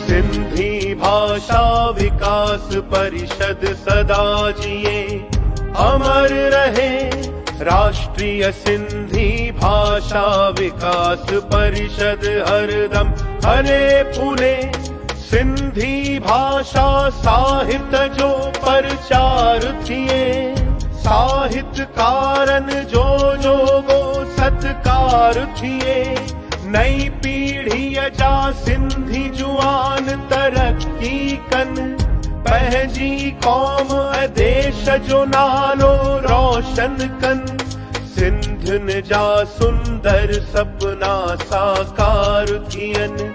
सिंधी भाषा विकास परिषद सदा जिए अमर रहे। राष्ट्रीय सिंधी भाषा विकास परिषद हरदम हले फूले। सिंधी भाषा साहित्य जो प्रचार थिए, साहित्यकारनि जो जोगो सत्कार थिए। नई पीढ़ीअ जा सिंधी जुआन तरक़ी कनि, पंहिंजी क़ौम ऐं देश जो नालो रोशन कनि। सिंधियुनि जा सुंदर सपना साकार थियनि,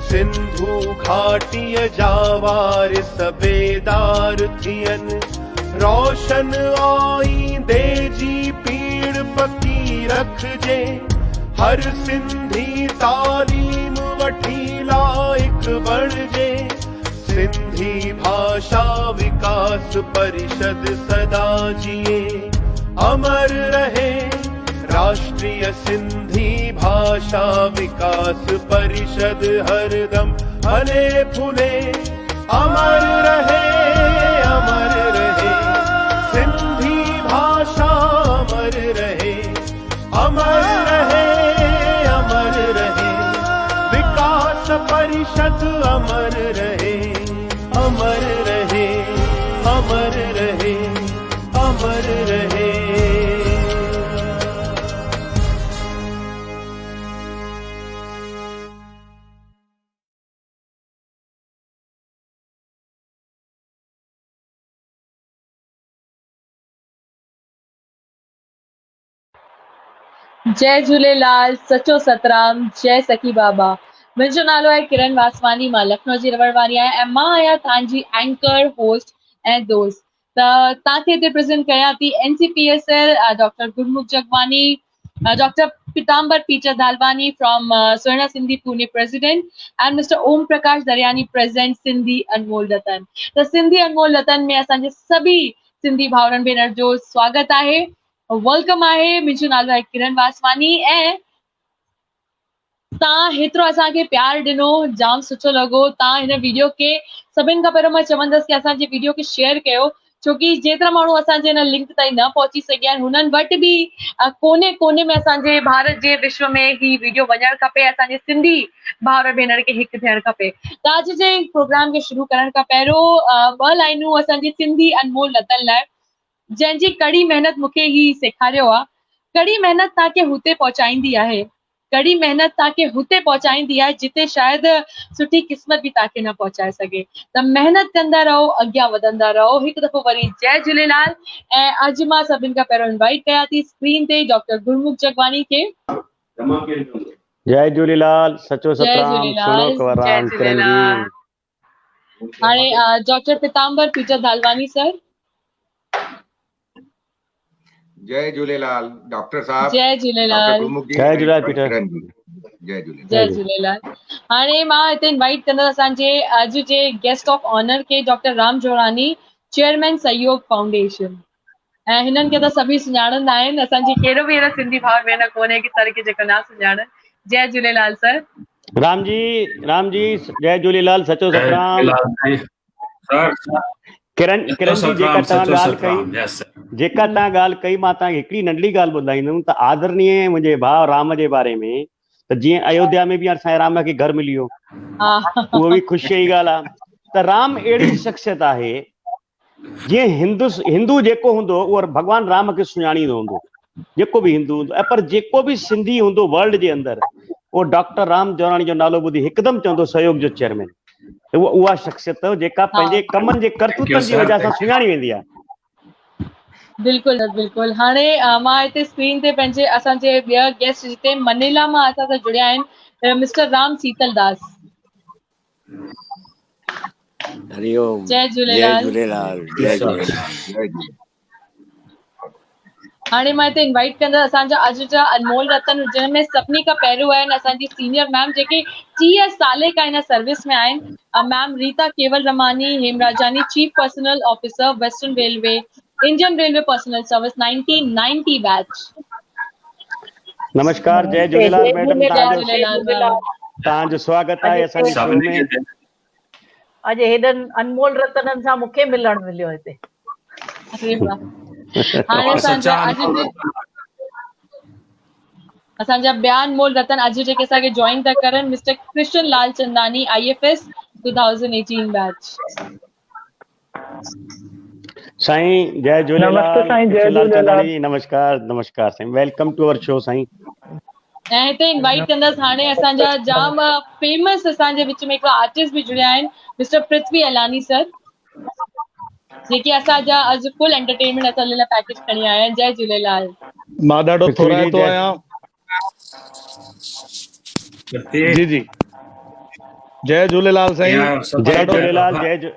सिंधू घाटीअ जा वारिस बेदार थियनि। रोशन आईंदे जी पीड़ पकी रखिजे, हर सिंधी तालीम वठी लाइक़ बणिजे। सिंधी भाषा विकास परिषद सदा जिए अमर रहे। राष्ट्रीय सिंधी भाषा विकास परिषद हरदम हले फूले, अमर रहे, अमर रहे। सिंधी भाषा अमर रहे, अमर रहे, अमर रहे। विकास परिषद अमर रहे, अमर रहे, अमर रहे, अमर रहे। जय झूलेलाल, सचो सतराम, जय सखी बाबा। मुंहिंजो नालो आहे किरण वासवानी, मां लखनऊ जी रहण वारी आहियां ऐं मां आहियां तव्हांजी एंकर, होस्ट ऐं दोस्त। त तव्हांखे हिते प्रेज़ेंट कयां थी N C P S L doctor Gurmukh Jagwani, doctor Pitambar Peter Dalwani from Suvarna Sindhi Pune president and mister Om Prakash Daryani president Sindhi Anmol Ratan. त सिंधी अनमोल रतन में असांजे सभी सिंधी भाउरनि भेनर जो स्वागत आहे, welcome आहे। मुंहिंजो नालो आहे किरण वासवानी ऐं तव्हां हेतिरो असांखे प्यार ॾिनो, जाम सुठो लॻो। तव्हां हिन वीडियो खे सभिनि खां पहिरियों मां चवंदसि की असांजे वीडियो खे शेयर कयो, छो की जेतिरा माण्हू असांजे हिन लिंक ताईं न पहुची सघिया आहिनि, हुननि वटि बि कोने कोने में असांजे भारत जे विश्व में ही वीडियो वञणु खपे, असांजे सिंधी भाउर भेनर खे हिकु थियणु खपे। त अॼु जे प्रोग्राम खे शुरू करण खां पहिरियों ॿ लाइनूं असांजी सिंधी अनमोल रतन लाइ, जंहिंजी कड़ी महिनत मूंखे ही सेखारियो आहे। कड़ी महिनत तव्हांखे हुते पहुचाईंदी आहे, कड़ी महिनत तव्हांखे हुते पहुचाईंदी आहे जिते शायदि सुठी क़िस्मत बि तव्हांखे न पहुचाए सघे। त महिनत कंदा रहो, अॻियां वधंदा रहो। हिकु दफ़ो वरी जय झूलेलाल। ऐं अॼु मां सभिनि खां पहिरियों इनवाइट कयां थी स्क्रीन ते डॉक्टर गुरमुख जगवानी खे। जय झूलेलाल, सचो जय सतराम, झूलेलाल, सुणो कंवर जय राम, किरण जी। झूलेलाल। हाणे डॉक्टर पीताम्बर पीटर दालवानी सर। जय झूलेलाल डॉक्टर साहब, जय डॉक्टर झूलेलाल। गुरमुख जी जय झूलेलाल ऐं पीटर। किरण जी, जय झूलेलाल। जय झूलेलाल। हाणे मां हिते इनवाइट कंदसि असांजे अॼु जे गेस्ट ऑफ ऑनर खे, doctor Ram Jorani, chairman Sahyog foundation. ऐं हिननि खे त सभई सुञाणंदा आहिनि, असांजे कहिड़ो बि अहिड़ो सिंधी भाउ भेण कोन्हे की सर खे जेको न सुञाणनि। जय झूलेलाल सर। राम जी, राम जी, जय झूलेलाल, सचो जय सतराम। झूलेलाल सर। किरण, सचो किरण जी, जेका सतराम, तव्हां सचो ॻाल्हि कई, सतराम, यस सर। जेका तव्हां ॻाल्हि कई, मां तव्हांखे हिकिड़ी नंढड़ी ॻाल्हि ॿुधाईंदुमि त आदरणीय मुंहिंजे भाउ राम जे बारे में, त जीअं अयोध्या में बि असांजे राम खे घर मिली वियो, उहो बि ख़ुशीअ जी ॻाल्हि आहे। त राम अहिड़ी शख़्सियत आहे जीअं हिंदू जेको हूंदो उहो भॻवान राम खे सुञाणींदो हूंदो, जेको बि हिंदू हूंदो, ऐं पर जेको बि सिंधी हूंदो वर्ल्ड जे अंदरि, उहो डॉक्टर राम जोराणी जो नालो ॿुधी हिकदमि चवंदो सहयोग जो चेयरमैन। उहा शख़्सियत जेका पंहिंजे कमनि जे करतूतनि जी वजह सां सुञाणी वेंदी आहे। बिल्कुलु बिल्कुलु। हाणे मां हिते स्क्रीन ते पंहिंजे असांजे ॿिया गेस्ट जिते मनीला मां असां सां जुड़िया आहिनि, मिस्टर राम सीतल दास। हरिओम, जय झूलेलाल। जय झूलेलाल, जय झूलेलाल। जय झूलेलाल। हाणे मां हिते इनवाइट कंदसि असांजा अॼु जा अनमोल रतन, जंहिंमें में सभिनी खां पहिरियों आहिनि असांजी सीनियर मैम, जेके 30 साल खां हिन सर्विस में आहिनि, ma'am Rita Kewal Ramani Hemrajani, chief personnel officer, western railway, Indian railway personnel service, 1990 batch. नमस्कार, जय झूलेलाल मैडम, जय झूलेलाल मैम। तव्हांजो स्वागत आहे असांजे शो में। اڄ هيڏن انمول رتنن سان مون کي ملڻ مليو هتي. اري واهه هاڻي اسان جا اڄ اسان جا ٻيا انمول رتن اڄ جيڪي اسان کي جوائن ٿا ڪرن mister Krishan Lalchandani I F S 2018 batch. سائين جئي جهوليلال. نمستي سائين جئي جهوليلال. نمسڪار نمسڪار سائين welcome to اور شو سائين. ۽ هتي انوائيٽ ڪندس هاڻي اسان جا جام فيمس اسان جي وچ ۾ هڪڙا آرٽسٽ به جڙيا آهن مسٽر پرٿوي الاڻي سر جيڪي اسان جا اڄ فل انٽرٽينمينٽ اسان لاء پيڪيج کڻي آيا آهن جئي جهوليلال. مان ڏاڍو ٿورائتو آهيان. جي جي جئي جهوليلال سائين. جئي جهوليلال جئي.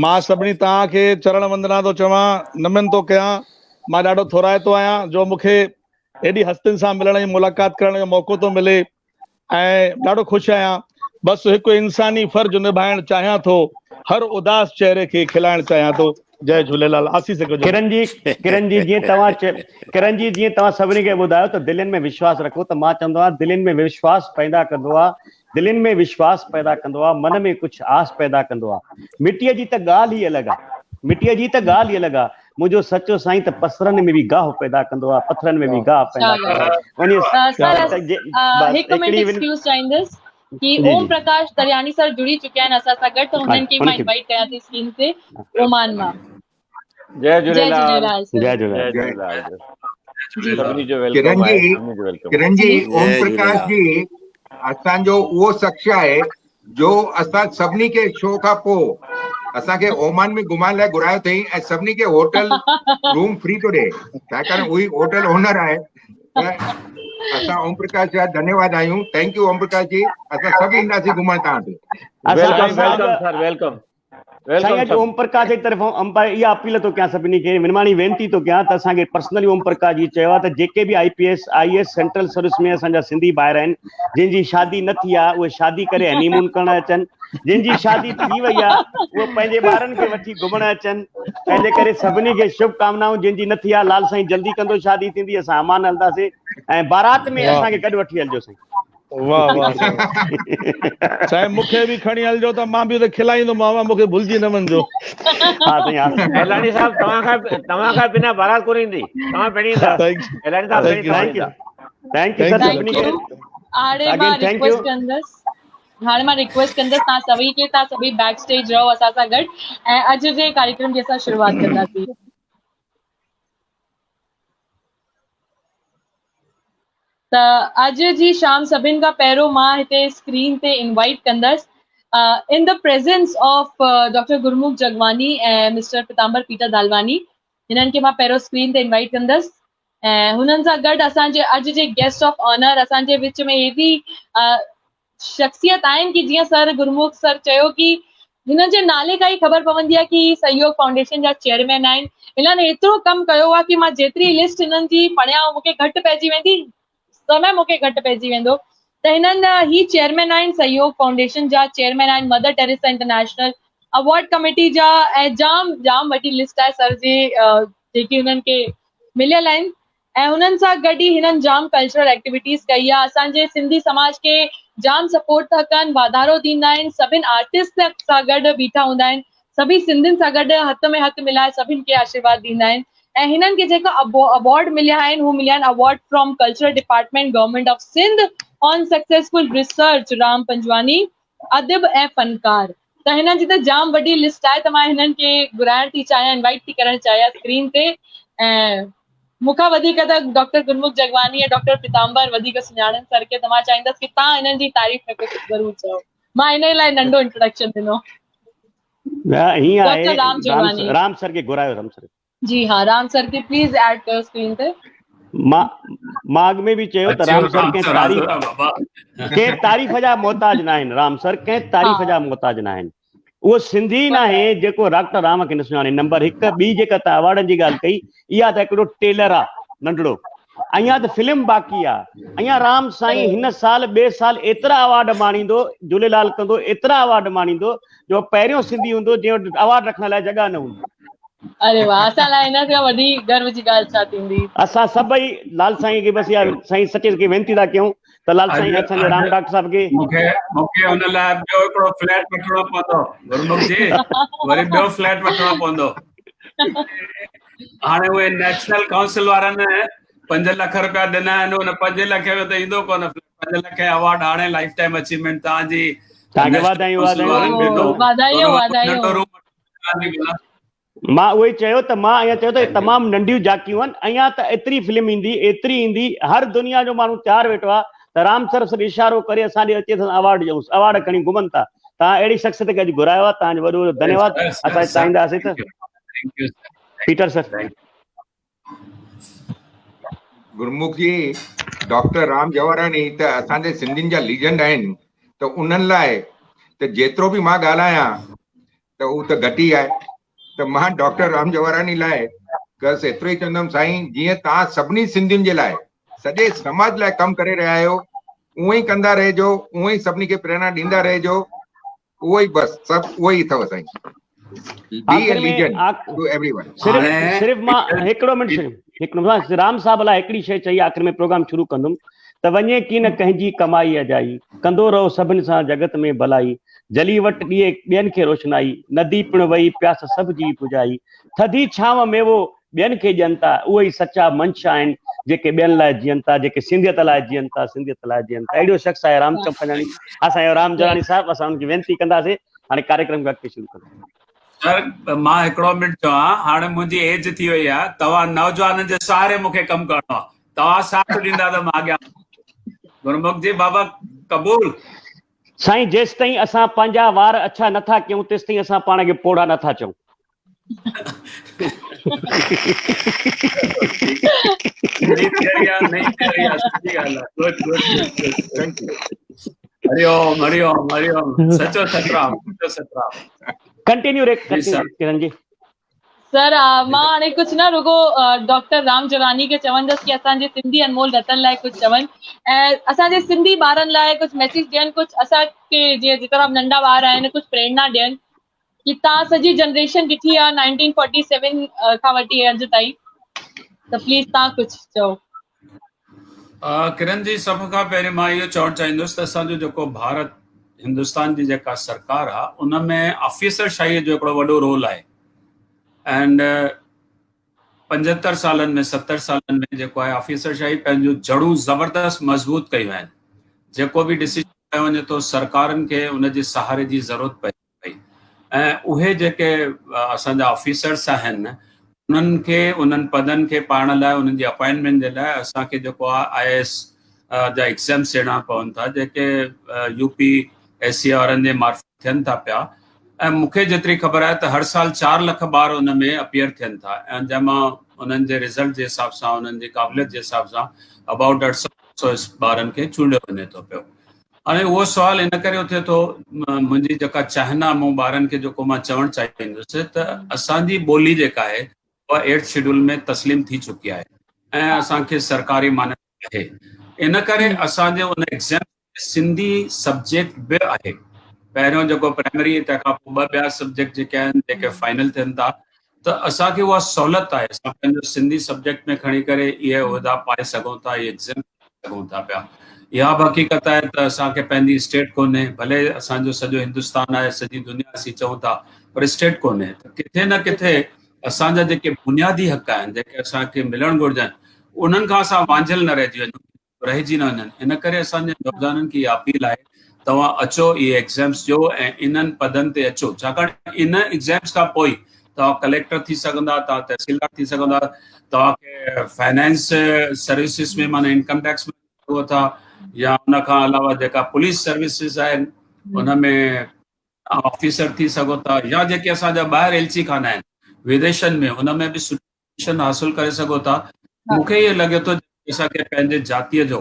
مان سڀني توهان کي چرڻ وندنا ٿو چوان نمن ٿو ڪيان مان ڏاڍو ٿورائتو آهيان جو مون کي ايڏي هستين سان ملڻ ۽ ملاقات ڪرڻ جو موقعو ٿو ملي ۽ ڏاڍو خوش آهيان بس هڪ انساني فرض نڀائڻ چاهيان ٿو هر اداس چهري کي کلائڻ چاهيان ٿو جئي جهوليلال آسيس ڪجو. ڪرن جي ڪرن جي جيئن توهان ڪرن جي جيئن توهان سڀني کي ٻڌايو ته دلين ۾ وشواس رکو ته مان چوندو آهيان دلين ۾ وشواس پيدا ڪندو آهي دلين ۾ وشواس پيدا ڪندو آهي من ۾ ڪجهه آس پيدا ڪندو آهي مٽيء جي ته ڳالهه ئي الڳ آهي مٽيء جي ته ڳالهه ئي الڳ آهي منهنجو سچو سائين ته پسرن ۾ به گاهه پيدا ڪندو آ پٿرن ۾ به گاهه پيدا ڪندو آ انهي هڪ منٽ ايڪسڪيوز چاهيندس ڪي اوم پرڪاش درياني سر جڙي چڪيا آهن اسان سان گڏ ته انهن کي مان انوائيٽ ڪيان ٿي اسڪرين تي اومان مان. جئي جهوليلال. جئي جهوليلال. سڀني جو welcome آهي سڀني جو welcome. ڪرن جي اوم پرڪاش جي اسان جو اهو شخص آهي جو اسان سڀني کي شو کان پوء اسان کي اومان ۾ گهمائڻ لاء گهرايو اٿئي ۽ سڀني کي هوٽل روم فري ٿو ڏي ڇاڪاڻ اهو ئي هوٽل اونر آهي ته اسان اوم پرڪاش جا ڌنيواد آهيون thank you Om Prakash جي اسان سڀ اينداسين گهمڻ توهان وٽ. Welcome welcome sir welcome. سائين اڄ اوم پرڪاش جي طرفان امپائر اها اپيل ٿو ڪيان سڀني کي ونواڻي وينتي ٿو ڪيان ته اسان کي پرسنلي اوم پرڪاش جي چيو آهي ته جيڪي به I P S I S central service ۾ اسان جا سنڌي ڀائر آهن جن جي شادي نه ٿي آهي اهي شادي ڪري هني مون ڪرڻ اچن جن جي شادي ٿي وئي آهي اهي پنهنجي ٻارن کي وٺي گهمڻ اچن تنهن جي ڪري سڀني کي شڀ ڪامنائون جن جي نه ٿي آهي لال سائين جلدي ڪندو شادي ٿيندي اسان امان هلنداسين ۽ بارات ۾ اسان کي گڏ وٺي هلجو سائين واه واه سائين سائين مونکي به کڻي هلجو ته مان به اتي کلائيندومانو مونکي ڀلجي نه وڃجو. ها سائين ها. ايلاني صاحب توهان کان توهان کان بنا بارات ڪونه ايندي توهان پهرين ايندا ايلاني صاحب پهرين توهان thank you thank you sir سڀني کي هاڻي مان ريڪويسٽ ڪندس هاڻي مان ريڪويسٽ ڪندس توهان سڀئي کي توهان سڀئي بيڪ اسٽيج رهو اسان سان گڏ ۽ اڄ جي ڪاريڪرم جي اسان شروعات ڪنداسين. ته اڄ جي شام سڀن کان پهريون مان هتي اسڪرين تي انوائيٽ ڪندس in the presence of doctor Gurmukh Jagwani ۽ mister Pitambar Peter Dalwani هنن کي مان پهريون اسڪرين تي انوائيٽ ڪندس ۽ هنن سان گڏ اسان جي اڄ جي گيسٽ آف آنر اسان جي وچ ۾ هيڏي شخصيت آهن ڪي جيئن سر گرمک سر چيو ڪي هنن جي نالي کان ئي خبر پوندي آهي ڪي هي سهيوگ فائونڊيشن جا چيئرمين آهن هنن ايترو ڪم ڪيو آهي ڪي مان جيتري لسٽ هنن جي پڙهيان مون کي گهٽ پئجي ويندي سمي مون کي گهٽ پئجي ويندو ته هنن هي چيئرمين آهن سهيوگ فائونڊيشن جا چيئرمين آهن mother Teresa international award committee جا ۽ جام جام وڏي لسٽ آهي سر جي جيڪي هنن کي مليل آهن ۽ انهن سان گڏ ئي هنن جام ڪلچرل ايڪٽيوٽيز ڪئي آ اسان جي سنڌي سماج کي جام سپورٽ ٿا ڪن واڌارو ڏيندا آهن سڀن آرٽسٽ سان گڏ بيٺا هوندا آهن سڀي سنڌين سان گڏ هٿ ۾ هٿ ملائي سڀن کي آشيرواد ڏيندا آهن ۽ هنن کي جيڪا ايوارڊ مليا آهن هو مليا آهن award from cultural department government of Sindh on successful research Ram Panjwani ادب ۽ فنڪار ته هنن جي ته جام وڏي لسٽ آهي ته مان هنن کي گهرائڻ ٿي چاهيان انوائٽ ٿي ڪرڻ چاهيان اسڪرين تي ۽ مون کان وڌيڪ ته ڊاڪٽر گرمک جڳواڻي ۽ ڊاڪٽر پيتامبر وڌيڪ سڃاڻن سر کي ته مان چاهيندس ڪي توهان هنن جي تعريف ۾ ڪجهه ضرور چئو. مان انهي لاء ننڍو انٽروڊڪشن ڏنو. نه هيئن آهي ڊاڪٽر رام جڳواڻي. رام سر کي گهرايو رام سر. جي ها رام سر کي پليز ايڊ ڪيو اسڪرين تي. مان مان اڳ ۾ به چيو ته رام سر ڪنهن تعريف ڪنهن تعريف جا محتاج ناهن رام سر ڪنهن تعريف جا محتاج ناهن. اهو سنڌي ئي ناهي جيڪو ڊاڪٽر رام کي نه سڃاڻي. نمبر هڪ، ٻي جيڪا تان ايوارڊن جي ڳالهه ڪئي، اها ته هڪڙو ٽيلر آ ننڍڙو. اڃا ته فلم باقي آ. اڃا رام سائين هن سال ٻئي سال ايترا ايوارڊ ماڻيندو، جهوليلال ڪندو ايترا ايوارڊ ماڻيندو جو پهريون سنڌي هوندو جنهن وٽ ايوارڊ رکڻ لاء جڳهه نه هوندي. اري واهه اسان لاء هن کان وڏي گرو جي ڳالهه ڇا ٿيندي. اسان سڀئي لال سائين کي بس اها سائين سچي کي وينتي ٿا ڪيون ته لال اڄ سائين اسان جي اڄ رام ڊاڪٽر صاحب کي مون کي مون کي ان لاء ٻيو هڪڙو فليٽ وٺڻو پوندو گرمک جي وري ٻيو فليٽ وٺڻو پوندو هاڻي اهي نيشنل ڪائونسل وارن 5 لک روپيا ڏنا آهن ان 5 لک ۾ ته ايندو ڪونه 5 لک ايوارڊ هاڻي لائف ٽائيم اچيومينٽ توهان جي توهان کي نيشنل واڌايون ڪائونسل وارن واڌايون ڏنو واڌايون ته ان مان واڌايون. ننڍو روم وٺڻو مان اهو ئي چيو ته مان اڃا چيو ته thank you تمام ننڍيون جاڪيون آهن اڃا ته ايتري فلم ايندي ايتري ايندي هر دنيا جو ماڻهو تيار ويٺو آهي ته رام سر صرف اشارو ڪري اسان ڏي اچي ته ايوارڊ ڏيونس ايوارڊ کڻي گهمن ٿا توهان اهڙي شخصيت کي اڄ گهرايو آهي توهان جو وڏو وڏو ڌنيواد سر سر اسان سر چاهينداسين thank ته you thank you sir Peter sir thank Gurmukh ji doctor Ram Jawarani ته اسان جي سنڌين جا ليجنڊ آهن ته انهن لاء ته جيترو به مان ڳالهايان ته هو ته گهٽ ئي آهي ته مان ڊاڪٽر رام جواراڻي لاء بس ايترو ئي چوندم سائين جيئن توهان سڀني سنڌين جي لاء سڄي سماج لاء ڪم ڪري رهيا آهيو اونئن ئي ڪندا رهجو اونئن ئي سڀني کي پريرڻا ڏيندا رهجو اهو ئي بس سڀ اهو ئي اٿو سائين بي اي آخر ۾ ليجنڊ ٽو ايوري ون. صرف هاڻي صرف مان هڪڙو منٽ صرف هڪڙو مان رام صاحب لاء هڪڙي شيء چئي آخر ۾ پروگرام شروع ڪندم ته وڃي ڪين ڪنهن جي ڪمائي اجائي ڪندو رهو سڀن سان جڳت ۾ ڀلائي جلي وٽ ڏئي ٻين کي روشنائي ندي پڻ وئي پياس سڀ جي پڄائي ٿڌي ڇانو ميوو ٻين کي ڏين ٿا اهي ئي سچا منش آهن جيڪي ٻين لاء جيئن ٿا جيڪي سنڌيت لاء جيئن ٿا سنڌيت لاء جيئن ٿا اهڙو شخص آهي رام چمپاڻي اسان جو رام جلاڻي صاحب اسان ان کي وينتي ڪنداسين هاڻي ڪاريڪرم کي اڳتي شروع ڪنداسين. سر مان هڪڙو منٽ چوان هاڻي منهنجي ايج ٿي وئي آهي توهان نوجوانن جي سهاري مون کي ڪم ڪرڻو آهي توهان ساٿ ڏيندا ته مان اڳيان گرمک جي بابا قبول. سائين جيستائين اسان پنهنجا وار اڇا نٿا ڪيون تيستائين اسان پاڻ کي پوڙها نٿا چئون. هري اوم هري اوم هري اوم سچو سترام سچو سترام ڪنٽينيو ري ڪرن جي سر مان هاڻي ڪجهه نه رڳو ڊاڪٽر رام جواني کي چوندس ڪي اسان جي سنڌي انمول رتن لاء ڪجهه چون ۽ اسان جي سنڌي ٻارن لاء ڪجهه ميسيج ڏين ڪجهه اسان کي جيئن جيترا به ننڍا ٻار آهن ڪجهه پريرنا ڏين ڪي تان سڄي جنريشن ڏٺي آ 1947 کان وٺي اڄ تائين ته پليز تان ڪجهه چئو. ڪرن جي سڀ کان پهرين مان اهو چوڻ چاهيندس ته اسان جو جيڪو ڀارت هندستان جي جيڪا سرڪار آ ان ۾ آفيسر شاهي جو هڪڙو وڏو رول آهي اينڊ 75 سالن ۾ 70 سالن ۾ جيڪو آهي آفيسر شاهي پنهنجون جڙون زبردست مضبوط ڪيون آهن جيڪو به ڊسيزن کنيو وڃي ٿو سرڪارن کي ان جي سهاري جي ضرورت پئي پئي ۽ اهي جيڪي اسان جا آفيسرس آهن انهن کي انهن پدن کي پائڻ لاء انهن جي اپائنٽمينٽ جي لاء اسان کي جيڪو آهي I S جا ايگزامس ڏيڻا پون ٿا جيڪي يو پي ايس سي وارن جي معرفت ٿين ٿا پيا ۽ مون کي جيتري خبر آهي ته هر سال 4 لک ٻار ان ۾ اپيئر ٿين ٿا ۽ جنهن مان انهن جي رزلٽ جي حساب سان انهن جي قابليت جي حساب سان ابائوٽ 800 ٻارن کي چونڊيو وڃي ٿو پيو. هاڻي اهو سوال ان ڪري اٿي ٿو منهنجي جيڪا چاهنا مون ٻارن کي جيڪو مان چوڻ چاهيندس ته اسان جي ٻولي جيڪا آهي اها ايٽ شيڊول ۾ تسليم ٿي چڪي آهي ۽ اسان کي سرڪاري مانيتا آهي ان ڪري اسان جي ان ايگزام سنڌي سبجيڪٽ به آهي پهريون جيڪو پرائمري تنهن کان پوء ٻه ٻيا سبجيڪٽ جيڪي آهن جيڪي فائنل ٿين ٿا ته اسان کي اها سهولت آهي اسان پنهنجو سنڌي سبجيڪٽ ۾ کڻي ڪري اهي عهدا پائي سگهون ٿا اهي ايگزام سگهون ٿا پيا. اها به حقيقت آهي ته اسان کي پنهنجي اسٽيٽ ڪونهي، ڀلي اسان جو سڄو هندستان آهي، سڄي دنيا اسين چئون ٿا پر اسٽيٽ ڪونهي ته ڪٿي نه ڪٿي اسان جا جيڪي بنيادي حق آهن، جيڪي اسان کي ملڻ گهرجن، انهن کان اسان وانجهيل نه رهجي وڃون، رهجي نه وڃن. ان ڪري اسان جي نوجوانن کي اها اپيل آهي توهان اچو اهي ايگزامس ڏيو ۽ انهن پدن تي اچو، ڇاڪاڻ ان ايگزامس کان پوء توهان ڪليڪٽر ٿي سگهندا، توهان تحصيلدار ٿي سگهندا، توهان کي فائنانس سروسز ۾ معنيٰ انڪم ٽيڪس ۾ سگهو ٿا يا ان کان علاوه جيڪا پوليس سروسز آهن ان ۾ آفيسر ٿي سگهو ٿا يا جيڪي اسان جا ٻاهر ايلچي خانا آهن وديشن ۾ ان ۾ به پوزيشن حاصل ڪري سگهو ٿا. مون کي ائين لڳي ٿو اسان کي پنهنجي جاتيء جو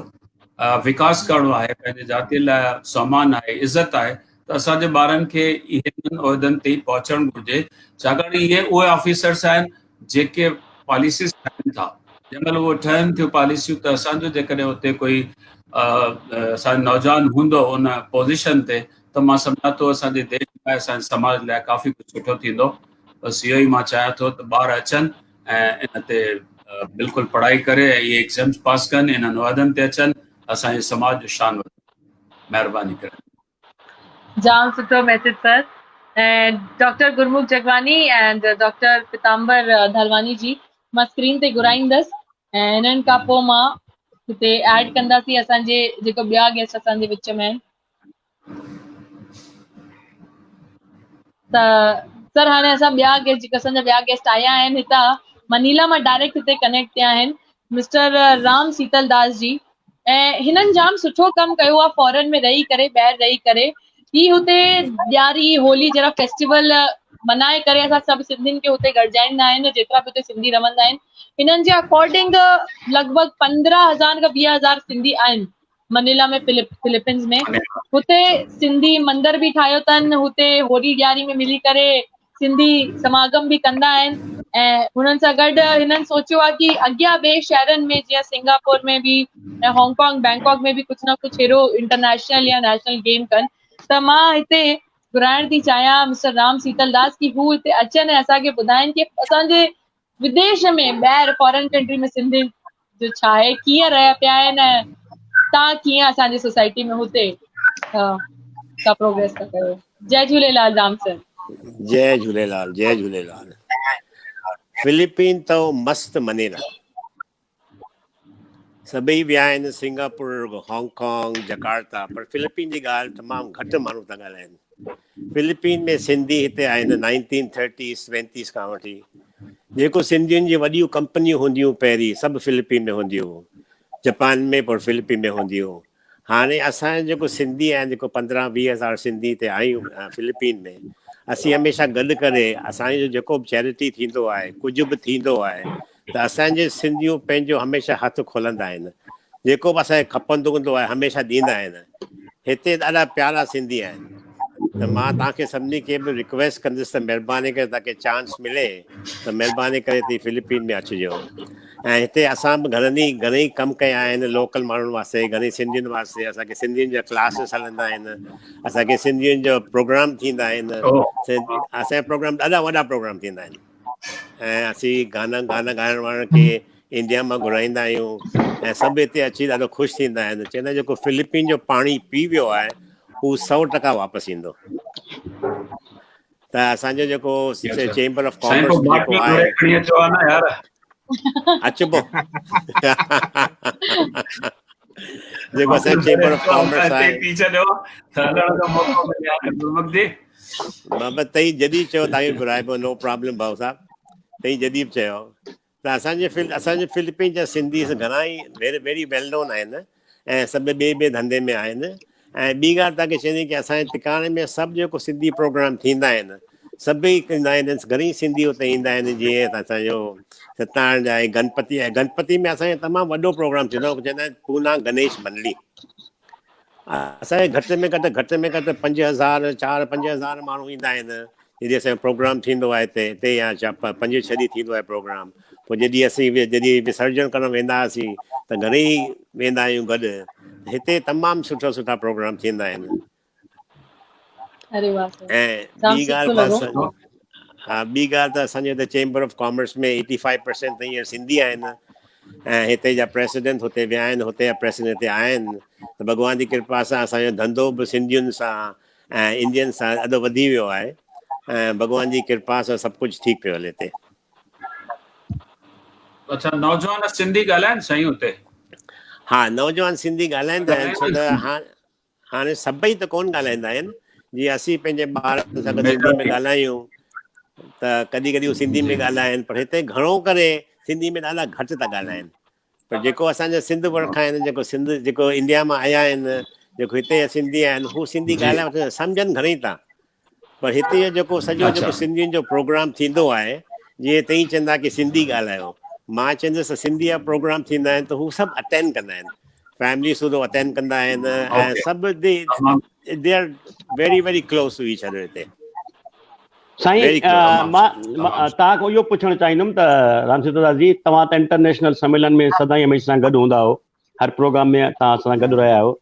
وڪاس ڪرڻو آهي، پنهنجي جاتيء لاء سمان آهي، عزت آهي ته اسان جي ٻارن کي انهن عهدن تي پهچڻ گهرجي، ڇاڪاڻ اهي اهي آفيسرس آهن جيڪي پاليسيز ٺاهين ٿا، جنهن مهل اهي ٺهن ٿيون پاليسيون ته اسان جو جيڪڏهن اتي ڪوئي اسان جو نوجوان هوندو ان پوزيشن تي ته مان سمجهان ٿو اسان جي ديش لاء اسان جي سماج لاء ڪافي ڪجهه سٺو ٿيندو. بس اهو ئي مان چاهيان ٿو ته ٻار اچن ۽ ان تي بلڪل پڙهائي ڪري ۽ اهي ايگزامز پاس ڪن، انهن عهدن تي اچن، اسان جي سماج جو شان وڌائين. مهرباني ڪري. جام سٺو message sir ۽ doctor Gurmukh Jagwani and doctor Pitambar Dhalwani ji مان اسڪرين تي گهرائيندس ۽ هنن کان پوء مان هتي ايڊ ڪنداسين اسان جي جيڪو ٻيا گيسٽ اسان جي وچ ۾ آهن ته سر هاڻي اسان ٻيا گيسٽ جيڪا اسان جا ٻيا گيسٽ آيا آهن هتان منيلا مان ڊائريڪٽ هتي ڪنيڪٽ ٿيا آهن مسٽر رام سيتل داس جي ۽ هنن جام سٺو ڪم ڪيو آهي فارن ۾ رهي ڪري ٻاهر رهي ڪري هي هتي ڏياري هولي جهڙا فيسٽيول منائي ڪري اسان سڀ سنڌين کي هتي گڏجائيندا آهن جيترا به هتي سنڌي رهندا آهن هنن جي اڪارڊنگ لڳ ڀڳ 15000 کان 20000 سنڌي آهن منيلا ۾ فلپينز ۾ هتي سنڌي مندر به ٺاهيو اٿن هتي هولي ڏياري ۾ ملي ڪري سنڌي سماگم به ڪندا آهن ۽ هنن سان گڏ هنن سوچيو آهي ڪي اڳيان ٻئي شهرن ۾ جيئن سنگاپور ۾ به ۽ هانگ ڪانگ بينڪاڪ ۾ به ڪجهه نه ڪجهه اهڙو انٽرنيشنل يا نيشنل گيم ڪن ته مان هتي گهرائڻ ٿي چاهيان مسٽر رام سيتل داس ڪي هو هتي اچن ۽ اسان کي ٻڌائن ڪي اسان جي وديش ۾ ٻاهر فارن ڪنٽري ۾ سنڌين جو ڇا آهي ڪيئن رهيا پيا آهن ۽ تان ڪيئن اسان جي سوسائٽي ۾ هتي ڪا پروگريس ٿا ڪيو جئي جهوليلال رام سر. جئي جهوليلال جئي جهوليلال فلپين تو مست منيلا سڀئي ويا آهن سنگاپور هانگ ڪانگ جڪارتا پر فلپين جي ڳالهه تمام گهٽ ماڻهو ٿا ڳالهائن فلپين ۾ سنڌي هتي آهن نائنٽين ٿرٽيز ٽوينٽيز کان وٺي جيڪو سنڌين جي وڏيون ڪمپنيون هونديون پهرين سڀ فلپين ۾ هونديون جپان ۾ پر فلپين ۾ هونديون هاڻي اسان جيڪو سنڌي آهن جيڪو 15 20 هزار سنڌي هتي آهيون فلپين ۾ اسين هميشه گڏ ڪري اسان جو جيڪو به چيرٽي ٿيندو آهي ڪجهه به ٿيندو آهي ته اسان جي سنڌيون پنهنجو هميشه هٿ کولندا آهن جيڪو به اسان کي کپندو هوندو آهي هميشه ڏيندا آهن هتي ڏاڍا پيارا سنڌي آهن ته مان توهان کي سڀني کي به رڪويسٽ ڪندس ته مهرباني ڪري توهان کي چانس ملي ته مهرباني ڪري هتي فلپين ۾ اچجو ۽ هتي اسان به گهڻن ئي گهڻي ئي ڪم ڪيا آهن لوڪل ماڻهن واسطي گهڻي سنڌين واسطي اسان کي سنڌين جا ڪلاسز هلندا آهن اسان کي سنڌين جو پروگرام ٿيندا آهن اسان جا پروگرام ڏاڍا وڏا پروگرام ٿيندا آهن ۽ اسين گانا گانا ڳائڻ وارن کي انڊيا مان گهرائيندا آهيون ۽ سڀ هتي اچي ڏاڍو خوش ٿيندا آهن چوندا آهن جيڪو فلپين جو پاڻي پي ويو آهي هو 100% واپس ايندو ته اسان جو جيڪو چيمبر آف ڪامرس جيڪو آهي اچبو جيڪو اسان چيمبر آف ڪامرس آهي پي ڇڏيو ته هلڻ جو موقعو ملي آ گرمک جي بابا تئين جڏهن چيو تائين گهرائبو نو پرابلم ڀائو صاحب تئين جڏهن به چيو ته اسان جي فل اسان جي فلپين جا سنڌي گهڻا ئي ويري ويري ويل نون آهن ۽ سڀ ٻئي ٻئي ڌنڌي ۾ آهن ۽ ٻي ڳالهه توهان کي چوندي ڪي اسان جي ٽڪاڻي ۾ سڀ جيڪو سنڌي پروگرام ٿيندا آهن سڀئي ڪندا آهن گهڻي سنڌي اتي ايندا آهن جيئن اسان جو ستنارائڻ جا آهي گنپتي آهي گنپتي ۾ اسان جو تمام وڏو پروگرام ٿيندو آهي چوندا آهن پونا گنيش منڊلي اسان جي گهٽ ۾ گهٽ گهٽ ۾ گهٽ 5000 4 5000 ماڻهو ايندا آهن جڏهن اسان جو پروگرام ٿيندو آهي هتي هتي يا پنج ڇهه ڏينهن ٿيندو آهي پروگرام پوء جڏهن اسين جڏهن وسرجن ڪرڻ ويندا هئاسين ته گهڻي ئي ويندا آهيون گڏ هتي تمام سٺا سٺا پروگرام ٿيندا آهن اري واه ۽ ٻي ڳالهه ته ها ٻي ڳالهه ته اسان جي هتي چيمبر آف ڪامرس ۾ 85% ته هينئر سنڌي آهن ۽ هتي جا پريسيڊنٽ هتي ويا آهن هتي جا پريسيڊنٽ هتي آيا آهن ته ڀڳوان جي ڪرپا سان اسان جو ڌنڌو به سنڌين سان ۽ انڊين سان ڏاڍو وڌي ويو آهي ۽ ڀڳوان جي ڪرپا سان سڀ ڪجهه ٺيڪ پيو هلي هتي. اڇا نوجوان سنڌي ڳالهائن سائين اتي؟ ها نوجوان سنڌي ڳالهائيندا آهن ڇو ته هاڻي سڀئي ته ڪون ڳالهائيندا آهن جيئن اسين پنهنجي ٻارن سان گڏ سنڌي ۾ ڳالهايون ته ڪڏهن ڪڏهن هو سنڌي ۾ ڳالهائن پر هتي گهڻو ڪري سنڌي ۾ ڏاڍا گهٽ ٿا ڳالهائن پر جيڪو اسان جا سنڌ ورکا آهن جيڪو سنڌ جيڪو انڊيا مان آيا آهن جيڪو هتي جا سنڌي آهن هو سنڌي ڳالهائي وٺندا سمجهن گهڻي ٿا پر هتي جو جيڪو سڄو جيڪو سنڌين جو پروگرام ٿيندو آهي جيئن تئين چوندا ڪي سنڌي ڳالهايو مان چوندس ته سنڌي جا پروگرام ٿيندا آهن ته هو سڀ اٽينڊ ڪندا آهن فيملي سوڌو اٽينڊ ڪندا آهن ۽ سڀ they they are very very close to each other هتي سائين مان توهان کان اهو پڇڻ چاهيندم ته رام سيتا داس جي توهان ته انٽرنيشنل سميلن ۾ سدائين هميشه سان گڏ هوندا آهيو هر پروگرام ۾ توهان اسان سان گڏ رهيا آهيو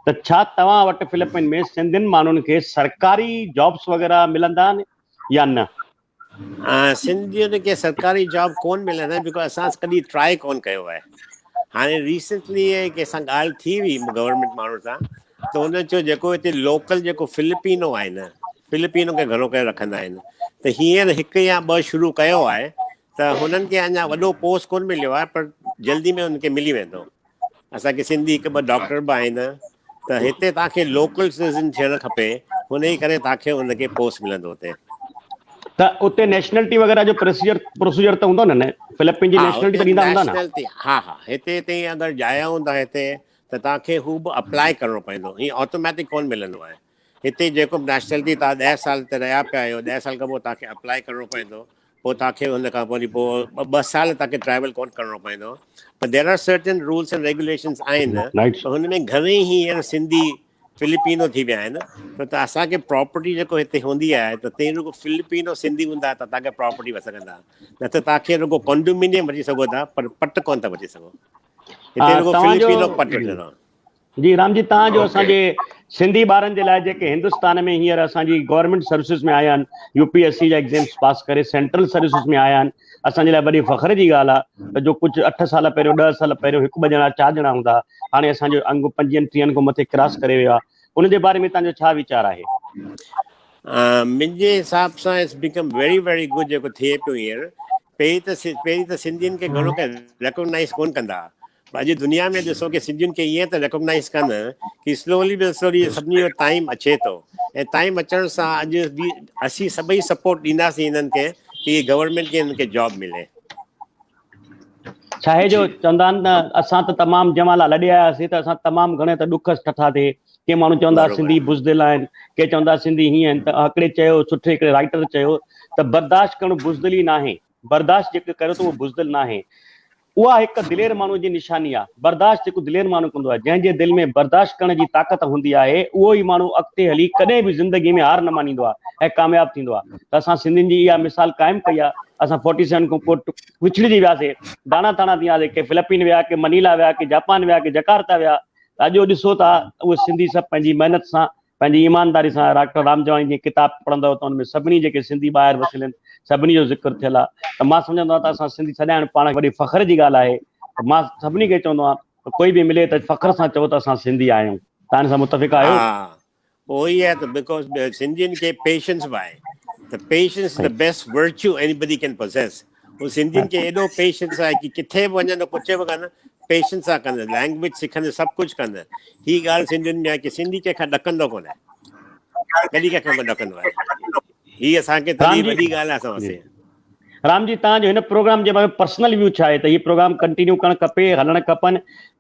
ته ڇا توهان وٽ فلپين ۾ سنڌين ماڻهن کي سرڪاري جابس وغيره ملندا آهن يا نه؟ سنڌين کي سرڪاري جاب ڪون ملندا آهن because اسان ڪڏهن ٽرائي ڪون ڪيو آهي. هاڻي ريسنٽلي ڪنهن سان ڳالهه ٿي هئي گورنمينٽ ماڻهن سان ته هن چيو جيڪو هتي لوڪل جيڪو فلپينو آهي نه فلپينو کي گهڻو ڪري رکندا آهن ته هينئر هڪ يا ٻه شروع ڪيو آهي ته هنن کي اڃا وڏو پوسٽ ڪون مليو آهي پر جلدي ۾ هنن کي ملي ويندو. اسان کي سنڌي هڪ ٻه ڊاڪٽر به آهن ته هتي توهان کي لوڪل سٽيزن ٿيڻ کپي ان جي ڪري توهان کي ان کي پوسٽ ملندو هتي. ته اتي نيشنلٽي وغيره جو پروسيجر پروسيجر ته هوندو نه نه فلپين جي ها نيشنلٽي اتي ته ڏيندا هوندا نه. نيشنلٽي ها ها هتي تي اگر ڄايا هوندا هتي ته توهان کي هو به اپلائي ڪرڻو پوندو هي آٽوميٽڪ ڪون ملندو آهي هتي جيڪو به نيشنلٽي توهان ڏهه سال هتي رهيا پيا آهيو ڏهه سال کان پوء توهان کي اپلائي ڪرڻو پوندو پوء توهان کي ان کان پوء پوء ٻه سال توهان کي ٽريول ڪون ڪرڻو پوندو پر there are certain rules and regulations آهن پر هن ۾ گهڻي ئي هينئر سنڌي فلپينو ٿي ويا آهن ڇو ته اسان کي پراپرٽي جيڪو هتي هوندي آهي ته تين رڳو فلپينو سنڌي هوندا ته توهان کي پراپرٽي وٺي سگهندا نه ته توهان کي رڳو ڪونڊومينيم وٺي سگهو ٿا پر پٽ ڪون ٿا وٺي سگهو هتي رڳو فلپينو پٽ وٺندو. جي رام جي توهان جو اسان جي سنڌي ٻارن جي لاء جيڪي هندستان ۾ هينئر اسان جي گورنمينٽ سروسز ۾ آيا آهن يو پي ايس سي جا ايگزامس پاس ڪري سينٽرل سروسز ۾ آيا آهن اسان جي لاء وڏي فخر جي ڳالهه آهي ته جو ڪجهه اٺ سال پهريون ڏهه سال پهريون هڪ ٻه ڄڻا چار ڄڻا هوندا هاڻي اسان جو انگ پنجويهن ٽيهن کان مٿي ڪراس ڪري ويو آهي ان جي باري ۾ توهان جو ڇا ويچار آهي؟ منهنجي حساب سان it's become very very good جيڪو ٿئي پيو هينئر پهرين ته پهرين ته سنڌين کي گهڻو ڪنهن ريڪگنائز ڪون ڪندا پر اڄ دنيا ۾ ڏسو ڪي سنڌين کي ائين ته ريڪگنائز ڪن ڪي سلولي بل سلولي سڀني جو ٽائيم اچي ٿو ۽ ٽائيم اچڻ سان اڄ به اسين سڀئي سپورٽ ڏينداسين هنن کي ڪي گورنمينٽ کي هنن کي جاب ملي. ڇاهي جو چوندا آهن ته اسان ته تمام جنهن مهل لڏي آياسين ته اسان تمام گهڻي ته ڏک ٺٺا ٿي ڪي ماڻهو چوندا سنڌي بزدل آهن ڪي چوندا سنڌي هيئن آهن ته هڪڙي چيو سٺي هڪڙي رائٽر چيو ته برداشت ڪرڻ بزدلي ناهي برداشت جيڪو ڪري ٿو اهو بزدل ناهي. اها هڪ دلير ماڻهوء جي نشاني آهي. برداشت هڪ دلير ماڻهو ڪندو آهي. جنهن جي دل ۾ برداشت ڪرڻ جي طاقت هوندي آهي، اهو ئي ماڻهو اڳتي هلي ڪڏهن به زندگيء ۾ هار نه مڃيندو آهي ۽ ڪامياب ٿيندو آهي. ته اسان سنڌين جي اها مثال قائم ڪئي آهي. اسان فورٽي سيون کان پوء وڇڙجي وياسي، داڻا ٿاڻا ٿي وياسي، ڪي فلپين ويا، ڪي منيلا ويا، ڪي جاپان ويا، ڪي جڪارتا ويا. ته اڄ اهو ڏسو ٿا ته اهي سنڌي سڀ پنهنجي محنت سان پنهنجي ايمانداري سان ڊاڪٽر رامجواڻي جي ڪتاب پڙهندؤ ته ان ۾ سڀني جيڪي سنڌي ٻاهر وسيل آهن سڀني جو ذڪر ٿيل آهي ته مان سمجهندو آهيان ته اسان سنڌي سڏائڻ پاڻ کي وڏي فخر جي ڳالهه آهي ته مان سڀني کي چوندو آهيان ته ڪوئي به ملي ته فخر سان چئو ته اسان سنڌي آهيون توهان ان سان متفق آهيو؟ ها اهو ئي آهي ته because سنڌين کي پيشنس به آهي ته patience is the best virtue anybody can possess هو سنڌين کي ايڏو پيشنس آهي ڪي ڪٿي به وڃن ڪجهه به ڪن پيشنس سان ڪن لينگويج سکن سڀ ڪجهه ڪن هي ڳالهه سنڌين ۾ آهي ڪي سنڌي ڪنهن کان ڏڪندو ڪونه ڪڏهن ڪنهن کان ڪونه ڏڪندو آهي هي اسان کي تڏهن وڏي ڳالهه آهي اسان واسطي. رام جي توهان جو هن پروگرام جي باري ۾ پرسنل ويو ڇا آهي ته هي پروگرام ڪنٽينيو ڪرڻ کپي هلڻ کپن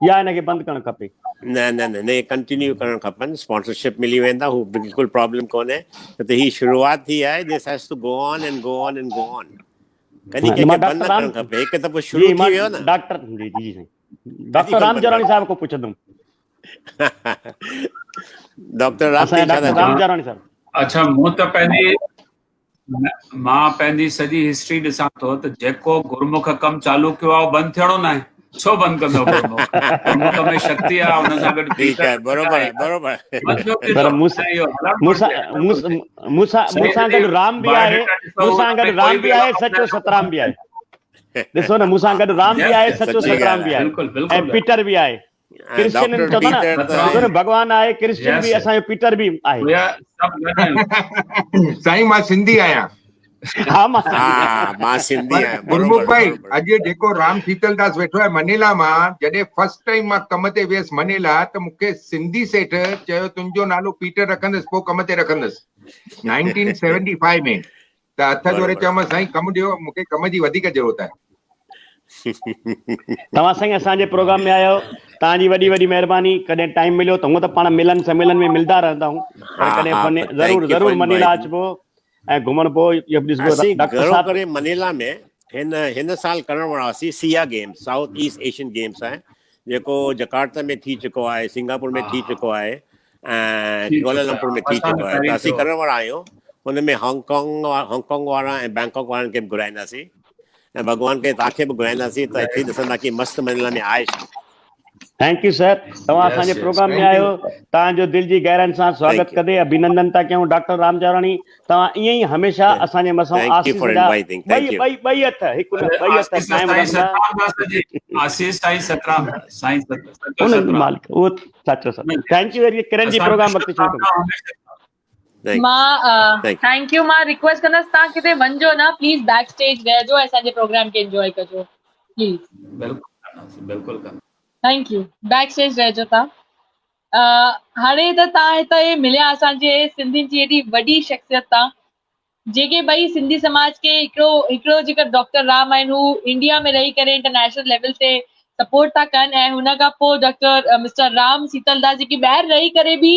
يا هن کي بند ڪرڻ کپي؟ نه نه نه نه ڪنٽينيو ڪرڻ کپن اسپانسرشپ ملي ويندا هو بلڪل پرابلم ڪونهي ڇو ته هي شروعات ٿي آهي this has to go on and go on and go on ڪڏهن ڪنهن کي بند نه ڪرڻ کپي هڪ دفعو شروع ٿي ويو نه ڊاڪٽر جي جي سائين ڊاڪٽر رام جراڻي صاحب کان پڇندم ڊاڪٽر رام ڊاڪٽر رام جراڻي صاحب اڇا مون ته پنهنجي مان پنهنجي سڄي هسٽري ڏسان ٿو ته جيڪو گرمک ڪم چالو ڪيو آهي بند ٿيڻو ناهي ڇو بند ڪندو گرمک گرمک ۾ شڪتي آهي ان سان گڏ ٺيڪ آهي بروبر آهي بروبر پر مون سان مون سان مون سان گڏ رام به آهي مون سان گڏ رام به آهي سچو سترام به آهي ڏسو نه مون سان گڏ رام به آهي سچو سترام به آهي ۽ پيٽر به آهي ڪرسچن چوندا نه ڏسو نه ڀڳوان آهي ڪرسچن به اسان جو پيٽر به آهي. سائين مان سنڌي آهيان. ها مان مان سنڌي آهيان. گرمک ڀائي اڄ جيڪو رام شيتل داس ويٺو آهي منيلا مان جڏهن فرسٽ ٽائيم مان ڪم تي ويس منيلا ته مون کي سنڌي سيٺ چيو تنهنجو نالو پيٽر رکندس پوء ڪم تي رکندس 1975 ۾ ته هٿ جوڙي چيومانس سائين ڪم ڏيو مون کي ڪم جي وڌيڪ ضرورت آهي. توهان سائين اسان جي پروگرام ۾ آيا آهيو توهان جي وڏي وڏي مهرباني ڪڏهن ٽائيم مليو ته هونء ته پاڻ ملن سميلن ۾ ملدا رهندا آهيون پر ڪڏهن ضرور ضرور منيلا اچبو ۽ گهمڻ پوء اهو به ڏسبو اسين ڊاڪٽر گهڻو صاحب ڪري منيلا ۾ هن هن سال ڪرڻ وارا هئاسين SEA games south east Asian games آهي جيڪو جڪارتا ۾ ٿي چڪو آهي سنگاپور ۾ ٿي چڪو آهي ۽ ڪوالالمپور ۾ ٿي چڪو آهي ته اسين ڪرڻ وارا آهيون ان ۾ هانگ ڪانگ هانگ ڪانگ وارا ۽ بينڪاڪ وارن کي به گهرائينداسين ۽ ڀڳوان ڪري توهان کي به گهرائينداسين ته اتي ڏسندا ڪي مست منيلا ۾ آهي ڇا. Thank you sir توهان اسان جي پروگرام ۾ آيو توهان جو دل جي گهرائين سان سواگت ڪندي اڀينندن ٿا ڪيون ڊاڪٽر رام جاراڻي توهان ائين ئي هميشه اسان جي مٿان آسيس جا ٻئي ٻئي ٻئي هٿ هڪ نه ٻئي هٿ قائم رکندا آسيس سائين سترام سائين سترام مالڪ اهو سچو سچ thank you very ڪرن جي پروگرام وقت شروع ڪندو مان thank you مان ريڪويسٽ ڪندس توهان ڪٿي وڃجو نه پليز بيڪ اسٽيج رهجو ۽ اسان جي پروگرام کي انجوائي ڪجو پليز بلڪل بلڪل thank you back stage رهجو تان هاڻي ته تان هتي مليا اسان جي سنڌين جي ايڏي وڏي شخصيت تان جيڪي ٻئي سنڌي سماج کي هڪڙو هڪڙو جيڪا ڊاڪٽر رام آهن هو انڊيا ۾ رهي ڪري انٽرنيشنل ليول تي سپورٽ ٿا ڪن ۽ هن کان پوء ڊاڪٽر مسٽر رام سيتل داس جيڪي ٻاهر رهي ڪري به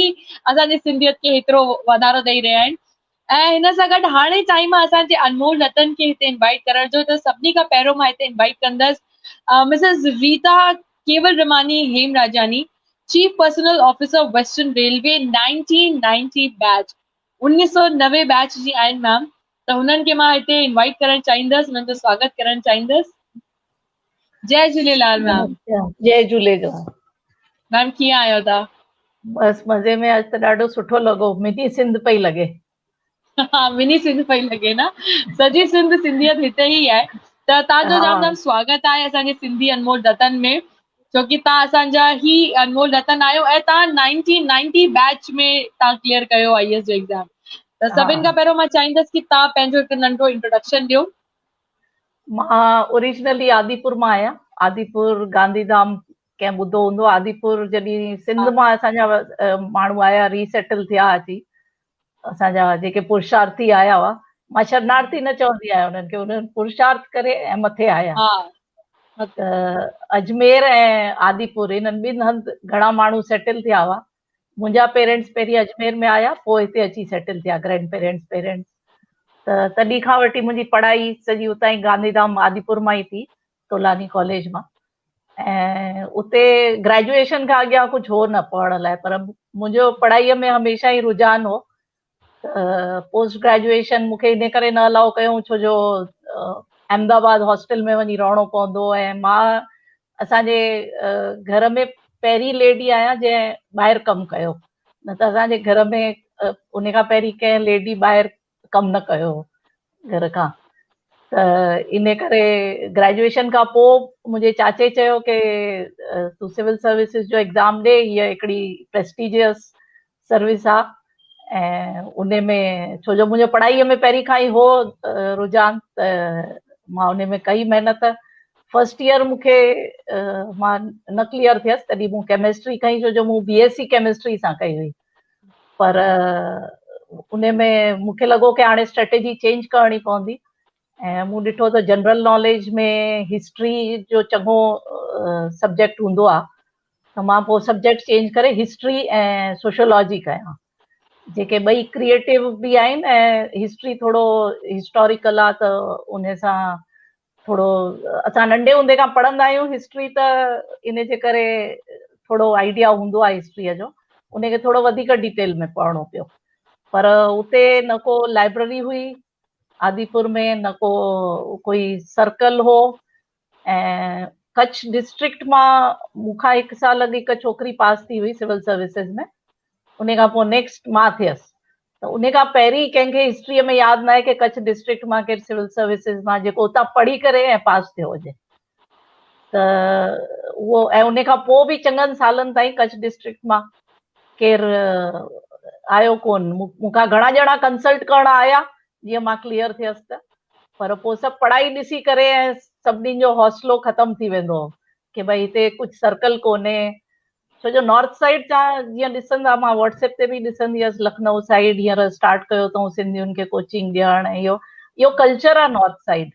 اسان جي سنڌيت کي هيترو واڌارو ڏئي رهيا آهن ۽ هن سان گڏ هاڻي ٽائيم آهي اسان جي انمول رتن کي هتي انوائيٽ ڪرڻ جو ته سڀني کان پهريون مان هتي انوائيٽ ڪندس Mrs Rita Kewal Ramani Hemrajani chief personnel officer western railway 1990 batch 1990 batch جي آهن ميم ته هنن کي مان هتي انوائيٽ ڪرڻ چاهيندس هنن جو سواگت ڪرڻ چاهيندس جئي جهوليلال ميم. جئي جهوليلال ميم ڪيئن آهيو تان؟ بس مزي ۾ اڄ ته ڏاڍو سٺو لڳو مني سنڌ پئي لڳي. ها مني سنڌ پئي لڳي نه سڄي سنڌ سنڌيت هتي ئي آهي ته تان جو جام جام سواگت آهي اسان جي سنڌي انمول رتن ۾ ڇو ڪي تان اسان جا هي انمول رتن آهيو ۽ تان 1990 بيچ ۾ تان ڪليئر ڪيو I S جو ايگزام ته سڀن کان پهريون مان چاهيندس ڪي تان پنهنجو هڪ ننڍو انٽروڊڪشن ڏيو. مان اوريجنلي آديپور مان آهيان. آديپور گانڌي ڌام ڪنهن ٻڌو هوندو. آديپور جڏهن سنڌ مان اسان جا ماڻهو آيا ري سيٽل ٿيا اچي اسان جا جيڪي پرشارٿي آيا هئا مان شرنارٿي نه چوندي آهيان انهن کي انهن پرشارٿ ڪري ۽ مٿي آيا ته اجمير ۽ آديپور انهن ٻن هنڌ گهڻا ماڻهو سيٽل ٿيا هئا منهنجا پيرنٽس پهرين اجمير ۾ آيا پوء هتي اچي سيٽل ٿيا گرينڊ پيرنٽس پيرنٽس ته تڏهن کان وٺي منهنجي پڙهائي سڄي اتان ئي گانڌيڌام آديپور مان ئي ٿي تولاڻي ڪاليج مان ۽ اتي گريجوئيشن کان اڳيان ڪجهه هو نه پڙهڻ لاء پر منهنجو پڙهائيء ۾ هميشه ئي رجحان هو ته پوسٽ گريجوئيشن مون کي ان ڪري نه الاؤ ڪيو ڇو جو احمد آباد هاسٽل ۾ وڃي رهڻو پوندو ۽ مان اسان جي گهر ۾ پهرين ليڊي آهيان جنهن ٻاهر ڪم ڪيو نه ته اسان جي گهر ۾ ان کان پهرين ڪنهن ليڊي ٻاهر ڪم نه ڪيو هو گهر کان ته ان ڪري گريجوئيشن کان پوء منهنجي چاچي چيو ڪي تون سول سروسز جو ايگزام ڏي هيء هڪڙي پريسٽيجيس سروس آ ۽ ان ۾ ڇو جو منهنجو پڙهائيء ۾ پهرين کان ئي هو رجحان ته مان ان ۾ ڪئي محنت فرسٽ ايئر مون کي مان نه ڪليئر ٿيس تڏهن مون ڪيمسٽري کنئي ڇو جو مون بي ايس سي ڪيمسٽري سان ڪئي هئي پر ان ۾ مون کي لڳو ڪي هاڻي اسٽريٽجي چينج ڪرڻي پوندي ۽ مون ڏٺو ته جنرل ناليج ۾ هسٽري جو چڱو سبجيڪٽ هوندو آهي ته مان پوء سبجيڪٽ چينج ڪري هسٽري ۽ سوشيولاجي ڪيان جيڪي ٻئي ڪريئيٽو به آهن ۽ هسٽري ٿورو هسٽاريڪل آ ته ان سان ٿورو اسان ننڍي هوندي کان پڙهندا آهيون هسٽري ته ان جي ڪري ٿورو آئيڊيا هوندو آهي هسٽريء جو ان کي ٿورو وڌيڪ ڊيٽيل ۾ پڙهڻو پيو پر اتي نه ڪو لائبريري هئي آديپور ۾ نه ڪو ڪوئي سرڪل هو ۽ ڪڇ ڊسٽرڪٽ مان مون کان هڪ سال اڳ هڪ ڇوڪري پاس ٿي هئي سول سروسز ۾ ان کان پوء نيڪسٽ مان ٿيس ته ان کان پهرين ڪنهن کي هسٽريء ۾ ياد ناهي ڪي ڪڇ ڊسٽرڪٽ مان ڪير سول سروسز مان جيڪو اتان پڙهي ڪري ۽ پاس ٿيو هجي ته اهو ۽ ان کان پوء به چڱن سالن تائين ڪڇ ڊسٽرڪٽ مان ڪير آيو ڪون مون کان گهڻا ڄڻا ڪنسلٽ ڪرڻ آيا جيئن مان ڪليئر ٿيس ته پر پوء سڀ پڙهائي ڏسي ڪري ۽ سڀني جو حوصلو ختم ٿي ويندو هو ڪي ڀئي هتي ڪجهه سرڪل ڪونهي ڇو جو نارٿ سائيڊ تان جيئن ڏسندا مان واٽس ايپ تي به ڏسندي هيس لکنؤ سائيڊ هينئر اسٽارٽ ڪيو اٿئون سنڌين کي ڪوچنگ ڏيڻ ۽ اهو اهو ڪلچر آهي نارٿ سائيڊ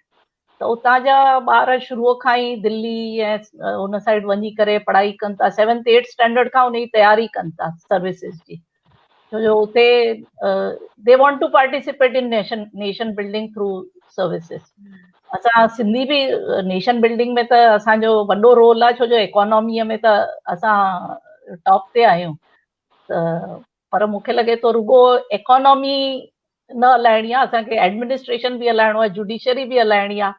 ته اتان جا ٻار شروع کان ئي دلي ۽ ان سائيڊ وڃي ڪري پڙهائي ڪن ٿا سيونٿ ايٽ اسٽينڊرڊ کان ان جي تياري ڪن ٿا سروسز جي ڇو جو اتي the want to participate in nation nation building through services اسان سنڌي به نيشن بلڊنگ ۾ ته اسان جو وڏو رول آهي ڇو جو اڪاناميء ۾ ته اسان ٽاپ تي آهيون ته پر مون کي لڳي ٿو رڳو اڪانامي نه هلائڻي آهي اسان کي ايڊمنسٽريشن به هلائڻو آهي جوڊيشري به هلائڻي آهي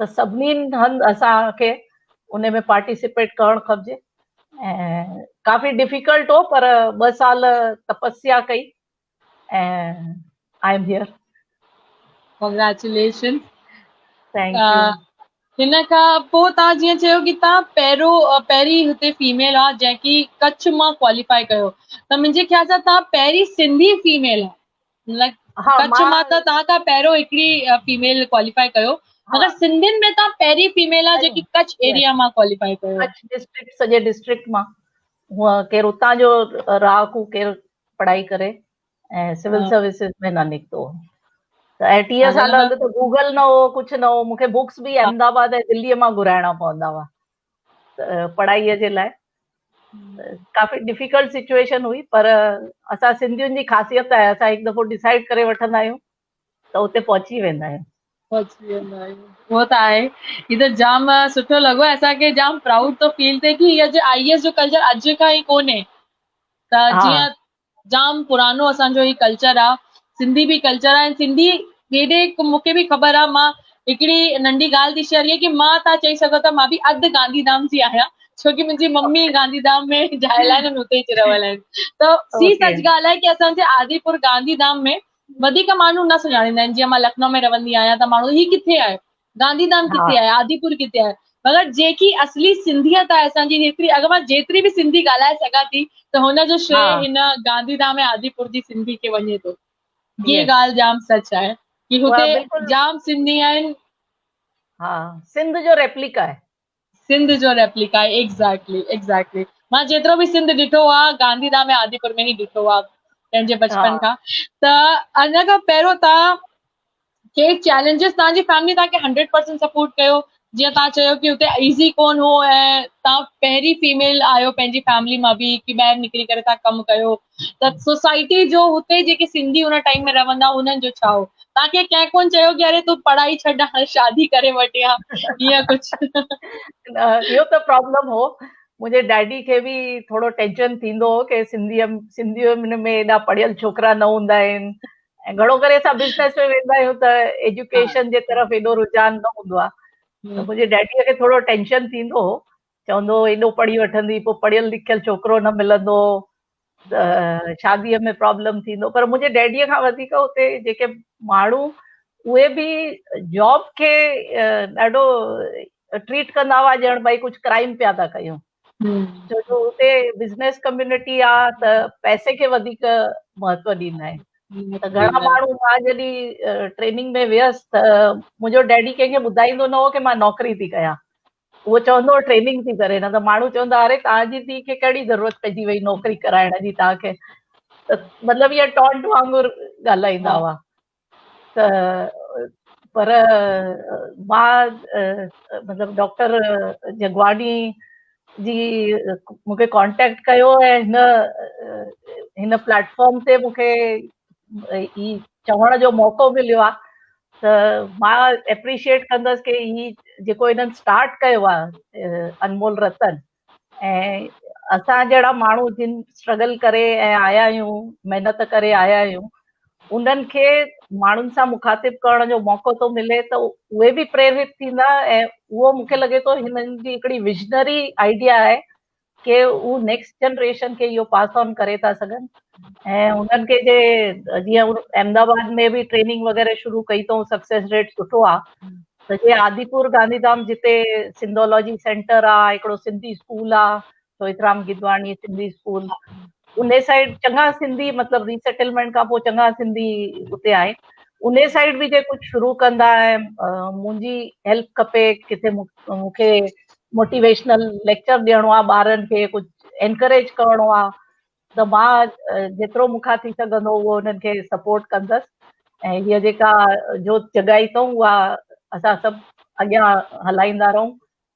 ته سڀني هنڌ اسان کي ان ۾ پارٽيسپيٽ ڪرڻ کپجي. ۽ ڪافي ڊفيڪلٽ هو پر ٻه سال تپسيا ڪئي ۽ I am here. Congratulation. Thank you. هن کان پوء توهان جيئن چيو ڪي توهان پهريون پهرين هتي فيميل آ جنهن ڪي ڪڇ مان ڪواليفائي ڪيو ته منهنجي خيال سان توهان پهرين سنڌي فيميل آ ڪڇ مان ته توهان کان پهريون هڪڙي فيميل ڪواليفائي ڪيو مگر سنڌين ۾ توهان پهرين فيميل آ جيڪي ڪڇ ايريا مان ڪواليفائي ڪيو. ڪڇ ڊسٽرڪٽ سڄي ڊسٽرڪٽ مان هونء ڪير اتان جو رهاڪو ڪير پڙهائي ڪري ۽ سول سروسز ۾ نه نڪتو ته ۽ 30 سال اڳ ته گوگل نه هو ڪجهه نه هو مونکي بڪس به احمد آباد ۽ دليء مان گهرائڻا پوندا هئا ته پڙهائيء جي لاء ڪافي ڊفيڪلٽ سچويشن هئي پر اسان سنڌين جي خاصيت آهي اسان هڪ دفعو ڊسائيڊ ڪري وٺندا آهيون ته اتي پهچي ويندا آهيون. پهچي ويندا آهيون اهو ته آهي هي ته جام سٺو لڳو اسان کي جام پرائوڊ ٿو فيل ٿئي ڪي هي اڄ I S جو ڪلچر اڄ کان ئي ڪونهي ته جيئن جام پراڻو اسان جو هي ڪلچر آ سنڌي به ڪلچر آ ۽ سنڌي هيڏي مونکي به خبر آ مان هڪڙي ننڍي ڳالهه ٿي شيئر ڪيان ڪي مان تان چئي سگهو ٿا مان به اڌ گانڌي ڌام جي آهيان ڇو ڪي منهنجي ممي گانڌي ڌام ۾ ڄايل آهن ۽ اتي ئي رهيل آهن ته سي سچ ڳالهه آهي ڪي اسان جي آديپور گانڌي ڌام ۾ وڌيڪ ماڻهو نه سڃاڻيندا آهن جيئن مان لکنؤ ۾ رهندي آهيان ته ماڻهو هي ڪٿي آهي گانڌي ڌام ڪٿي آهي آديپور ڪٿي آهي مگر جيڪي اصلي سنڌيت آهي اسان جي هيتري اگر مان جيتري به سنڌي ڳالهائي سگهان ٿي ته هن جو شريه هن گانڌي ڌام ۽ آديپور جي سنڌي کي وڃي ٿو هي ڳالهه جام سچ آهي ڪي هتي جام سنڌي آهن. ها سنڌ جو ريپليڪا آهي. سنڌ جو ريپليڪا آهي ايگزيڪٽلي ايگزيڪٽلي مان جيترو به سنڌ ڏٺو آ گانڌي ڌام ۽ آديپور ۾ ئي ڏٺو آ پنهنجي بچپن کان ته ان کان پهريون تان ڪي چئلينجز تان جي فيملي تان کي 100% سپورٽ ڪيو جيئن تان چيو ڪي اتي ايزي ڪون هو ۽ تان پهرين فيميل آهيو پنهنجي فيملي مان به ڪي ٻاهر نڪري ڪري تان ڪم ڪيو ته سوسائٽي جو هتي جيڪي سنڌي ان ٽائيم ۾ رهندا انهن جو ڇا هو توهان کي ڪنهن ڪون چيو ڪي اري تون پڙهائي ڇڏ هاڻي شادي ڪري وٺ يا ائين ڪجهه؟ نه اهو ته پرابلم هو منهنجي ڊيڊي کي به ٿورو ٽينشن ٿيندو هو ڪي سنڌي سنڌين ۾ ايڏا پڙهيل ڇوڪرا نه هوندا آهن ۽ گهڻو ڪري اسان بزنس ۾ ويندا آهيون ته ايجوڪيشن جي طرف ايڏو رجحان نه هوندو آهي ته منهنجي ڊيڊي کي ٿورو ٽينشن ٿيندو هو چوندو هو ايڏو پڙهي وٺندي پوء پڙهيل لکيل ڇوڪرو نه ملندو ته شاديء ۾ پرابلم ٿيندو پر منهنجي ڊيڊيء کان وڌيڪ اتي جيڪي ماڻهو اهي به جاب کي ڏاڍو ٽريٽ ڪندا هئا ڄڻ ڀئي ڪجهه ڪرائم پيا ٿا ڪيون ڇو جو اتي بزنس ڪميونٽي آ ته پئسي کي وڌيڪ مهتو ڏيندا آهن ته گهڻا ماڻهو مان جڏهن ٽريننگ ۾ ويس ته منهنجو ڊيڊي ڪنهن کي ٻڌائيندو نه هو ڪي مان نوڪري ٿي ڪيان اهو چوندو هو ٽريننگ ٿي ڪري نه ته ماڻهو چوندا اري توهان جي ڌيء کي ڪهڙي ضرورت پئجي وئي نوڪري ڪرائڻ جي توهان کي ته مطلب اها ٽانٽ وانگر ڳالهائيندا هئا ته پر مان مطلب ڊاڪٽر جگواڻي جي مونکي ڪانٽيڪٽ ڪيو ۽ هن هن پليٽ فارم تي مونکي هي چوڻ جو موقعو مليو آهي ته مان اپريشيئيٽ ڪندس ڪي هي جيڪو هنن اسٽارٽ ڪيو آهي انمول رتن ۽ اسان جهڙا ماڻهو جن اسٽرگل ڪري ۽ آيا آهيون محنت ڪري آيا آهيون انهن کي ماڻهن سان مخاطب ڪرڻ جو موقعو ٿو ملي ته اهي به پريرت ٿيندا ۽ اهو مونکي لڳي ٿو هنن جي هڪڙي وزنري آئيڊيا آهي ڪي هو نيڪسٽ جنريشن کي اهو پاس آن ڪري ٿا سگهن ۽ انهن کي جي جيئن احمد آباد ۾ به ٽريننگ وغيره شروع ڪئي اٿئون سڪسيس ريٽ سٺو آ ته جي آديپور گانڌيڌام جتي سنڌولاجي سينٽر آ هڪڙو سنڌي اسڪول آ چوئٿرام گدواڻي سنڌي اسڪول ان سائيڊ چڱا سنڌي مطلب ريسيٽلمينٽ کان پوء چڱا سنڌي اتي آهن ان سائيڊ به جي ڪجهه شروع ڪندا ۽ منهنجي هيلپ کپي ڪٿي مون کي موٽيويشنل ليڪچر ڏيڻو آهي ٻارن کي ڪجهه انڪريج ڪرڻو آهي ته مان جيترو مون کان ٿي سگهندو اهو انهن کي سپورٽ ڪندس ۽ هيء جيڪا جوت جڳائي اٿئون اها اسان سڀ اڳيان هلائيندا رهون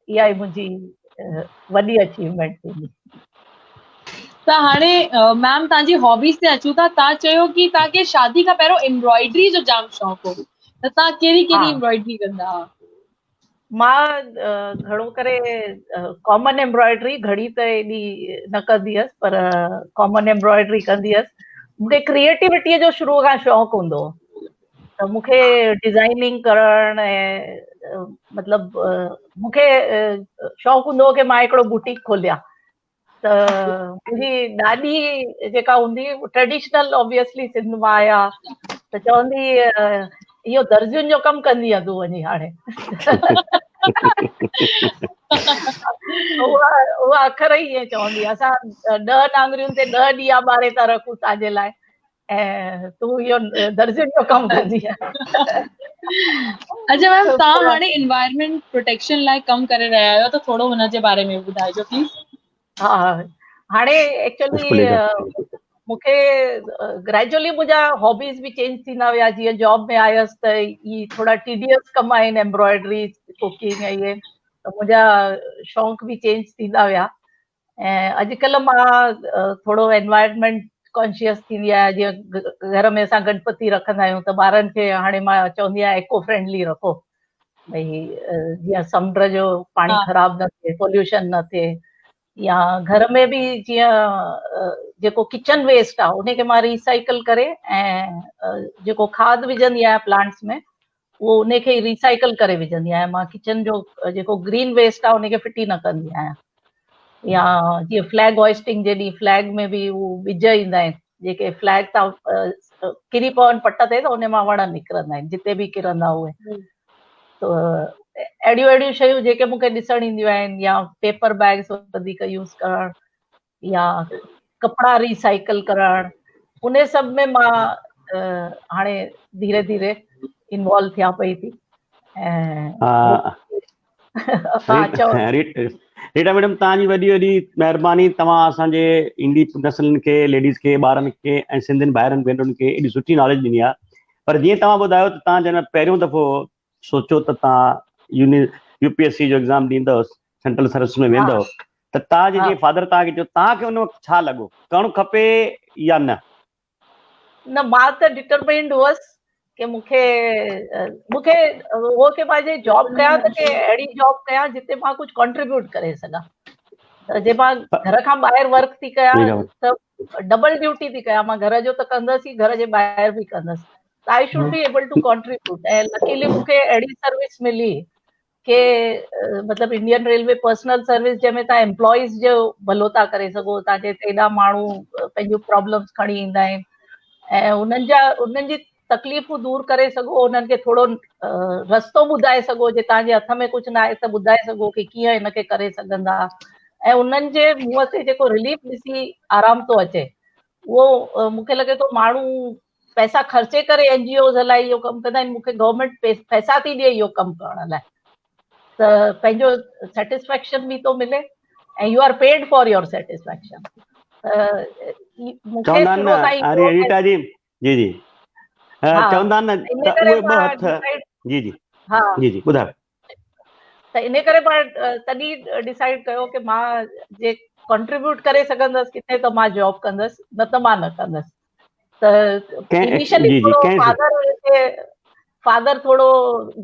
اها ئي منهنجي وڏي اچيومينٽ ٿيندي. ته هاڻي ميم توهان جي هابيز تي اچون ٿا توهان چيو ڪي توهان کي شادي کان پهريون ايمبرائڊري جو جام شوق هو ته توهان ڪهڙي ڪهڙي ايمبرائڊري ڪندا هئا؟ مان گهڻو ڪري ڪامن ايمبرائڊري گهڻي ته ايڏي نه ڪندي هيس پر ڪامن ايمبرائڊري ڪندي هيس مونکي ڪريئيٽوٽيء جو شروع کان شوق هوندو هو ته مونکي ڊزائننگ ڪرڻ ۽ مطلب مونکي شوق هوندو هو ڪي مان هڪڙو بوٽيڪ کوليان. ته منهنجي ڏاڏي جيڪا هوندي ٽريڊيشنل آبويسلي سنڌ مان آيا ته چوندي اهو درزين جو ڪم ڪندي آ تون وڃي هاڻي. اها اها اکر ئي ائين چوندي اسان 10 نانگرين تي 10 ڏيئا ٻاري ٿا رکون توهان جي لاء ۽ تون اهو درزين جو ڪم ڪندي اچها ميم توهان هاڻي انوائرمينٽ پروٽيڪشن لاء ڪم ڪري رهيا آهيو ته ٿورو هن جي باري ۾ ٻڌائجو پليز. ها هاڻي ايڪچولي مونکي گريجولي منهنجا هابيز به چينج ٿيندا ويا جيئن جاب ۾ آيس ته هي ٿورا ٽيڊيس ڪم آهن ايمبرائڊري ڪوڪنگ ۽ اهي ته منهنجا شوق به چينج ٿيندا ويا ۽ اڄڪلهه مان ٿورو انوائرمينٽ ڪانشيس ٿيندي آهيان جيئن گهر ۾ اسان گڻپتي رکندا آهيون ته ٻارن کي هاڻي مان چوندي آهيان ايڪو فرينڊلي رکو ڀئي جيئن سمنڊ جو پاڻي خراب نه ٿئي پوليوشن نه ٿئي يا گهر ۾ به جيئن جيڪو ڪچن ويسٽ آهي ان کي مان ريسائيڪل ڪري ۽ جيڪو کاد وجهندي آهيان پلانٽس ۾ اهو ان کي ريسائيڪل ڪري وجهندي آهيان مان ڪچن جو جيڪو گرين ويسٽ آهي ان کي ڦٽي نه ڪندي آهيان يا جيئن فليگ هوائسٽنگ جي ڏينهن فليگ ۾ به هو ٻج ايندا آهن جيڪي فليگ تان ڪري پون پٽ تي ته ان مان وڻ نڪرندا آهن جتي به ڪرندا اهي ته اهڙيون اهڙيون شيون جيڪي مونکي ڏسڻ اينديون آهن يا پيپر بيگس وڌيڪ يوز ڪرڻ يا ڪپڙا ريسائيڪل ڪرڻ ان سڀ ۾ مان هاڻي ڌيري ڌيري انوالو ٿيان پئي ٿي. ريٽا ميڊم توهان جي وڏي وڏي مهرباني توهان اسان جي ايندي نسلن کي ليڊيز کي ٻارن کي ۽ سنڌين ڀائرن ڀينرن کي ايڏي سٺي ناليج ڏني آهي پر جيئن توهان ٻڌايو ته توهان جڏهن پهريون دفعو سوچيو ته توهان يو پي ايس سي جو ايگزام ڏيندؤ سينٽرل سروس ۾ ويندؤ ته توهان جي جيئن فادر توهان کي چيو توهان کي ان وقت ڇا لڳو ڪرڻ کپي يا نه؟ نه مان ته ڊٽرمائنڊ هئس ڪي مونکي مونکي هو ڪي مان جي جاب ڪيان ته ڪي اهڙي جاب ڪيان جتي مان ڪجهه ڪنٽريبيوٽ ڪري سگهان ته جي مان گهر کان ٻاهر ورڪ ٿي ڪيان ته ڊبل ڊيوٽي ٿي ڪيان مان گهر جو ته ڪندس ئي گهر جي ٻاهر به ڪندس ته I should be able to contribute ۽ luckily مونکي اهڙي سروس ملي ڪي مطلب انڊين ريلوي پرسنل سروس جنهن ۾ توهان ايمپلائيز جو ڀلو ٿا ڪري سگهو توهان جي هتي ايڏا ماڻهو پنهنجون پرابلمس کڻي ايندا آهن ۽ انهن جا انهن جي تڪليفون دور ڪري سگهو انهن کي ٿورو رستو ٻڌائي سگهو جي توهان جي هٿ ۾ ڪجهه نه آهي ته ٻڌائي سگهو ڪي ڪيئن هن کي ڪري سگهندا ۽ انهن جي منهن تي جيڪو رليف ڏسي آرام ٿو اچي اهو مونکي لڳي ٿو ماڻهو پئسا خرچي ڪري اين جي اوز هلائي اهو ڪم ڪندا آهن مونکي گورنمينٽ پئسا ٿي ڏئي اهو ڪم ڪرڻ لاء ته پنهنجو سيٽسفيڪشن به ٿو ملي ۽ you are paid for your satisfaction مونکي شروع کان ئي ريٽا جي جي جي چوندا آهن نه ته اهي ٻه هٿ جي جي ها جي جي ٻڌايو ته ان ڪري مان تڏهن ڊسائيڊ ڪيو ڪي مان جي ڪنٽريبيوٽ ڪري سگهندس ڪٿي ته مان جاب ڪندس نه ته مان نه ڪندس ته انيشلي ٿورو فادر کي فادر ٿورو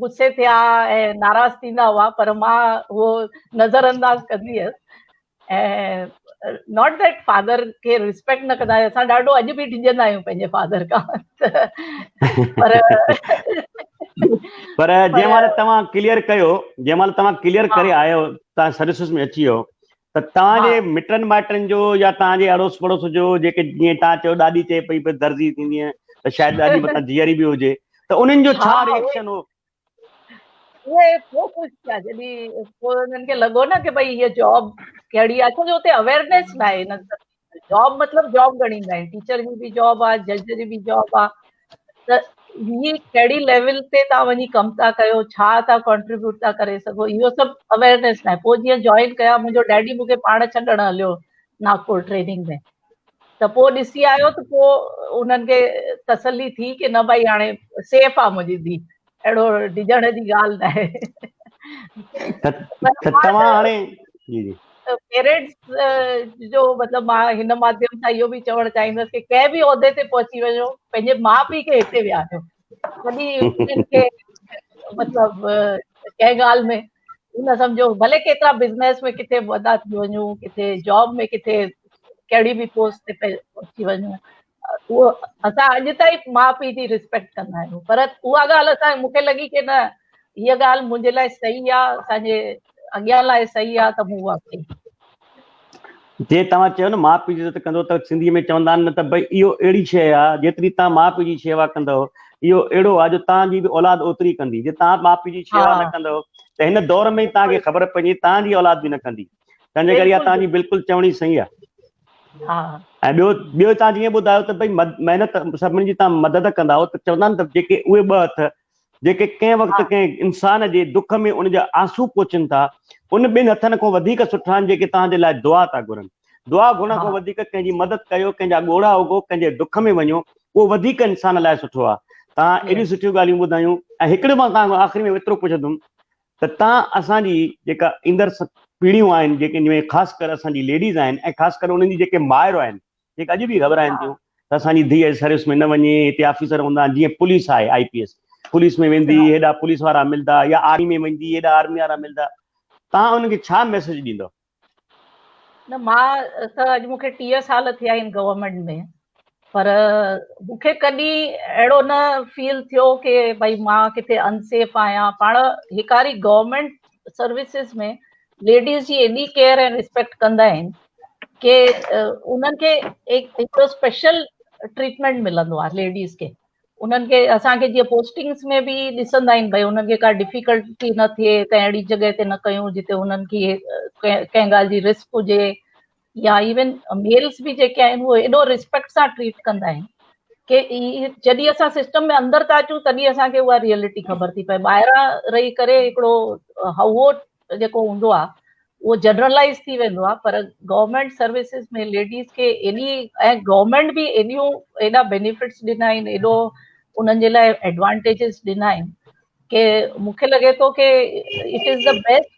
غصي ٿيا ۽ ناراض ٿيندا هئا پر مان اهو نظر انداز ڪندي هيس ۽ not that father کي ريسپيڪٽ نه ڪندا آهيون اسان ڏاڍو اڄ به ڊڄندا آهيون پنهنجي فادر کان پر پر جنهن مهل توهان ڪليئر ڪيو جنهن مهل توهان ڪليئر ڪري آيو توهان سروسز ۾ اچي ويو ته توهان جي مٽن مائٽن جو يا توهان جي اڙوس پڙوس جو جيڪي جيئن توهان چيو ڏاڏي چئي پئي ڀئي درزي ٿيندينء ته شايد ڏاڏي متان جيئري به هجي ته انهن جو ڇا ريئڪشن هو؟ اهي پوء خوش ٿيا جڏهن پوء انهن کي لڳو نه ڪي ڀئي هيء جاب ڪهڙي آهي ڇو جو اتي اويئرنيس نه آهي انهن جاب مطلب جاب ڳڻيندا آهن ٽيچر جي به جاب آهي جج جي به جاب آهي ته هي ڪهڙي ليول تي توهان وڃي ڪم ٿا ڪيو ڇا ٿا ڪنٽريبيوٽ ٿا ڪري سگهو اهو سڀ اويئرنيس ناهي پوء جيئن جوائن ڪيا منهنجو ڊيڊي مون کي پاڻ ڇڏڻ هليو ناگپور ٽريننگ ۾ ته پوء ڏسي آيو ته پوء انهن کي تسلي ٿي ڪي نه ڀائي هاڻي سيف آ منهنجي ڌي اهڙو ڊڄڻ جي ڳالهه ناهي. ته توهان هاڻي جي جي پيرنٽس جو مطلب مان هن ماڌيم سان اهو به چوڻ چاهيندس ڪي ڪنهن به عهدي تي پهچي وڃو پنهنجي ماء پيء کي هتي ويهاريو ڪڏهن انهن کي مطلب ڪنهن ڳالهه ۾ نه سمجهو ڀلي ڪيترا بزنس ۾ ڪٿي وڏا ٿي وڃون ڪٿي جاب ۾ ڪٿي ڪهڙي به پوسٽ تي پهچي وڃون اهو اسان اڄ تائين ماء پيء جي ريسپيڪٽ ڪندا آهيون پر اها ڳالهه اسان مونکي لڳي ڪي نه هيء ڳالهه منهنجي لاء صحيح آهي اسان جي اڳيان لاء صحيح آهي ته مون اها ڪئي. جي توهان چيو نه ماء پيء جي عزت ڪندو ته سنڌيء ۾ چوندا آهن نه ته ڀئي اهو اهڙي شيء آهي جيتري توهان ماء پيء جي شيوا ڪندؤ اهو اهڙو آهي جو توهان جي به اولاد اوتري ڪندي جي توهان ماء پيء جي شيوا نه ڪندؤ ته هن دور ۾ توهان کي خبر پئجي توهان جي اولاد به نه ڪندي تنهن جي ڪري اها توهان جي بلڪل چوڻي صحيح آهي. ۽ ٻيو ٻيو توهان جيئن ٻڌايو ته ڀئي محنت سڀني جي توهان مدد ڪندا آهيو ته چوندا آهن ته جيڪي اهي ٻه هٿ جيڪي ڪنهن وقت ڪنهن انسان جي دک ۾ ان جا آنسو پوڇن ٿا، ان ٻن هٿن کان وڌيڪ سٺا آهن جيڪي توهان جي لاء دعا ٿا گهرن. دعا گهرڻ کان وڌيڪ ڪنهن جي مدد ڪيو، ڪنهن جا ڳوڙها اگهو، ڪنهن جي دک ۾ وڃو، اهو وڌيڪ انسان لاء سٺو آهي. توهان ايڏيون سٺيون ڳالهيون ٻڌايون ۽ هڪڙو مان توهان کان آخري ۾ ايترو پڇندم ته توهان اسان جي جيڪا ايندڙ پيڙهيون آهن جيڪي خاص ڪر اسان جي ليڊيز آهن ۽ خاص ڪر انهن جي جيڪي مائر آهن جيڪي اڄ به گهٻرائن ٿيون ته اسان جي ڌيء سروس ۾ نه وڃي هتي آفيسر هوندا آهن جيئن پوليس آهي آئي پي ايس پوليس ۾ ويندي هيڏا پوليس وارا ملدا يا آرمي ۾ ويندي هيڏا آرمي وارا ملدا توهان انهن کي ڇا ميسج ڏيندو؟ نه مان ته اڄ مون کي 30 سال ٿيا آهن گورنمينٽ ۾ پر مون کي ڪڏهن اهڙو نه فيل ٿيو ڪي ڀئي مان ڪٿي انسيف آهيان پاڻ هيڪاري گورنمينٽ سروسز ۾ ليڊيز جي ايڏي ڪيئر ۽ ريسپيڪٽ ڪندا آهن ڪي انهن کي هڪڙو اسپيشل ٽريٽمينٽ ملندو آهي ليڊيز کي انهن کي اسان کي جيئن پوسٽنگس ۾ به ڏسندا آهن ڀئي انهن کي ڪا ڊفيڪلٽي نه ٿئي ڪنهن اهڙي جڳهه تي نه ڪيون جتي انهن کي ڪنهن ڳالهه جي رسڪ هجي يا ايون ميلز به جيڪي آهن اهي ايڏو ريسپيڪٽ سان ٽريٽ ڪندا آهن ڪي جڏهن اسان سسٽم ۾ اندر ٿا اچون تڏهن اسان کي اها ريئلٽي خبر ٿي پئي ٻاهران رهي ڪري هڪڙو هوو جيڪو هوندو آهي اهو جنرلائز ٿي ويندو آهي پر گورنمينٽ سروسز ۾ ليڊيز کي ايڏي ۽ گورنمينٽ به ايڏيون ايڏا بينيفٽس ڏنا آهن ايڏو انهن جي لاء ايڊوانٽيجز ڏنا آهن ڪي مون کي لڳي ٿو ڪي it is the best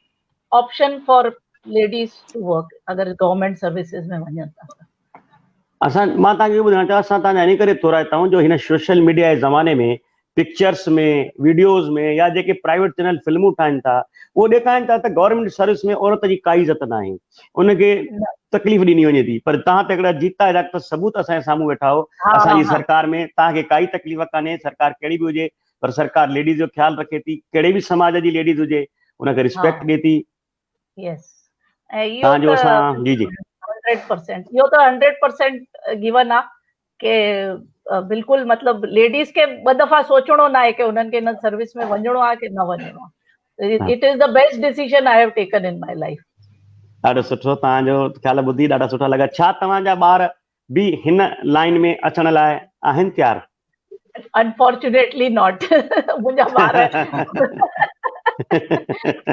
option for ladies to work اگر گورنمينٽ سروسز ۾ وڃن ٿا ته. اسان مان توهان کي اهو ٻڌائڻ چاهيان اسان توهان جا ان ڪري ٿورائتا آهيون جو هن سوشل ميڊيا جي زماني ۾ پڪچرس ۾ ويڊيوز ۾ يا جيڪي پرائيويٽ چينل فلمون ٺاهن ٿا اهو ڏيکارين ٿا ته گورنمينٽ سروس ۾ عورت جي ڪائي عزت ناهي ان کي تڪليف ڏني وڃي ٿي پر توهان ته هڪڙا جيتا جاڳتا ثبوت اسان جي سامهون ويٺا آهو اسان جي سرڪار ۾ توهان کي ڪائي تڪليف ڪانهي سرڪار ڪهڙي به هجي پر سرڪار ليڊيز جو خيال رکي ٿي ڪهڙي به سماج جي ليڊيز هجي ان کي ريسپيڪٽ ڏي ٿي. يس ۽ اهو تان جو اسان جي جي 100% اهو ته 100% گيون آ ڪي بلڪل مطلب ليڊيز کي ٻه دفعا سوچڻو نه آهي ڪي انهن کي ان سروس ۾ وڃڻو آ ڪي نه وڃڻو آ it is the best decision I have taken in my life. ڏاڍو سٺو توهان جو خيال ٻڌي ڏاڍا سٺا لڳا ڇا توهان جا ٻار به هن لائين ۾ اچڻ لاء آهن تيار؟ انفارچونيٽلي not منهنجا ٻار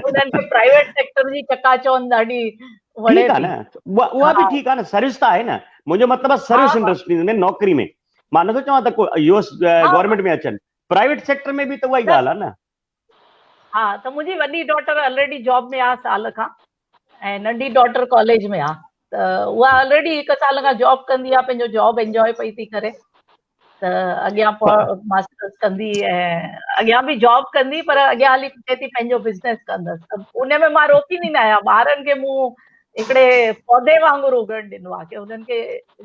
انهن کي پرائيويٽ سيڪٽر جي چڪاچوند ڏاڍي وڻي ٺيڪ آ نه اها به ٺيڪ آ نه سروس ته آهي نه منهنجو مطلب آ سروس انڊسٽري ۾ نوڪري ۾ مان نٿو چوان ته ڪو يو ايس گورنمينٽ ۾ اچن پرائيويٽ سيڪٽر ۾ به ته اها ئي ڳالهه آ نه. ها ته منهنجي وڏي ڊاٽر آلريڊي جاب ۾ آ سال کان ۽ ننڍي ڊاٽر ڪاليج ۾ آ ته اها آلريڊي هڪ سال کان جاب ڪندي آ پنهنجو جاب انجوائي پئي ٿي ڪري ته اڳيان ماسٽرس ڪندي ۽ اڳيان به جاب ڪندي پر اڳيان هلي چئي ٿي پنهنجو بزنس ڪندس ته ان ۾ مان روڪيندي نه آهيان ٻارن کي مون هڪڙي پوڌي وانگر اگڻ ڏنو آ ڪي انهن کي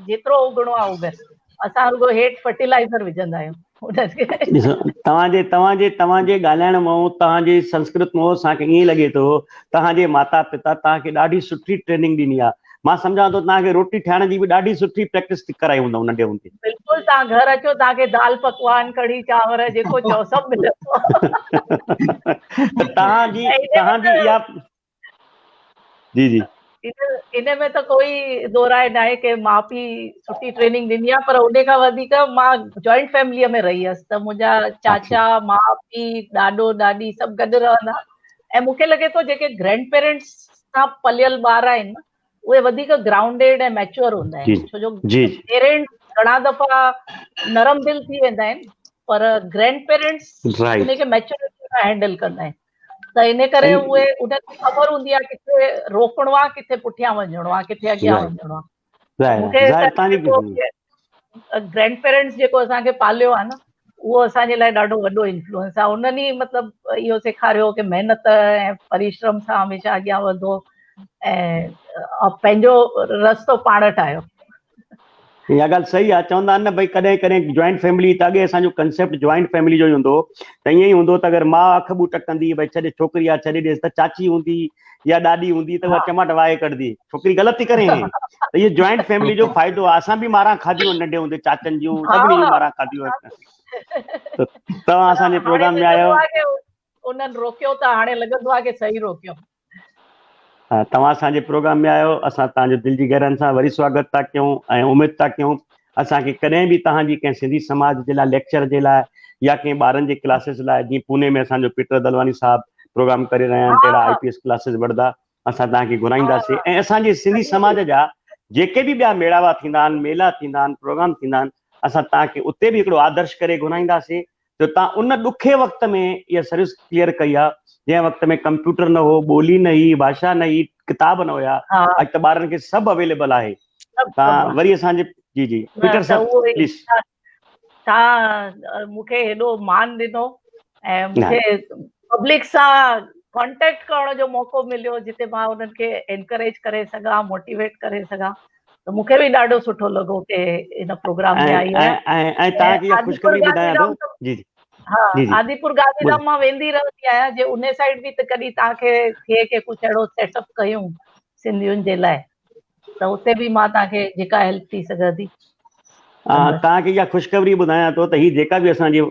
جيترو اگڻو آ اگن اسان رڳو هيٺ فرٽيلائزر وجهندا آهيون ڏسو توهان جي توهان جي توهان جي ڳالهائڻ مون توهان جي سنسڪرت مون اسان کي ائين لڳي ٿو توهان جي ماتا پتا توهان کي ڏاڍي سٺي ٽريننگ ڏني آهي مان سمجهان ٿو توهان کي روٽي ٺاهڻ جي به ڏاڍي سٺي پريڪٽس ڪرائي هوندو ننڍي هوندي. بلڪل توهان گهر اچو توهان کي دال پڪوان ڪڙهي چانور جيڪو چئو سڀ ملندو. ته توهان جي توهان جي اها جي جي. ان ۾ ته ڪوئي دو راء ناهي ڪي ماء پيء سٺي ٽريننگ ڏني آهي پر ان کان وڌيڪ مان جوائنٽ فيمليء ۾ رهي هيس ته منهنجا چاچا ماء پيء ڏاڏو ڏاڏي سڀ گڏ رهندا ۽ مون کي لڳي ٿو جيڪي گرينڊ پيرنٽس سان پليل ٻار آهن اهي وڌيڪ گرائونڊيڊ ۽ ميچوئر هوندا آهن ڇو جو پيرنٽس گهڻا دفعا نرم دل ٿي ويندا آهن پر گرينڊ پيرنٽس ان کي ميچورٽي سان هينڊل ڪندا آهن ته ان ڪري اهي انهن کي خبر هوندي آهي ڪٿي روڪڻو آهي ڪٿي پٺيان وڃڻو آهي ڪٿي اڳيان وڃڻو آهي مون کي گرينڊ پيرنٽس جيڪو اسان کي پاليو آهي نه اهو اسان جي لاء ڏاڍو وڏو انفلوئنس آهي انهن ئي مطلب اهو سيکاريو ڪي محنت ۽ پرشرم سان هميشه اڳيان وڌو ۽ پنهنجو رستو پاڻ ٺاهيو. اها ڳالهه صحيح آهي چوندا آهن نه ڀئي ڪڏهن ڪڏهن جوائنٽ فيملي ته اڳي اسان جو ڪنسيپٽ جوائنٽ فيملي جو ئي هوندو هو ته ائين ئي هوندو ته اگر ماء اک ٻوٽ ڪندي ڀئي ڇڏ ڇوڪري آهي ڇڏي ڏيس ته چاچي هوندي يا ڏاڏي هوندي ته اها چماٽ وائي ڪڍندي ڇوڪري غلط ٿي ڪري ته اهو جوائنٽ فيملي جو فائدو آهي اسان به ماران کاڌيون آهن ننڍي هوندي چاچن جون سڀني جون ماران کاڌيون آهن ته توهان اسان جي پروگرام ۾ آيو انهن روڪيو ته هاڻي لڳندو آهي ڪي صحيح روڪيو توهان اسان جي پروگرام ۾ آيو اسان توهان جو دل جي گهرن سان وري سواگت ٿا ڪيون ۽ اميد ٿا ڪيون اسان کي ڪڏهن به توهان جي ڪنهن سنڌي سماج جي لاء ليڪچر جي لاء يا ڪنهن ٻارن جي ڪلاسز لاء جيئن پوني ۾ اسان جو پيٽر دلواني صاحب پروگرام ڪري رهيا آهن تهڙا آء پي ايس ڪلاسز وٺندا اسان توهان کي گهرائينداسين ۽ اسان جي سنڌي سماج جا جيڪي به ٻيا ميڙاوا ٿيندا آهن ميلا ٿيندا آهن پروگرام ٿيندا آهن اسان توهان کي اتي به هڪڙو آدرش ڪري گهرائينداسين جو تان ان ڏکي وقت ۾ اها سروس ڪليئر ڪئي آ جنهن وقت ۾ ڪمپيوٽر نه هو ٻولي نه هئي ڀاشا نه هئي ڪتاب نه هيا اڄ ته ٻارن کي سڀ اويليبل آهي تان وري اسان جي جي جي پيٽر صاحب پليز تان مون کي هيڏو مان ڏنو ۽ مون کي پبلڪ سان ڪانٽيڪٽ ڪرڻ جو موقعو مليو جتي مان انهن کي انڪريج ڪري سگهان موٽيويٽ ڪري سگهان ته مون کي به ڏاڍو سٺو لڳو ڪي ان پروگرام ۾ آئي آهيان ۽ ۽ توهان کي اها خوشخبري ٻڌايان ٿو جي جي ها آديپور گانڌيڌام مان ويندي رهندي آهيان جي ان سائيڊ به ته ڪڏهن توهان کي ٿئي ڪي ڪجهه اهڙو سيٽ اپ ڪيون سنڌين جي لاء ته اتي به مان توهان کي جيڪا هيلپ ٿي سگهي ٿي توهان کي اها خوشخبري ٻڌايان ٿو ته هي جيڪا به اسان جي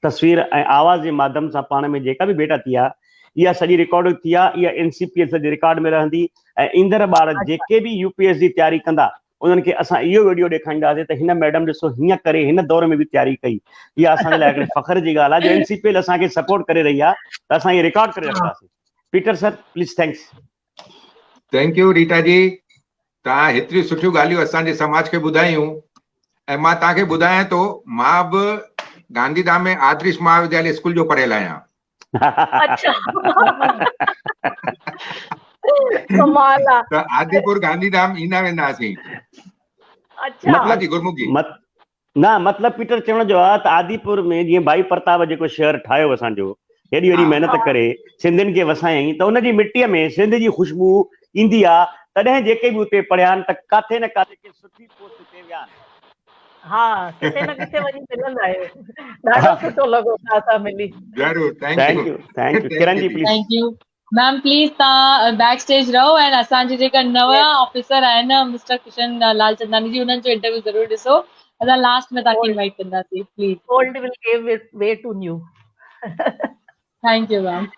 تصوير ۽ آواز جي ماڌيم سان پاڻ ۾ جيڪا به ڀيٽا ٿي آ اها سڄي رڪارڊ ٿي آ اها اين سي پي ايس جي رڪارڊ ۾ رهندي ۽ ايندڙ ٻار جيڪي به يو پي ايس جي تياري ڪندا انهن کي اسان اهو ويڊيو ڏيکارينداسين ته هن ميڊم ڏسو هيئن ڪري هن دور ۾ به تياري ڪئي اها اسان جي لاء هڪڙي فخر جي ڳالهه آ جو اين سي پي ايل اسان کي سپورٽ ڪري رهي آ ته اسان اهي رڪارڊ ڪري رکنداسين Peter sir please thanks. Thank you Rita ji توهان هيتريون سٺيون ڳالهيون اسان جي سماج کي ٻڌايون ۽ مان توهان کي ٻڌايان ٿو مان به گانڌيڌام ۾ آدرش مهاوديالي اسڪول جو پڙهيل آهيان. اڇا ڪمال آ. ته آديپور گانڌيڌام ايندا ويندا هئاسين. اڇا. مطلب جي گرمک جي. نه مطلب پيٽر چوڻ جو آ ته آديپور ۾ جيئن ڀائي پرتاب جيڪو شهر ٺاهيو اسان جو هيڏي وڏي محنت ڪري سنڌين کي وسايائين ته ان جي مٽيء ۾ سنڌ جي خوشبو ايندي آ تڏهن جيڪي به اتي پڙهيا آهن ته ڪاٿي نه ڪاٿي ڪنهن سٺي پوسٽ تي ويا آهن. ها ڪٿي نه ڪٿي وڃي ملندا آهيو ڏاڍو سٺو لڳو توهان سان ملي. ضرور thank you thank you Kiran ji please. Thank you ma'am please توهان بيڪ اسٽيج رهو ۽ اسان جي جيڪا نوان آفيسر آهن مسٽر ڪشن لال چنداني جي انهن جو انٽرويو ضرور ڏسو اسان لاسٽ ۾ توهان کي انوائٽ ڪنداسين please. Old will give way to new. Thank you ma'am.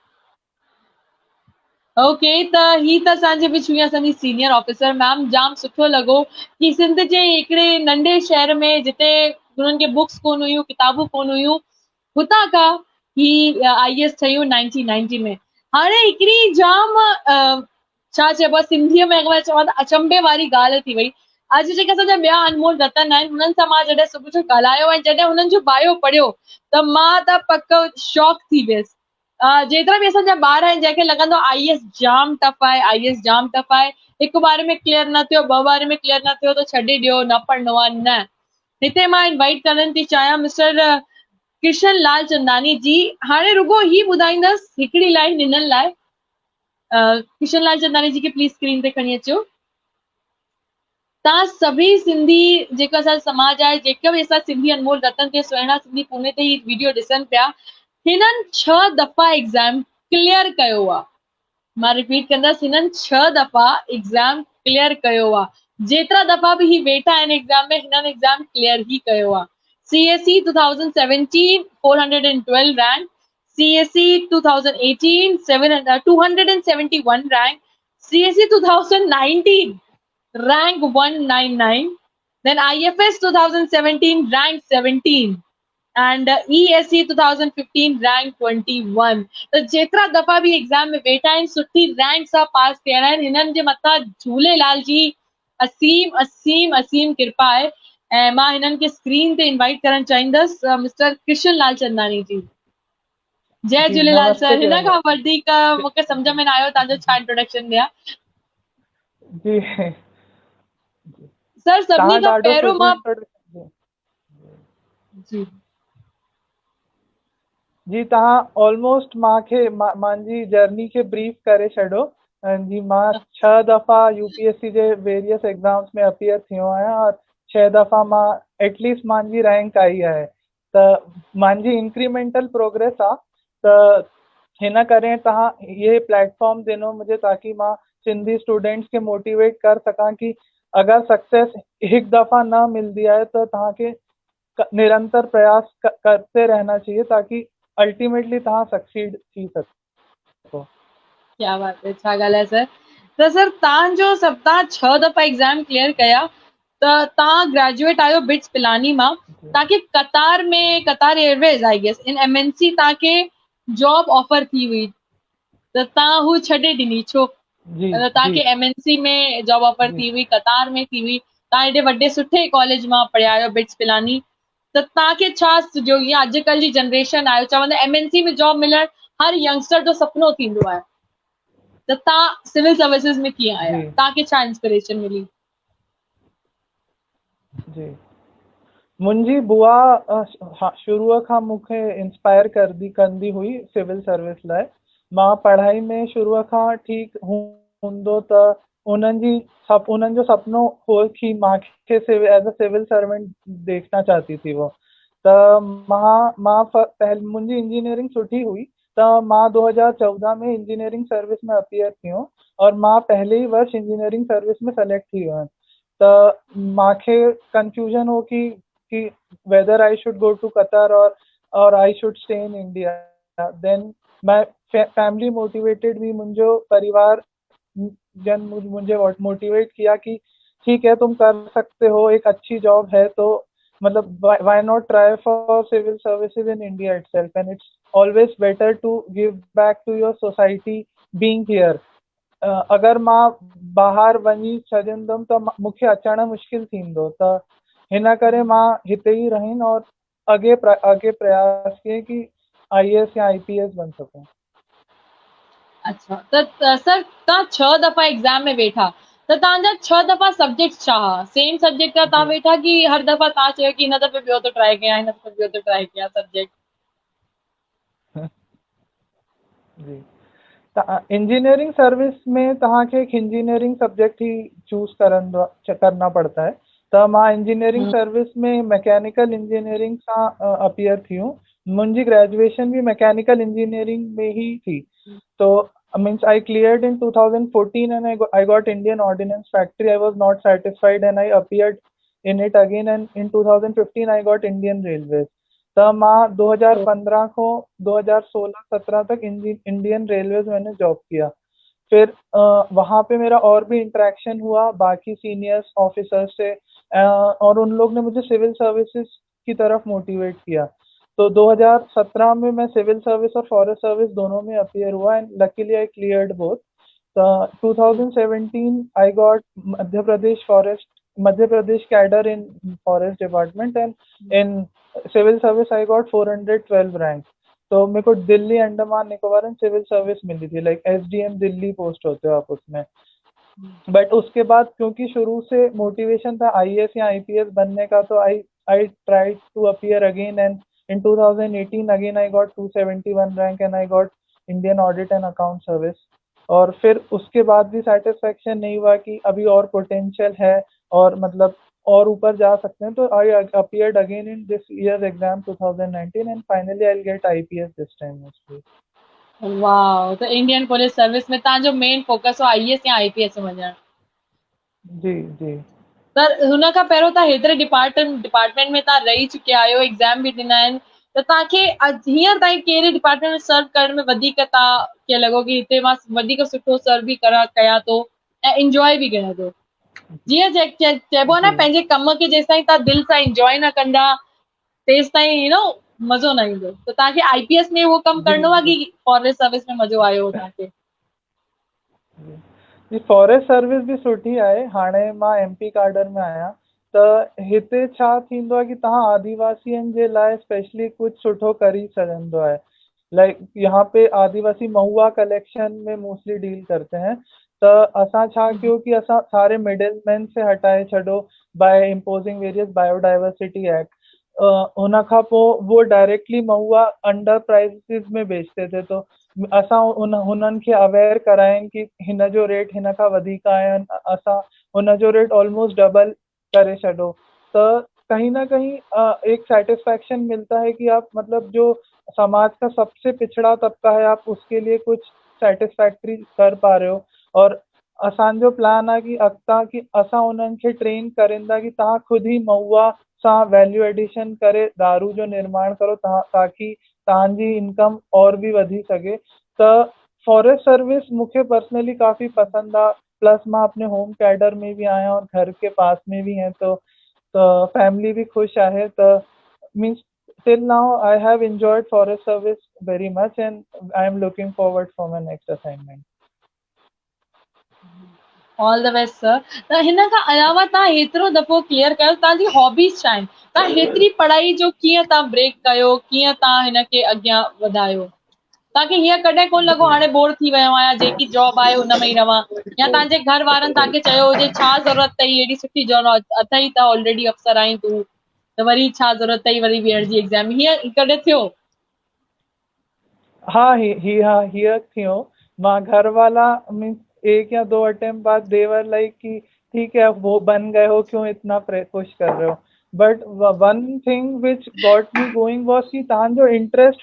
Okay ته هي ته اسان جي وچ هئي اسان جي سينيئر آفيسر ميم جام سٺو لڳو ڪي سنڌ جي هڪڙي ننڍي شهر ۾ جتي انهن کي بڪس ڪون هيون ڪتابون ڪون هيون هتان کان هي I S ٺهيو نائنٽين نائنٽي ۾ هاڻي هڪڙي جام ڇا چئبو آهي سنڌيء ۾ اگر چوان ته اچنڀي واري ڳالهه ٿي وئي اڄ جيڪي اسان جا ٻيا انمول رتن آهن انهن سان مان جڏهن صبح جو ڳالهايو ۽ جڏهن انهن جو بايو پڙهيو ته مان ته پڪ شاڪ ٿي ويس جيترا به اسان جا ٻار آهن جنهن کي لڳندو I S جام ٽف آهي I S جام ٽف آهي هڪ باري ۾ ڪليئر نه ٿيو ٻه باري ۾ ڪليئر نه ٿيو ته ڇڏي ڏيو نه پڙهڻو آهي نه هتي مان انوائيٽ ڪرڻ ٿي چاهيان مسٽر ڪرشن لال چنداني جي هاڻي رڳو هي ٻڌائيندس هڪڙي لائن هنن لاء ڪرشن لال چنداني جي کي پليز اسڪرين تي کڻي اچو تان سڀئي سنڌي جيڪو اسان سماج آهي جيڪا به اسان سنڌي انمول رتن تي سهڻا سنڌي پوني تي هي ويڊيو ڏسن پيا هنن 6 دفعا ايگزام ڪليئر ڪيو آهي مان رپيٽ ڪندس هنن ڇهه دفعا ايگزام ڪليئر ڪيو آ جيترا دفعا به هي ويٺا آهن ايگزام ۾ هنن ايگزام ڪليئر هي ڪيو آ C S C 2017 412 rank C S C 2018 271 rank C S C 2019 rank 199 then I F S 2017 rank 17 and E S C 2015 rank 21 ته جيترا دفعا به ايگزام ۾ ويٺا آهن سٺي رينڪ سان پاس ٿيا آهن هنن جي مٿان جهوليلال جي اسيم اسيم اسيم ڪرپا آهي ۽ مان هنن کي اسڪرين تي انوائٽ ڪرڻ چاهيندس مسٽر ڪرشن لال چنداني جي جئي جهوليلال سر هن کان وڌيڪ مون کي سمجهه ۾ نه آيو توهان جو ڇا انٽروڊڪشن ڏيان جي سر سڀني کان پهريون مان جي جي توهان آلموسٽ مان کي مانجي جرني کي بريف ڪري ڇڏيو جي مان ڇهه دفعا يو پي ايس سي جي ويريس ايگزامس ۾ اپيئر ٿيو آهيان اور 6 दफ़ा मां एटलीस्ट मुंहिंजी रैंक आई आहे। त मुंहिंजी इंक्रीमेंटल प्रोग्रेस आहे। त हिन करे तव्हां इहे प्लेटफॉर्म ॾिनो मुझे ताकी मां सिंधी स्टूडेंट्स खे मोटिवेट कर सघां की अगरि सक्सेस हिकु दफ़ा न मिलंदी आहे त तव्हांखे निरंतर प्रयास करते रहना चाहिए ताकि अल्टीमेटली तव्हां सक्सीड थी सघो। क्या बात है, छा ॻाल्हि आहे सर। त सर तव्हांजो सभु तव्हां 6 दफ़ा एग्ज़ाम क्लियर कया, त तव्हां ग्रेजुएट आहियो बिट्स पिलानी मां, तव्हांखे कतार में, Qatar Airways I guess in MNC तव्हांखे जॉब ऑफर थी हुई, त तव्हां हू छॾे ॾिनी छो? जी, त तव्हांखे एमएनसी में जॉब ऑफर थी हुई, कतार में थी हुई, तव्हां हेॾे वॾे सुठे कॉलेज मां पढ़िया आहियो बिट्स पिलानी, त तव्हांखे छा सुझियो? ईअं अॼुकल्ह जी जनरेशन आहे, चवंदा एमएनसी में जॉब मिलणु हर यंगस्टर जो सपनो थींदो आहे, त तव्हां सिविल सर्विसेज में कीअं आया? तव्हांखे छा इंस्पिरेशन मिली? जी, मुंहिंजी बुआ शुरूअ खां मूंखे इंस्पायर कंदी हुई सिविल सर्विस लाइ। मां पढ़ाई में शुरूअ खां ठीकु हूंदो त उन्हनि जो सपनो हो कि मूंखे एज अ सिविल सर्वेंट देखना चाहती थी वो। त मां मुंहिंजी इंजीनियरिंग सुठी हुई, त मां 2014 में इंजीनियरिंग सर्विस में अपीयर थी हुअमि और मां पहले ही वर्ष इंजीनियरिंग सर्विस में सेलेक्ट थी वियो हुअमि। त मूंखे कंफ्यूजन हो कि whether I should go to Qatar और I should stay in India. Then my family motivated me, मुंहिंजो परिवार जन मुझे मोटिवेट किया कि ठीक है तुम कर सकते हो, एक अच्छी जॉब है, तो मतलब why not try for civil services in India itself, and it's always better to give back to your society being here. अगरि मां ॿाहिरि वञी छॾींदुमि त मूंखे अचणु मुश्किल थींदो, त हिन करे मां हिते ई रहींदुमि और अॻे प्रयास कयो कि आईएएस या आईपीएस बन सकूं। अच्छा, त सर तव्हां 6 दफ़ा एग्ज़ाम में वेठा, त तव्हांजा 6 दफ़ा सब्जेक्ट छा हुआ? सेम सब्जेक्ट था तव्हां वेठा कि हर दफ़ा तव्हां चयो कि हिन दफ़े ॿियो थो ट्राई कयां, हिन दफ़े ॿियो थो ट्राई कयां सब्जेक्ट? जी, त इंजीनियरिंग सर्विस में तव्हांखे हिकु इंजीनियरिंग सब्जेक्ट ही चूज़ करना पड़ता है। त मां इंजीनियरिंग सर्विस में मैकेनिकल इंजीनियरिंग सां अपीयर थी हुअमि। मुंहिंजी ग्रेजुएशन बि मैकेनिकल इंजीनियरिंग में ही थी। तो means I cleared in 2014 and I got Indian Ordnance Factory. I was not satisfied and I appeared in it again, and in 2015 I got Indian Railways. त मां 2015 को 2016-17 तक इंडियन रेलवेज मैंने जॉब किया। फिर वहाँ पे मेरा और भी इंटरेक्शन हुआ बाकी सीनियर्स ऑफिसर्स से, और उन लोग ने मुझे सिविल सर्विसेज की तरफ मोटिवेट किया। तो 2017 में मैं सिविल सर्विस और फॉरेस्ट सर्विस दोनों में अपीयर हुआ and luckily I cleared both. तो 2017 I got Madhya Pradesh forest, Madhya Pradesh cadre in forest department and in civil service I got 412 rank. तो मेरे को Delhi Andaman Nicobar and civil service मिली थी, like SDM Delhi post होते हो आप उसमें। But उसके बाद क्योंकि शुरू से मोटिवेशन था आईएएस या आईपीएस बनने का, तो I tried to appear again and in 2018 again I got 271 rank and I got Indian Audit and Account Service. और फिर उसके बाद भी सेटिस्फेक्शन नहीं हुआ कि अभी और पोटेंशियल है और मतलब और ऊपर जा सकते हैं, तो I appeared again in this year exam 2019 and finally I will get IPS this time mostly. Wow, त इंडियन पुलिस सर्विस में तव्हांजो मेन फोकस हो आईएएस या आईपीएस वञण। जी जी। पर हुन खां पहिरियों तव्हां हेतिरे डिपार्टमेंट में तव्हां रही चुकिया आहियो, एग्ज़ाम बि ॾिना आहिनि, त तव्हांखे हींअर ताईं कहिड़े डिपार्टमेंट में सर्व करण में वधीक तव्हांखे लॻो कि हिते मां वधीक सुठो सर्व बि कयां थो ऐं इंजॉय बि कयां थो? जीअं चइबो आहे न, पंहिंजे कम खे जेसि ताईं तव्हां दिलि सां इंजॉय न कंदा तेसि ताईं you know मज़ो न ईंदो। त तव्हांखे आईपीएस में उहो कमु करिणो आहे कि फॉरेस्ट सर्विस में मज़ो आयो तव्हांखे? जी, फॉरेस्ट सर्विस बि सुठी आहे। हाणे मां एमपी कार्डर में आहियां, त हिते छा थींदो आहे कि तव्हां आदिवासियुनि जे लाइ स्पेशली कुझु सुठो करी सघंदो आहे। लाइक यहाँ पे आदिवासी महुआ कलेक्शन में मोस्टली डील करते हैं, त असां छा कयो कि असां सारे मिडल मैन से हटाए छॾो by imposing various biodiversity act. हुन खां पोइ वो डायरेक्टली महुआ अंडर प्राइसेस में बेचते थे, तो असां हुननि खे अवेयर कराइनि कि हिन जो रेट हिन खां वधीक आहे, असां हुन जो रेट ऑलमोस्ट डबल करे छॾो। तो कहीं ना कहीं एक सेटिस्फैक्शन मिलता है कि आप मतलब जो समाज का सबसे पिछड़ा तबका है आप उसके लिए कुछ सेटिस्फैक्ट्री कर पा रहे हो। और असांजो प्लान आहे की अॻितां की असां उन्हनि खे ट्रेन करेंदा की तव्हां ख़ुदि ई महुआ सां वैल्यू एडिशन करे दारू जो निर्माण करो ताकि तव्हांजी इनकम और बि वधी सघे। त फॉरेस्ट सर्विस मूंखे पर्सनली काफ़ी पसंदि आहे, प्लस मां अपने होम कैडर में बि आहियां और घर के पास में बि है, तो फैमिली बि ख़ुशि आहे। त means till now I have enjoyed forest service very much and I am looking forward for my next assignment. All the best sir. त हिन खां अलावा तव्हां हेतिरो दफ़ो क्लियर कयो, तव्हांजी हॉबीज़ छा आहिनि? तव्हां हेतिरी पढ़ाई जो कीअं तव्हां ब्रेक कयो, कीअं तव्हां हिनखे अॻियां वधायो? तव्हांखे हीअं कॾहिं कोन लॻो हाणे बोर थी वियो आहियां, जेकी जॉब आहे हुन में ई रवां, या तव्हांजे घर वारनि तव्हांखे चयो हुजे छा ज़रूरत अथई एॾी सुठी जॉब अथई त ऑलरेडी अफ़सर आहीं तूं, त वरी छा ज़रूरत अथई वरी ॿीहर जी एग्ज़ाम, हीअं कॾहिं थियो? हा, ही हा हीअं थियो। मां घर वाला मीन्स एक या दो अटेम्प्ट बाद दे वर लाइक कि ठीक है वो बन गए हो, क्यों इतना पुश कर रहे हो। But one thing which got me going was कि तव्हांजो interest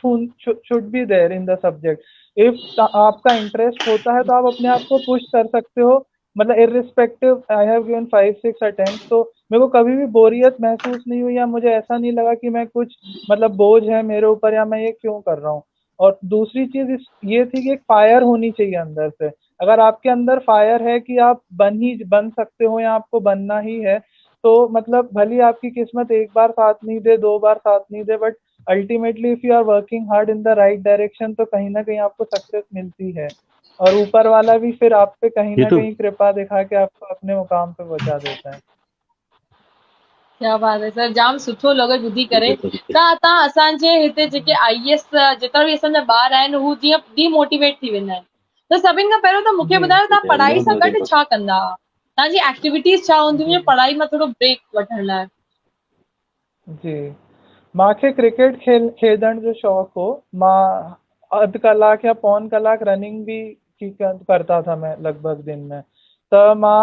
should be there in the subject. If आपका इंटरेस्ट होता है तो आप अपने आप को पुश कर सकते हो, मतलब irrespective I have given 5-6 attempt, तो मेरे को कभी भी बोरियत महसूस नहीं हुई या मुझे ऐसा नहीं लगा कि मैं कुछ मतलब बोझ है मेरे ऊपर या मैं ये क्यों कर रहा हूँ। और दूसरी चीज़ ये थी कि एक फायर होनी चाहिए अंदर से। अगर आपके अंदर फायर है कि आप बन सकते हो या आपको बनना ही है, तो मतलब भली आपकी किस्मत एक बार साथ नहीं दे, दो बार साथ नहीं दे, but ultimately if you are working hard in the right direction तो कहीं ना कहीं आपको सक्सेस मिलती है और ऊपर वाला भी फिर आप पे कहीं ना कहीं कृपा दिखा के आपको अपने मुकाम पे पहुंचा देता है। क्या बात है सर, जाम सुठो लॻो ॿुधी करे। त तव्हां असांजे हिते जेके IAS जेतिरा बि असांजा ॿार आहिनि हू जीअं डीमोटिवेट थी वेंदा आहिनि, त सभिनी खां पहिरियों त मूंखे ॿुधायो तव्हां पढ़ाई सां गॾु छा कंदा हुआ, तव्हांजी एक्टिविटीज़ छा हूंदी हुई पढ़ाई मां थोरो ब्रेक वठण लाइ? जी, मूंखे क्रिकेट खेॾण जो शौक़ु हो। मां अधु कलाक या पौन कलाक रनिंग भी करता था मैं लगभग दिन में, त मां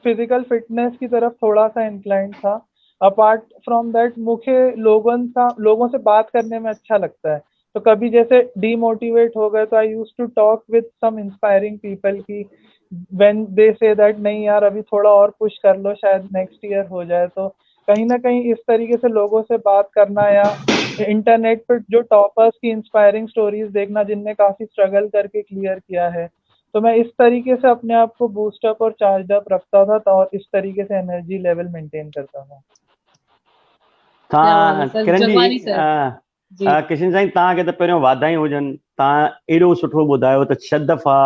फिजिकल फिटनेस की तरफ थोड़ा सा इंक्लाइंड था। अपार्ट फ्रॉम that मूंखे लोगों से बात करने में अच्छा लगता है, तो कभी जैसे डीमोटिवेट हो गए तो I use to talk with some inspiring people की when they say that नहीं यार अभी थोड़ा और पुश कर लो, शायद नेक्स्ट ईयर हो जाए। तो कहीं ना कहीं इस तरीके से लोगों से बात करना या इंटरनेट पर जो टॉपर्स की इंस्पायरिंग स्टोरीज देखना जिनने काफ़ी स्ट्रगल करके क्लियर किया है, तो मैं इस तरीके से अपने आप को बूस्ट अप और चार्ज अप रखता था और इस तरीके से एनर्जी लेवल मेंटेन करता था। तव्हां किरण जी, किशन साईं तव्हांखे त पहिरियों वाधायूं हुजनि, तव्हां एॾो सुठो ॿुधायो त 6 दफ़ा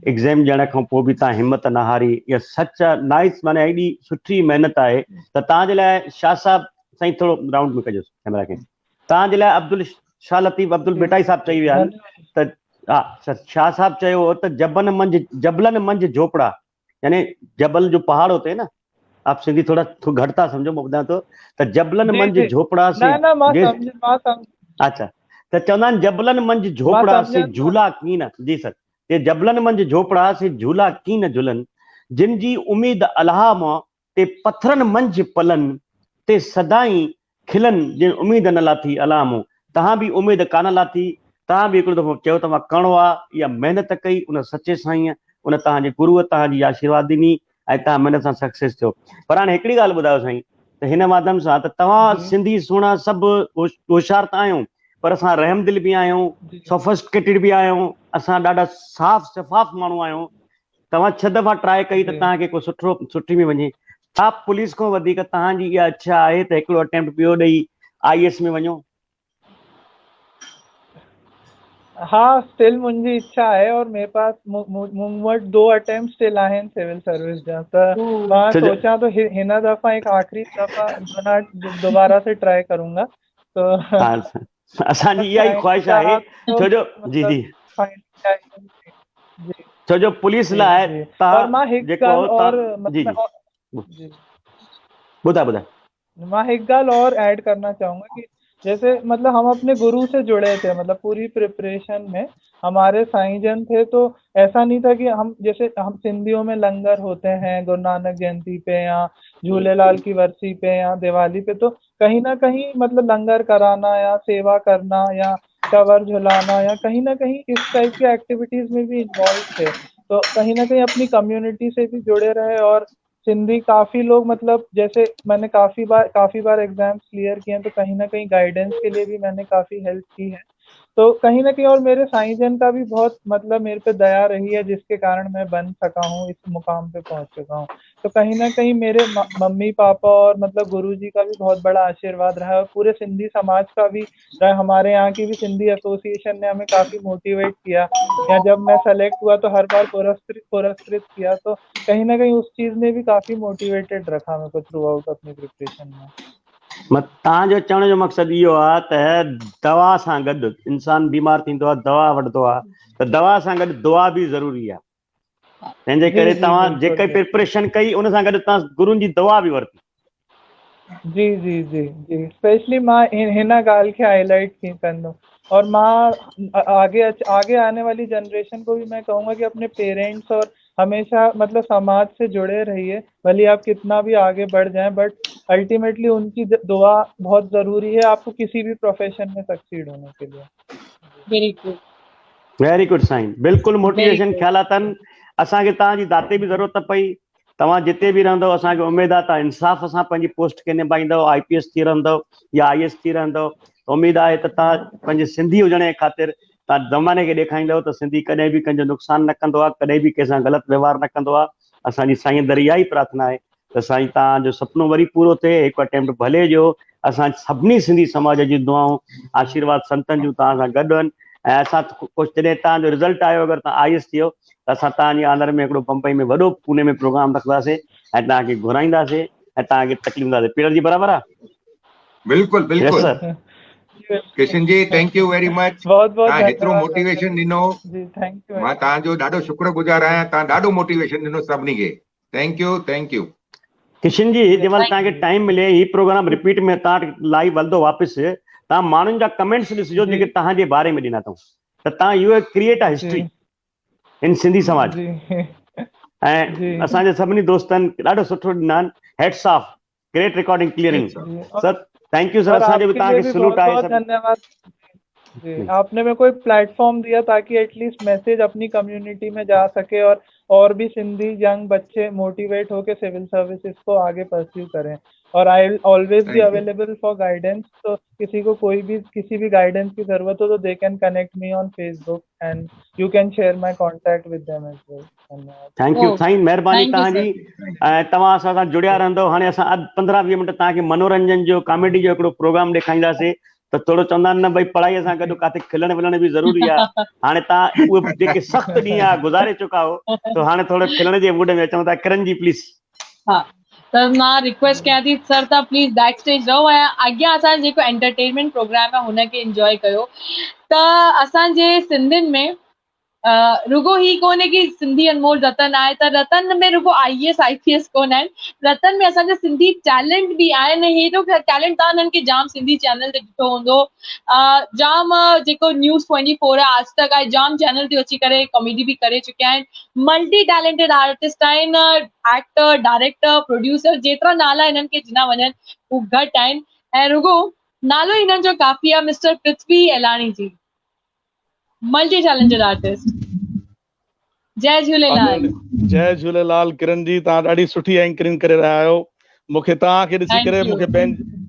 एग्ज़ाम ॾियण खां पोइ बि तव्हां हिमत न हारी, इहा सच नाइस, माना एॾी सुठी महिनत आहे। त तव्हांजे लाइ शाह साहब साईं थोरो राउंड में कजोसि कैमरा खे, तव्हांजे लाइ अब्दुल शाह लतीफ़ अब्दुल भिटाई साहब चई विया आहिनि त हा, शाह साहब चयो हो त जबलनि मंझि झोपड़ा, यानी जबल जो पहाड़ होते हैं ना, आप सिंधी थोड़ा घटि था सम्झो, मां ॿुधायां थो त जबलनि मंझि झोपड़ा से, अच्छा, त चवंदा आहिनि जबलनि मंझि झोपड़ा से झूला कीन, जी सर, ते जबलनि मंझि झोपड़ा से झूला कीन झुलनि, जिन जी उमेद अलाह मां ते पथरनि मंझि पलनि, ते सदाई खिलनि, जिन उमेद न लाथी अलाह मां। तव्हां बि उमेद कान लाथी, तव्हां बि हिकिड़ो दफ़ो चयो त मां करणो आहे, इहा महिनत कई उन सचे साईं, उन तव्हांजे गुरूअ तव्हांजी आशीर्वाद ॾिनी ऐं तव्हां महिनत सां सक्सेस थियो। पर हाणे हिकिड़ी ॻाल्हि ॿुधायो साईं, त हिन माध्यम सां त तव्हां सिंधी सुहिणा सभु होशियार त आहियूं, पर असां रहमदिल बि आहियूं, सोफिस्टिकेटेड बि आहियूं, असां ॾाढा साफ़ शफ़ाफ़ माण्हू आहियूं। तव्हां 6 दफ़ा ट्राई कई त तव्हांखे को सुठो सुठी में वञे, छा पुलिस खां वधीक तव्हांजी इहा इच्छा आहे त हिकिड़ो अटेम्प्ट ॿियो ॾेई IAS में वञो? हा, स्टिल मुंहिंजी इच्छा आहे और मेरे पास मूं वटि 2 अटेम्प्ट स्टिल आहिनि सिविल सर्विस जा, त मां सोचां थो हिन दफ़ा हिकु आख़िरी दफ़ा दोबारा से ट्राई करूंगा। तो असांजी इहा ई ख़्वाहिश आहे, छो जो जी जी छो जो पुलिस लाइ तव्हां जेको जी जी ॿुधायो ॿुधायो। मां हिकु ॻाल्हि और ऐड करना चाहूंगा कि जैसे मतलब हम अपने गुरु से जुड़े थे, मतलब पूरी प्रिपरेशन में हमारे साईं जन थे, तो ऐसा नहीं था कि हम जैसे हम सिंधियों में लंगर होते हैं गुरु नानक जयंती पे या झूलेलाल की बरसी पे या दिवाली पे, तो कहीं ना कहीं मतलब लंगर कराना या सेवा करना या कवर झुलाना या कहीं ना कहीं इस टाइप की एक्टिविटीज में भी इन्वॉल्व थे। तो कहीं ना कहीं अपनी कम्युनिटी से भी जुड़े रहे। और सिंधी काफ़ी लोग मतलब जैसे मैंने काफ़ी बार एग्जाम्स क्लियर किए हैं, तो कहीं ना कहीं गाइडेंस के लिए भी मैंने काफ़ी हेल्प की है। तो कहीं ना कहीं और मेरे साईं जन का भी बहुत मतलब मेरे पे दया रही है, जिसके कारण मैं बन सका हूँ, इस मुकाम पे पहुँच चुका हूँ। तो कहीं ना कहीं मेरे मम्मी पापा और मतलब गुरुजी का भी बहुत बड़ा आशीर्वाद रहा है, और पूरे सिंधी समाज का भी रहा। हमारे यहाँ की भी सिंधी एसोसिएशन ने हमें काफ़ी मोटिवेट किया, या जब मैं सेलेक्ट हुआ तो हर बार पुरस्कृत किया। तो कहीं ना कहीं उस चीज़ ने भी काफ़ी मोटिवेटेड रखा मेरे को थ्रू आउट अपनी प्रिपरेशन में। तव्हांजो चवण जो मक़सदु इहो आहे त दवा सां गॾु इंसान बीमार थींदो आहे, दवा वठंदो आहे, त दवा सां गॾु दुआ बि ज़रूरी आहे। तंहिंजे करे तव्हां जेका प्रिपरेशन कई उन सां गॾु तव्हां गुरुनि जी दुआ बि वरिती। जी जी जी जी, स्पेशली मां हिन ॻाल्हि खे हाईलाइट कंदुमि। और मां आगे आने वाली जनरेशन को भी मैं कहूँगा कि अपने पेरेंट्स और हमेशा मतलब समाज से जुड़े रहिए, भले आप कितना भी आगे बढ़ जाएं, बट अल्टीमेटली उनकी दुआ बहुत ज़रूरी है आपको किसी भी प्रोफेशन में सक्सीड होने के लिए। Very good, very good Sain, बिल्कुलु मोटिवेशन ख़्याल अथनि। असांखे तव्हांजी दाते बि ज़रूरत पई, तव्हां जिते बि रहंदव असांखे उमेद आहे तव्हां इंसाफ़ सां पंहिंजी पोस्ट खे निभाईंदव, IPS थी रहंदव या IS थी रहंदव। उमेद आहे त तव्हां पंहिंजे सिंधी हुजण जे ख़ातिर तव्हां ज़माने खे ॾेखारींदव त सिंधी कॾहिं बि कंहिंजो नुक़सानु न कंदो आहे, कॾहिं बि कंहिंसां ग़लति वहिंवार न कंदो आहे। असांजी साईं अंदरि इहा ई प्रार्थना आहे त साईं तव्हांजो सपनो वरी पूरो थिए, हिकु अटेम्प्ट भले ॾियो। असां सभिनी सिंधी समाज जूं दुआऊं आशीर्वाद संतनि जूं तव्हां सां गॾु आहिनि। ऐं असां कुझु जॾहिं तव्हांजो रिज़ल्ट आयो, अगरि तव्हां IS थी वियो त असां तव्हांजी आनर में हिकिड़ो बंबई में वॾो पुणे में प्रोग्राम रखंदासीं ऐं तव्हांखे घुराईंदासीं ऐं तव्हांखे तकलीफ़ ॾींदासीं। पीरल जी बराबरि आहे? बिल्कुलु बिल्कुलु। Kishan ji thank you very much, बहुत बहुत तव्हां हेतिरो मोटिवेशन ॾिनो, जी thank you, मां तव्हांजो ॾाढो शुक्रगुज़ार आहियां, तव्हां ॾाढो मोटिवेशन ॾिनो सभिनी खे। Thank you, thank you. Kishan ji, जंहिं महिल तव्हांखे टाइम मिले, ही प्रोग्राम रिपीट में तव्हां लाइव हलंदो वापसि, तव्हां माण्हुनि जा कमेंट्स ॾिसजो जेके तव्हांजे बारे में ॾिना अथऊं, त तव्हां you create a history in Sindhi समाज। ऐं असांजे सभिनी दोस्तनि ॾाढो सुठो ॾिना आहिनि, hats off, great recording clearing sir, thank you sir. असांजो बि तव्हांखे सल्यूट आहे सर, धन्यवाद जी, आपने मेरे को एक प्लेटफॉर्म दिया ताकि एटलीस्ट मैसेज अपनी कम्युनिटी में जा सके और भी सिंधी यंग बच्चे मोटिवेट होके सिविल सर्विसेज को आगे परस्यू करें। और I will always be available for guidance, तो किसी को कोई भी किसी भी गाइडेंस की जरूरत हो तो they can connect me on Facebook and you can share my contact with them as well. धन्यवाद, thank you Sain, महिरबानी तव्हांजी। ऐं तव्हां असां सां जुड़िया रहंदव। हाणे असां 15-20 मिंट तव्हांखे मनोरंजन जो कॉमेडी जो हिकिड़ो प्रोग्राम ॾेखारींदासीं, त थोरो चवंदा आहिनि न भई पढ़ाईअ सां गॾु किथे खिलण विलण बि ज़रूरी आहे। हाणे तव्हां उहे जेके सख़्तु ॾींहं आहे गुज़ारे चुका हो, त हाणे थोरो खिलण जे मूड में अचूं था। किरण जी प्लीज़। हा, त मां रिक्वेस्ट कयां थी सर, तव्हां प्लीज़ बैक स्टेज रहो ऐं अॻियां असांजो जेको एंटरटेनमेंट प्रोग्राम आहे हुनखे इंजॉय कयो। त असांजे सिंधियुनि में रुगो ही कोन्हे की सिंधी अनमोल रतन आहे, त रतन में रुगो IAS IPS कोन आहिनि, रतन में असांजा सिंधी टैलेंट बि आहिनि। हेॾो टैलेंट तव्हां हुननि खे जाम सिंधी चैनल ते ॾिठो हूंदो, जाम जेको न्यूज़ 24 आहे, आज तक आहे, जाम चैनल ते अची करे कॉमेडी बि करे चुकिया आहिनि। मल्टी टैलेंटेड आर्टिस्ट आहिनि, एक्टर, डायरेक्टर, प्रोड्यूसर, जेतिरा नाला हिननि खे ॾिना वञनि हू घटि आहिनि। ऐं रुगो नालो ई हिननि जो काफ़ी आहे, mister Prithvi Elani ji, multi talented artist. जय झूलेलाल। जय झूलेलाल किरण जी, तव्हां ॾाढी सुठी एंकरिंग करे रहिया आहियो। मूंखे तव्हांखे ॾिसी करे मूंखे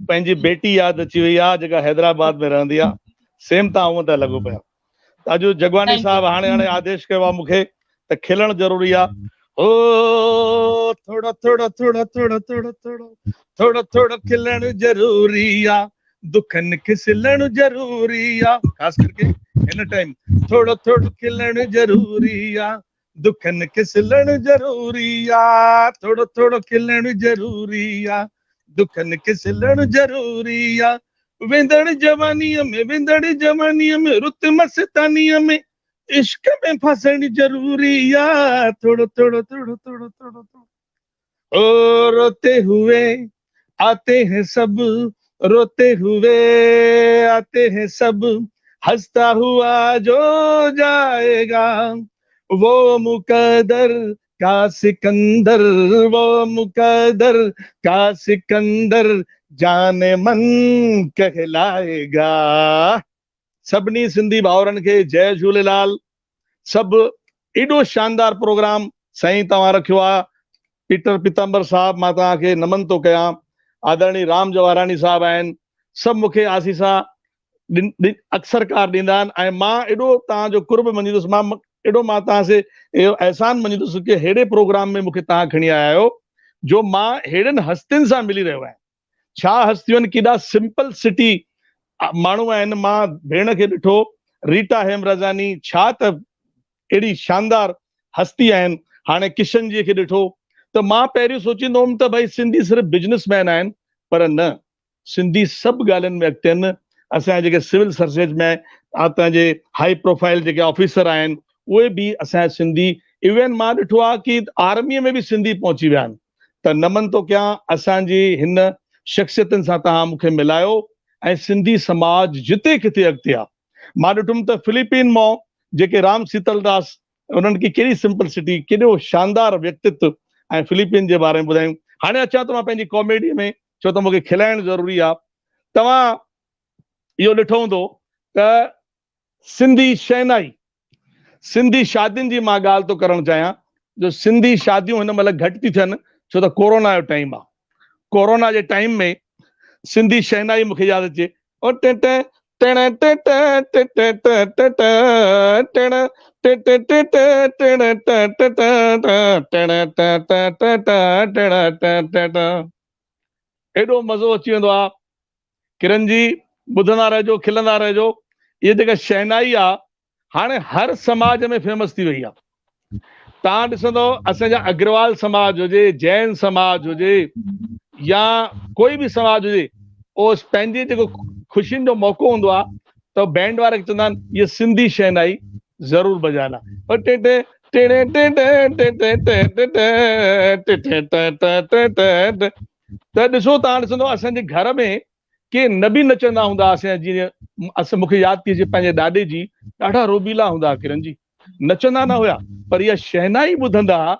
पंहिंजी बेटी यादि अची वई आहे जेका हैदराबाद में रहंदी आहे, सेम तव्हां उहा था लॻो पिया। त अॼु जगवानी साहिब हाणे हाणे आदेश कयो आहे मूंखे त खिलणु ज़रूरी आहे। ओ थोरो थोरो थोरो थोरो थोरो थोरो थोरो थोरो खिलणु ज़रूरी आहे, दुखनि खे सिलणु ज़रूरी आहे, ख़ासि करके हिन टाइम थोरो थोरो खिलणु ज़रूरी आहे, दुखनि खे सिलणु ज़रूरी आहे, थोरो थोरो खिलणु ज़रूरी आहे, दुखनि खे सिलणु ज़रूरी आहे। वेंदड़ जवानीअ में, वेंदड़ जवानीअ में, रुत मस्तानीअ में, इश्क में फसणु ज़रूरी आहे, थोरो थोरो थोरो थोरो थोरो थोरो। ओ रोते हुए आते हैं सब, روتي هوئي آتي هين سب هستا هوا جو جائي گا وو مقدر ڪا سڪندر وو مقدر ڪا سڪندر جان من ڪهلائي گا. سڀني سنڌي ڀائرن کي جئي جهوليلال. سڀ ايڏو شاندار پروگرام سائين توهان رکيو آ پيٽر پيتامبر صاحب مان توهان کي نمن ٿو ڪيان آدرڻي رام جواراڻي صاحب آهن سڀ مونکي آسيسا اڪثر ڪار ڏيندا آهن ۽ مان ايڏو توهان جو قرب مڃيندس مان ايڏو مان توهان سي اهو احسان مڃيندس ڪي ههڙي پروگرام ۾ مونکي توهان کڻي آيا آهيو جو مان ههڙين هستين سان ملي رهيو آهيان ڇا هستيون آهن ڪيڏا سمپل سٽي ماڻهو آهن مان ڀيڻ کي ڏٺو ريٽا هيمرازاني ڇا ته اهڙي شاندار هستي آهن هاڻي ڪشن جي کي ڏٺو ته مان پهريون سوچيندو هوم ته ڀائي سنڌي صرف بزنس مين آهن پر نه سنڌي سڀ ڳالهين ۾ اڳتي آهن، اسان جا جيڪي سول سروسز ۾ اتان جي هائي پروفائيل جيڪي آفيسر آهن اهي به اسان جا سنڌي ايون مان ڏٺو آهي ڪي آرمي ۾ به سنڌي پهچي ويا آهن ته نمن ٿو ڪيان اسان جي هن شخصيتن سان توهان مون کي ملايو ۽ سنڌي سماج جتي ڪٿي اڳتي آهي مان ڏٺم ته فلپين مان جيڪي رام سيتل داس انهن کي ڪهڙي سمپل سٽي ڪيڏو شاندار ويڪتتو ۽ فلپين جي باري ۾ ٻڌايون هاڻي اچان ٿو مان پنهنجي ڪاميڊي ۾ ڇو ته مونکي کلائڻ ضروري آ توهان اهو ڏٺو هوندو ته سنڌي شهنائي سنڌي شادين جي مان ڳالهه ٿو ڪرڻ چاهيان جو سنڌي شاديون هن مهل گهٽ ٿي ٿين ڇو ته ڪورونا جو ٽائيم آ ڪورونا جي ٽائيم ۾ سنڌي شهنائي مونکي ياد اچي او ٽي ٽي ٽڻ ٽي ٽي ٽي ٽي ٽي ٽي ٽي ٽڻ ٽي ٽي ٽي ٽي ٽڻ ٽي ٽي ٽي ٽڻ ٽي ٽي ٽي ٽي ٽڻ ٽي ٽي ٽي ايڏو مزو اچي ويندو آ ڪرن جي ٻڌندا رهجو کلندا رهجو اهي جيڪا شهنائي آ هاڻي هر سماج ۾ فيمس ٿي وئي آ تان ڏسندو اسان جا اگروال سماج هجي جين سماج هجي يا ڪوئي به سماج هجي او پنهنجي جيڪو خوشين جو موقعو هوندو آ ته بينڊ وارا چوندا آهن هي سنڌي شهنائي ضرور بجانا او ٽي ٽي ٽي ٽي ٽي ٽي ٽي ٽي ٽي ٽي ٽي ٽي ٽي ٽي ته ڏسو توهان ڏسندو اسان جي گهر ۾ ڪي نه به نچندا هوندا هئاسين جيئن اسان مونکي ياد ٿي اچي پنهنجي ڏاڏي جي ڏاڍا روبيلا هوندا هئا ڪرن جي نچندا نه هيا پر اها شهنائي ٻڌندا هئا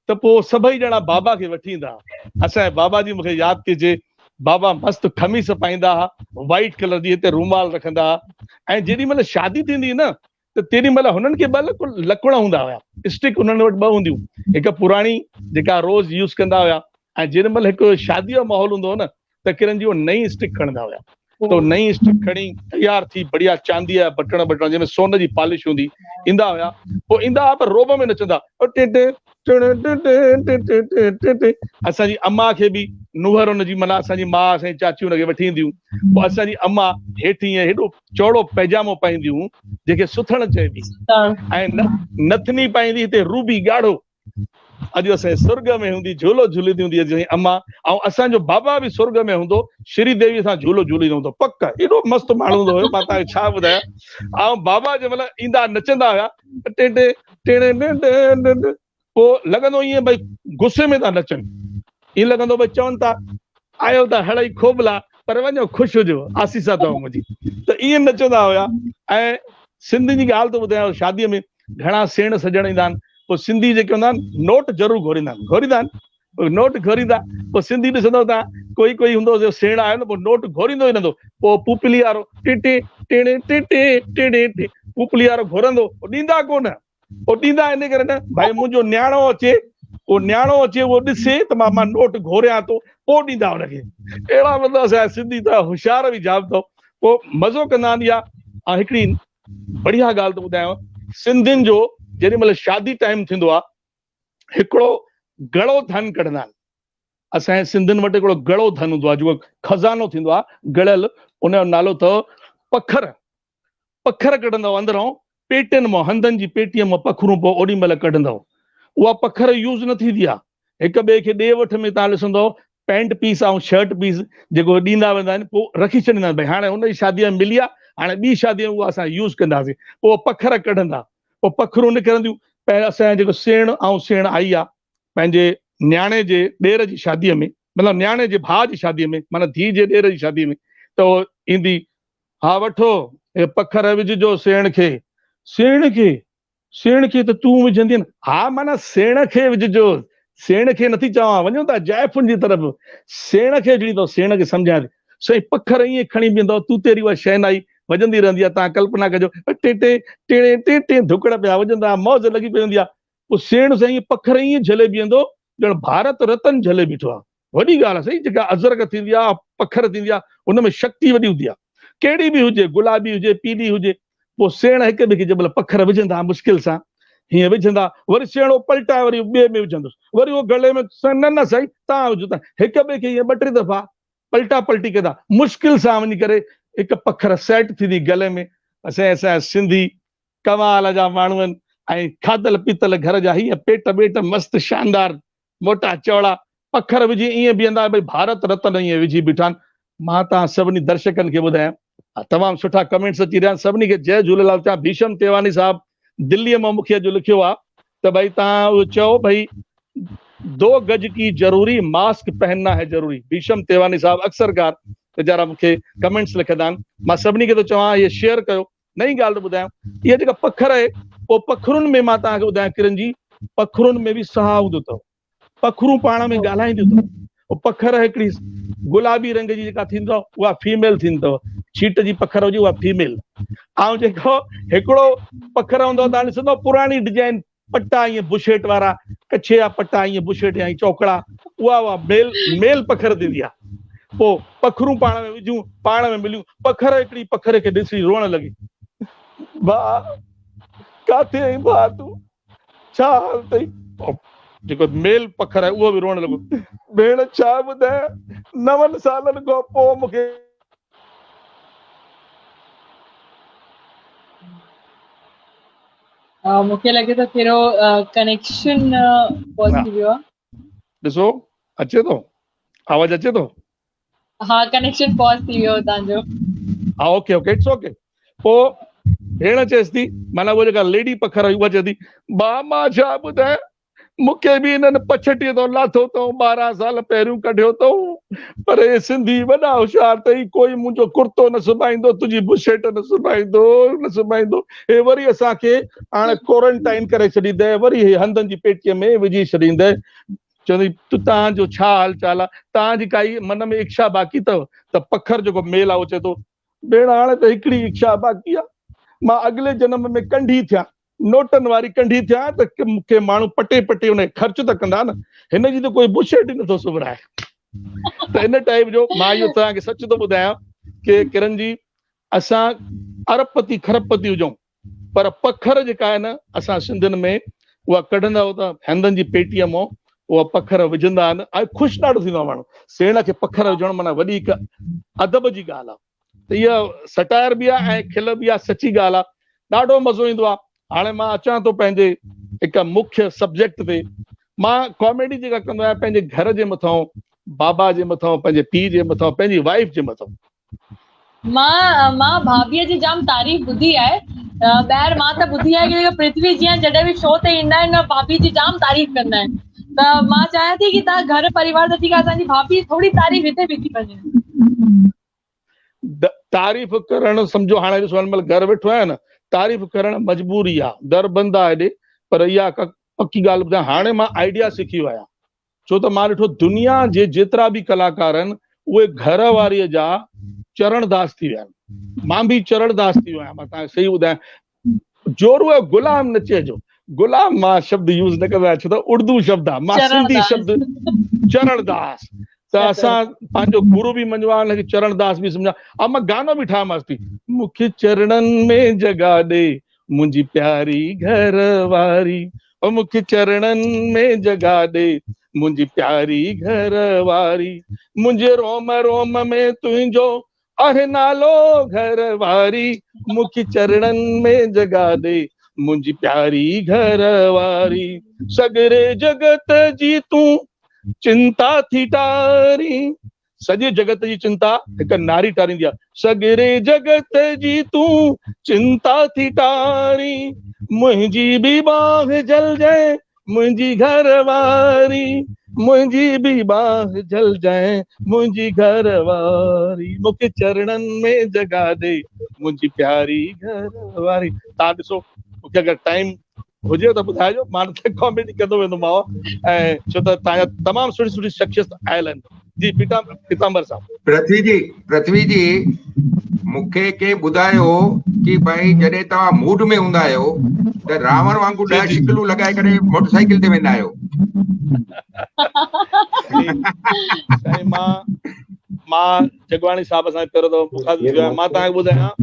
ته پوء سڀئي ڄڻا بابا کي وٺي ايندا هئا اسان جي بابا جي مونکي ياد ٿي اچي بابا مست قميص پائيندا هئا وائيٽ ڪلر جي هتي رومال رکندا هئا ۽ جيڏي مهل شادي ٿيندي هئي نه ته تيڏي مهل هنن کي ٻه لڪڻ هوندا هيا اسٽڪ انهن وٽ ٻه هونديون هڪ پراڻي جيڪا روز يوز ڪندا هيا ۽ جيڏي مهل هڪ شادي جو ماحول هوندو هو نه ته ڪرن جي اهو نئين اسٽڪ کڻندا هيا ته نئين اسٽڪ کڻي تيار ٿي بڙيا چاندي جا بٽڻ بٽڻ جنهن ۾ سون جي پالش هوندي ايندا هيا پوء ايندا هئا پر روب ۾ نچندا ٽي ٽي اسان جي اما کي به نوهر ان جي معنيٰ اسان جي ماء اسان جي چاچي ان کي وٺي اينديون پوء اسان جي اما هيٺ ائين هيڏو چوڙو پئجامو پائينديون جنهن کي سٿڻ چئبي ۽ نٿني پائيندي هتي روبي ڳاڙهو اڄ اسان جي سرڳ ۾ هوندي جهولو جهوليندي هوندي اسان جي اما ۽ اسان جو بابا به سرڳ ۾ هوندو شري ديوي سان جهولو جهوليندو هوندو پڪ ايڏو مست ماڻهو هوندو هيو مان توهان کي ڇا ٻڌايان ۽ بابا جنهن مهل ايندا نچندا هيا ٽي ٽي پوء لڳندو ائين ڀئي غصي ۾ ٿا نچن ائين لڳندو ڀئي چون ٿا آيو ته هڙئي کوٻلا پر وڃو خوش هجو آسيس اٿو منهنجي ته ائين نچندا هيا ۽ سنڌين جي ڳالهه ٿو ٻڌايان شادي ۾ گهڻا سيڻ سڄڻ ايندا آهن پوء سنڌي جيڪي هوندا آهن نوٽ ضرور گهوريندا آهن گهوريندا آهن پوء نوٽ گهوريندا پوء سنڌي ڏسندو ته ڪوئي ڪوئي هوندو جو سيڻ آيو نه پوء نوٽ گهوريندو ئي رهندو پوء پوپلي وارو ٽي ٽي ٽيڻي ٽي ٽي ٽيڻي ٽي پوپلي وارو گهورندو پوء ڏيندا ڪونه پوء ڏيندا ان ڪري نه ڀائي منهنجو نياڻو اچي اهو نياڻو اچي اهو ڏسي ته مان مان نوٽ گهوريان ٿو پوء ڏيندا ان کي اهڙا مطلب اسان جا سنڌي ته هوشيار به جام اٿو پوء مزو ڪندا آهن اها هڪڙي بڙيا ڳالهه ٿو ٻڌايانو سنڌين جو جيڏي مهل شادي ٽائيم ٿيندو آهي هڪڙو گڙو ڌن ڪڍندا آهن. اسان جي سنڌين وٽ هڪڙو گڙو ڌن هوندو آهي جيڪو خزانو ٿيندو آهي گڙيل ان جو نالو اٿو پکر. پکر ڪڍندؤ اندرون پيٽين مان هنڌن جي پيٽيء مان پکرون پوء اوڏي مهل ڪڍندؤ. اها پکر يوز نه ٿيندي آهي. هڪ ٻئي کي ڏي وٺ ۾ توهان ڏسندؤ پينٽ پيس ۽ شرٽ پيس جيڪو ڏيندا ويندا آهن پوء رکي ڇڏيندا آهن ڀئي هاڻي هن جي شاديء ۾ ملي آهي هاڻي ٻي شاديء ۾ اها اسان يوز ڪنداسين. پوء پکر ڪڍندا. پوء پکرون نڪرنديون. پهريان اسان جا جيڪو سيڻ ۽ سيڻ آئي آ پنهنجي نياڻي جي ڏير جي شاديء ۾ مطلب نياڻي جي ڀاء جي شاديء ۾ معنيٰ ڌيء جي ڏير جي شاديء ۾ ته ايندي، ها وٺو هي پکر وجهجو سيڻ کي. سيڻ کي؟ سيڻ کي ته تون وجهندين. ها معنيٰ سيڻ کي وجهجو، سيڻ کي نٿي چوان، وڃو ٿا زائفن جي طرف، سيڻ کي وجهڻي اٿو، سيڻ کي سمجهايان ٿي. سائين پکر ائين کڻي بيهندو، توتي ري اها شهنائي وڄندي رهندي آهي، توهان ڪلپنا ڪجو، ٽي ٽي ٽيڻي ٽي ٽي ڌڪڙ پيا وڄندا، موج لڳي پئي هوندي آهي. پوء سيڻ سائين ائين پکر ائين جهلي بيهندو ڄڻ ڀارت رتن جهلي بيٺو آهي. وڏي ڳالهه آهي سائين جيڪا ازرق ٿيندي آهي پکر ٿيندي آهي ان ۾ شڪتي وڏي هوندي آهي ڪهڙي به هجي گلابي هجي پيلي هجي پوء سيڻ هڪ ٻئي کي جنهن مهل پکر وجهندا مشڪل سان هيئن وجهندا وري سيڻ اهو پلٽائي وري ٻئي ۾ وجهندس وري اهو گلي ۾ نه نه سائين تان وجهو تان هڪ ٻئي کي هيئن ٻه ٽي دفعا پلٽا پلٽي ڪندا مشڪل سان وڃي ڪري هڪ پکر سيٽ ٿيندي گلي ۾ اسان اسان سنڌي ڪمال جا ماڻهو آهن ۽ کاڌل پيتل گهر جا هيئن پيٽ ٻيٽ مست شاندار موٽا چوڙا پکر وجهي ائين بيهندا ڀئي ڀارت رتن ائين وجهي بيٺا آهن. مان توهان سڀني درشڪن کي ٻڌايان تمام سٺا ڪمينٽس اچي رهيا آهن سڀني کي جئي جهوليلال چوان ڀيشم تيواني صاحب دلي مان مون کي اڄ لکيو آهي ته ڀئي توهان اهو چئو ڀئي دو گج ڪي ضروري ماسڪ پهننا هي ضروري ڀيشم تيواني صاحب اڪثر ڪار ويچارا مون کي ڪمينٽس لکندا آهن مان سڀني کي ٿو چوان اهي شيئر ڪيو نئين ڳالهه ٿو ٻڌايان، اها جيڪا پکر آهي، پوء پکرن ۾ مان توهان کي ٻڌايان ڪرن جي، پکرن ۾ به ساهه هوندو اٿو. پکرون پاڻ ۾ ڳالهائينديون اٿو. پوء پکر هڪڙي گلابي رنگ جي جيڪا ٿيندي اٿو، اها فيميل ٿيندي اٿو. ڇيٽ جي پکر هجي اها فيميل. ۽ جيڪو هڪڙو پکر هوندو اٿو، توهان ڏسندو پراڻي ڊزائين پٽا ائين بشيٽ وارا، ڪڇي جا پٽا ائين بشيٽ يا چوڪڙا، اها اها ميل ميل پکر ٿيندي آ. پوء پکرون پاڻ ۾ وجهون، پاڻ ۾ مليون، پکر هڪڙي پکر کي ڏسي روئڻ لڳي. ڀاء ڪاٿي آهين ڀاء تون؟ ڇا حال اٿئي؟ جيڪو ميل پکر آهي اهو به روئڻ لڳو. ڀيڻ ڇا ٻڌايان، نون سالن کان پوء مون کي. مونکي لڳي ٿو ڪهڙو ڪنيڪشن پوز ٿي ويو آهي. ڏسو اچي ٿو آواز اچي ٿو؟ ها ڪنيڪشن پوز ٿي ويو تان جو. ها اوڪي اوڪي it's okay پو ڀيڻ چيس ٿي معنيٰ اها جيڪا ليڊي پکر هئي اها چئي ٿي ڀاء مان ڇا ٻڌايان مون کي به انهن پڇٽيء تان لاٿو اٿئون، 12 سال پهريون ڪڍيو اٿئون، پر اهي سنڌي وڏا هوشيار اٿئي، ڪوئي منهنجو ڪرتو نه سبائيندو، تنهنجي بشيٽ نه سبائيندو، نه سبائيندو، هي وري اسان کي هاڻ ڪورنٽائن ڪري ڇڏيندء، وري هي هنڌن جي پيٽيء ۾ وجهي ڇڏيندء. چوندي ته توهان جو ڇا حال چال آ، توهان جي ڪائي من ۾ اکشا باقي اٿو؟ ته پکر جيڪو ميل آ اهو چئي ٿو، ڀيڻ هاڻي ته هڪڙي اکشا باقي آ، مان اڳلي جنم ۾ ڪنڍي ٿيان، نوٽن واري ڪنڍي ٿيان ته مون کي ماڻهو پٽي پٽي ان کي خرچ ته ڪندا نه، هن جي ته ڪوئي بشرٽ ئي نٿو سبرائي. ته ان ٽائيپ جو مان اهو توهان کي سچ ٿو ٻڌايان ڪي ڪرن جي اسان ارب پتي کرب پتي هجون پر پکر جيڪا آهي نه اسان سنڌين ۾ اها ڪڍندا هو ته هندن جي پيٽيء مان اها پکر وجهندا آهن ۽ خوش ڏاڍو ٿيندو آهي ماڻهو سيڻ کي پکر وجهڻ معنيٰ وڏي هڪ ادب جي ڳالهه آهي. ته اها سٽائر به آهي ۽ کل به آهي سچي ڳالهه آهي ڏاڍو مزو ايندو آهي هاڻي مان اچان ٿو پنهنجي هڪ مکيه سبجيڪٽ تي مان ڪاميڊي جيڪا ڪندو آهيان پنهنجي گهر جي مٿان بابا جي مٿان پنهنجي پيء جي مٿان پنهنجي وائيف جي مٿان مان مان ڀاڀيء جي جام تعريف ٻڌي آهي ٻاهر مان ته ٻڌي آهي ڪي پرٿوي جيئن جڏهن به شو تي ايندا آهن ڀاڀي جي جام تعريف ڪندا آهن ته مان چاهيان ٿي ڪي توهان گهر پريوار ته ٺيڪ آهي اسان جي ڀاڀي ٿوري تعريف هتي به ٿي وڃي. تعريف ڪرڻ سمجهو هاڻي ڏسو هن مهل گهر ويٺو آهيان نه تعريف ڪرڻ مجبوري آ در بند آ هيڏي پر اها پڪي ڳالهه ٻڌايان هاڻي مان آئيڊيا سکي ويو آهيان ڇو ته مان ڏٺو دنيا جي جيترا به ڪلاڪار آهن اهي گهر واري جا چرڻ داس ٿي ويا آهن مان به چرڻ داس ٿي ويو آهيان مان توهان کي صحيح ٻڌايان جورو غلام نه چئجو غلام مان شبد يوز نه ڪندو آهيان ڇو ته اردو شبد آهي مان سنڌي شبد چرڻ داس ته اسان پنهنجو گرو به مڃيو آهي ان کي چرڻ داس به سمجهان ها مان گانو به ٺاهيومانس ٿي مون کي چرڻن ۾ جڳا ڏي منهنجي پياري گهر واري او مون کي چرڻن ۾ جڳا ڏي منهنجي پياري گهر واري منهنجي روم روم ۾ تنهنجو آهي نالو گهر واري مون کي چرڻن ۾ جڳا ڏي منهنجي پياري گهر واري سڳري جڳت جي تون چنتا ٿي ٽاري سڄي جڳت جي چنتا هڪ ناري ٽاريندي آهي سڳري جڳت جي تون چنتا ٿي ٽاري منهنجي به ٻانهه جهلجئين منهنجي گهر واري. منهنجي به ٻانهن جهلجانء منهنجي گهر واري مون کي چرڻن ۾ جڳهه ڏي منهنجي پياري گهر واري. توهان ڏسو مون کي اگر ٽائيم هجي ته ٻڌائجو، مان ته ڪاميڊي ڪندو ويندومانو ۽ ڇو ته توهان جا تمام سٺي سٺي شخصيت آيل آهن. جي پيتامبر صاحب. پرٿوي جي پرٿوي جي مون کي ڪنهن ٻڌايو ڪي ڀائي جڏهن توهان موڊ ۾ هوندا آهيو ته راوڻ وانگر 10 شڪلون لڳائي ڪري موٽر سائيڪل تي ويندا آهيو. سائين مان مان جڳواڻي صاحب سان پهريون دفعو مخاطب ٿيو آهيان. مان توهان کي ٻڌايان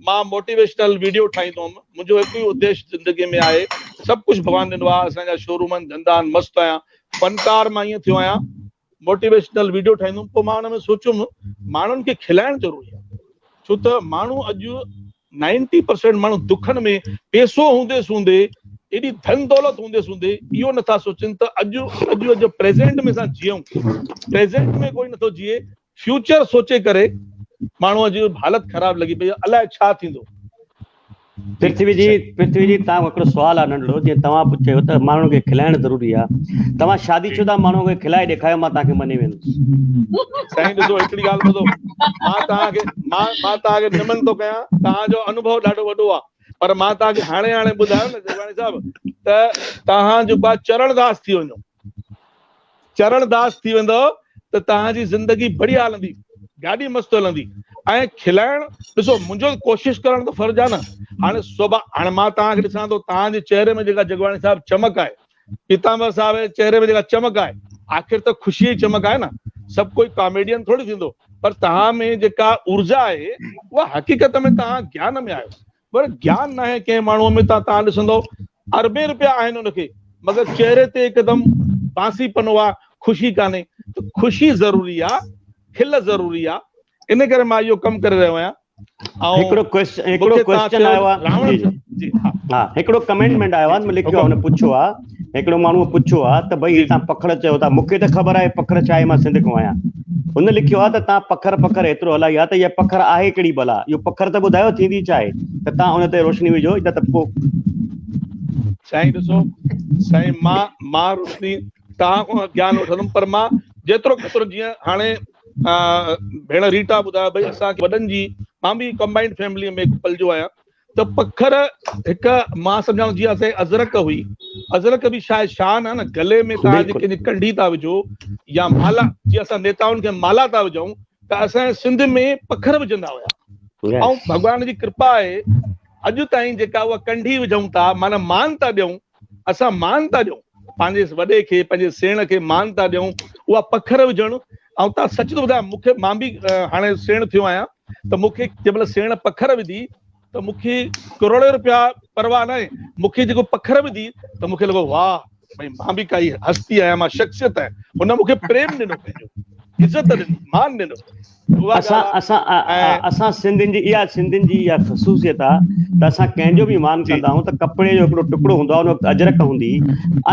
مان موٽيويشنل ويڊيو ٺاهيندو هوم. منهنجو هڪ ئي اديش زندگي ۾ آهي سڀ ڪجهه ڀڳوان ڏنو آهي اسان جا شوروم آهن ڌنڌا آهن مست آهيان فنڪار مان ائين ٿيو آهيان موٽيويشنل ويڊيو ٺاهيندو هوم پوء مان ان ۾ سوچيم ماڻهن کي کلائڻ ضروري آهي ڇو ته ماڻهو اڄ نائنٽي پرسينٽ ماڻهو دکن ۾ پيسو هوندي سوندي ايڏي ڌن دولت هوندي سوندي اهو نٿا سوچن ته اڄ اڄ جو پريزنٽ ۾ اسان جيئون پريزنٽ ۾ ڪوئي نٿو جيئي فيوچر سوچي ڪري ماڻهو جي حالت خراب لڳي پئي آهي الائي ڇا ٿيندو. پرٿوي جي پرٿوي جي توهان کان هڪڙو سوال آهي ننڍڙو جيئن توهان چيو ته ماڻهن کي کلائڻ ضروري آهي توهان شادي شده ماڻهو کي کلائي ڏيکايو مان توهان کي مڃي ويندس. سائين ڏسو هڪڙي ڳالهه ٻڌو مان توهان کي مان مان توهان کي نمن ٿو ڪيان توهان جو انوڀو ڏاڍو وڏو آهي پر مان توهان کي هاڻي هاڻي ٻڌايو نه جڳواڻي صاحب ته توهان جيڪو آهي چرڻ داس ٿي وڃو چرڻ داس ٿي ويندؤ ته توهان جي زندگي بڙهيا هلندي، گاڏي مست هلندي ۽ کلائڻ ڏسو منهنجو ڪوشش ڪرڻ ته فرض آهي نه هاڻي سوڀا هاڻي مان توهان کي ڏسان ٿو توهان جي چهري ۾ جيڪا جڳواڻي صاحب چمڪ آهي پيتامبر صاحب جي چهري ۾ جيڪا چمڪ آهي آخر ته خوشي جي چمڪ آهي نه سڀ ڪوئي ڪاميڊين ٿوري ٿيندو پر توهان ۾ جيڪا اورجا آهي اها حقيقت ۾ توهان گيان ۾ آهيو پر گيان ناهي ڪنهن ماڻهوء ۾ ته توهان ڏسندؤ اربين روپيا آهن ان کي مگر چهري تي هڪدم بانسي پنو آ خوشي ڪانهي ته خوشي ضروري آ کل ضروري آ ان ڪري مان اهو ڪم ڪري رهيو آهيان ۽ هڪڙو ڪويسچن هڪڙو ڪويسچن آيو آ جي جي ها هڪڙو ڪمينٽمينٽ آيو آ لکيو آ هن پڇيو آ هڪڙو ماڻهو پڇيو آ ته ڀئي تان پکڙ چيو ٿا مونکي ته خبر آهي پکڙ ڇا آهي مان سنڌ کان آهيان هن لکيو آ ته تان پکر پکر ايترو هلائي آ ته اها پکر آهي ڪهڙي بلا اهو پکر ته ٻڌايو ٿيندي ڇا آهي ته تان ان تي روشني وجهو نه ته پوء سائين ڏسو سائين مان مان روشني توهان کان گيان وٺندم پر مان جيترو ڪيترو جيئن هاڻي ڀيڻ ريٽا ٻڌايو ڀئي اسان کي وڏن جي مان به ڪمبائنڊ فيملي ۾ پلجو آهيان ته پکر هڪ مان سمجهان ٿو جيئن اسان جي ازرڪ هئي ازرڪ به شايد شان آهي نه گلي ۾ توهان جي ڪنهن جي ڪنڍي ٿا وجهو يا مالا جيئن اسان نيتائن کي مالا ٿا وجهون ته اسان جي سنڌ ۾ پکر وجهندا هيا ۽ ڀڳوان جي ڪرپا آهي اڄ تائين جيڪا اها ڪنڍي وجهون ٿا معنيٰ مان ٿا ڏيون اسان مان ٿا ڏيون پنهنجي وڏي کي پنهنجي سيڻ کي مان ٿا ڏيون اها پکر وجهڻ ۽ تان سچ ٿو ٻڌايان مون کي مان به هاڻي سيڻ ٿيو آهيان ته مون کي جنهن مهل سيڻ پکر وڌي ته مون کي ڪروڙين روپيا پرواهه ناهي مون کي جيڪو پکر وڌي ته مون کي لڳو واهه ڀئي مان به ڪائي هستي آهيان مان شخصيت آهيان هن مون کي پريم ڏنو پنهنجو عزت ڏني مان ڏنو اسان اسان اسان سنڌين جي اها سنڌين جي اها خصوصيت آ ته اسان ڪنهن جو به مان ڪندا آهيون ته ڪپڙي جو هڪڙو ٽڪڙو هوندو آ ان وقت اجرڪ هوندي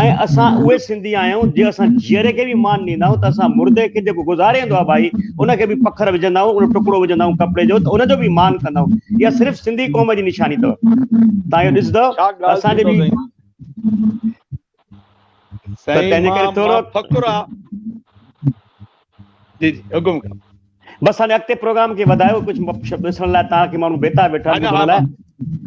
۽ اسان اهي سنڌي آهيون جي اسان جيئري کي به مان ڏيندا آهيون ته اسان مردي کي جيڪو گذاري ويندو آ ڀائي ان کي به پکر وجهندا آهيون ان ٽڪڙو وجهندا آهيون ڪپڙي جو ته ان جو به مان ڪندا آهيون اها صرف سنڌي قوم جي نشاني اٿو تان اهو ڏسندو اسان جي به ته تنهن جي ڪري ٿورو فخر آ جي جي حڪم ڪيو. بس هاڻي اڳتي پروگرام کي وڌايو ڪجهه ڏسڻ لاء توهان کي ماڻهو بيتاب ويٺا آهن ٻڌڻ لاء.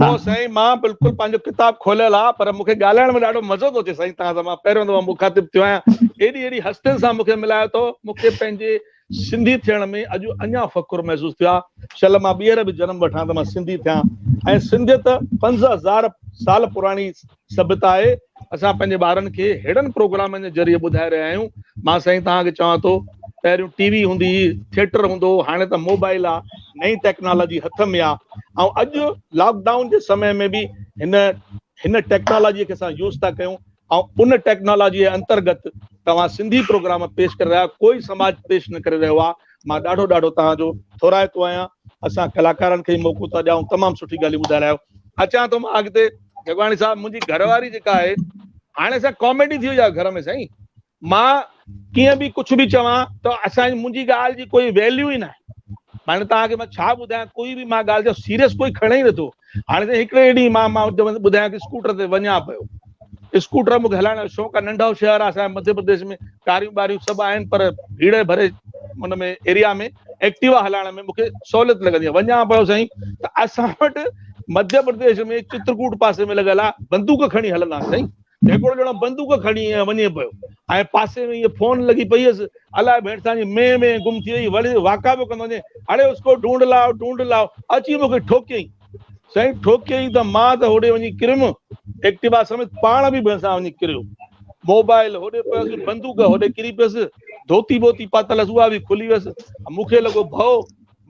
پوء سائين مان بلڪل پنهنجو ڪتاب کوليل آ پر مون کي ڳالهائڻ ۾ ڏاڍو مزو ٿو اچي سائين توهان سان مان پهريون دفعو مخاطب ٿيو آهيان ايڏي ايڏي هستين سان مون کي ملايو اٿو مون کي پنهنجي سنڌي ٿيڻ ۾ اڄ اڃا فخر محسوس ٿيو آ شل مان ٻيهر به جنم وٺان ته مان سنڌي ٿيان ۽ سنڌيت 5000 سال پراڻي سڀيتا آهي اسان پنهنجي ٻارن کي ههڙن پروگرامن جي ذريعي ٻڌائي رهيا آهيون مان سائين توهان کي چوان ٿو پهريون ٽي وي هوندي هئي ٿيٽر هوندو هو هاڻي ته موبائل آ نئين ٽيڪنالاجي هٿ ۾ آ ۽ اڄ لاڪ ڊائون جي سمي ۾ به هن هن ٽيڪنالاجي کي اسان يوز ٿا ڪيون ۽ ان ٽيڪنالاجي جي انترگت توهان سنڌي پروگرام پيش ڪري رهيا ڪوئي سماج پيش نه ڪري رهيو آ مان ڏاڍو ڏاڍو توهان جو ٿورائتو آهيان اسان ڪلاڪارن کي موقعو ٿا ڏيون تمام سٺي ڳالهيون ٻڌائي رهيا آهيو اچان ٿو مان اڳتي جڳواڻي صاحب منهنجي گهر واري جيڪا آهي هاڻي اسان ڪاميڊي ٿي وئي آهي گهر ۾ سائين مان ڪيئن به ڪجهه به چوان ته اسان منهنجي ڳالهه جي ڪوئي ويليو ئي ناهي معني توهان کي مان ڇا ٻڌايان ڪوئي به مان ڳالهه جو سيريس ڪوئي کڻي ئي نٿو هاڻي سائين هڪڙي ڏينهن مان مان ٻڌايان ڪي اسڪوٽر تي وڃان پيو اسڪوٽر مونکي هلائڻ جو شوق آهي، ننڍو شهر آهي اسان جي مڌيه پرديش ۾ ڪاريون ٻاريون سڀ آهن پر ڀيڙ ڀري ان ۾ ايريا ۾ ايڪٽيوا هلائڻ ۾ مونکي سهوليت لڳندي آهي. وڃان پيو سائين ته اسان وٽ مڌيه پرديش ۾ چترڪوٽ پاسي ۾ لڳل آهي، بندوق کڻي هلندا آهن سائين. هڪڙو ڄڻو بندوق کڻي ائين وڃي پيو ۽ پاسي ۾ ائين فون لڳي پئي هيس، الائي ڀيڻسان جي مين مين گم ٿي وئي، وري واڪا پيو ڪندو وڃي، اڙي اس ڪو ڍونڍ لاء ڍونڍ لاء، اچي مونکي ٺوڪيائين. سائين ٺوڪيائين ته مان ته هوڏي وڃي ڪريم، ايڪٽيوا سميت پاڻ به ڀيڻسان وڃي ڪريو. موبائل هوڏي پيس، بندوق هوڏي ڪري پيس، ڌوتي بوتي پاتل هيس اها به کلي ويس، مون کي لڳو ڀؤ،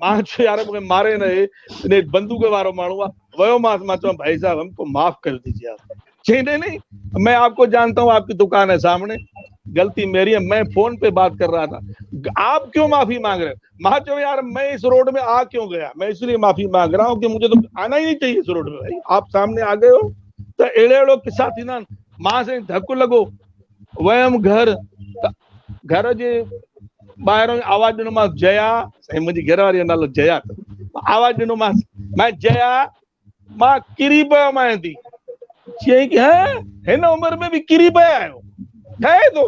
مان چيو يار مون کي ماري نه هي، نيٺ بندوق وارو ماڻهو آ، ويومانس مان چيم ڀائي صاحب هم ڪو معاف ڪر ديجئي آپ. چيائين نهين نهين مين آپ ڪو جانتا هون آپ ڪي دڪان هي سامني، غلطي ميري هي مين فون پي بات ڪر رها ٿا، آپ ڪيون معافي مانگ رهي هو؟ مان چيو يار مين اس روڊ ۾ آ ڪيون گيا، مين اس ليي معافي مانگ رها هون ڪي مجهي تو آنا هي نهين چاهيي اس روڊ ۾ ڀائي آپ سامني آ گئي هو. ته اهڙو اهڙو قصا ٿيندا آهن. مان سائين ڌڪ لڳو ويم گهر ته گهر جي ٻاهران آواز ڏنومانس جيا، سائين منهنجي گهر واري جو نالو جيا اٿس، آواز ڏنومانس مان جيا مان ڪري پيو مانء ٿي. چيائين ڪي هين هن عمر ۾ به ڪري پيا آهيو، ٺهي ٿو.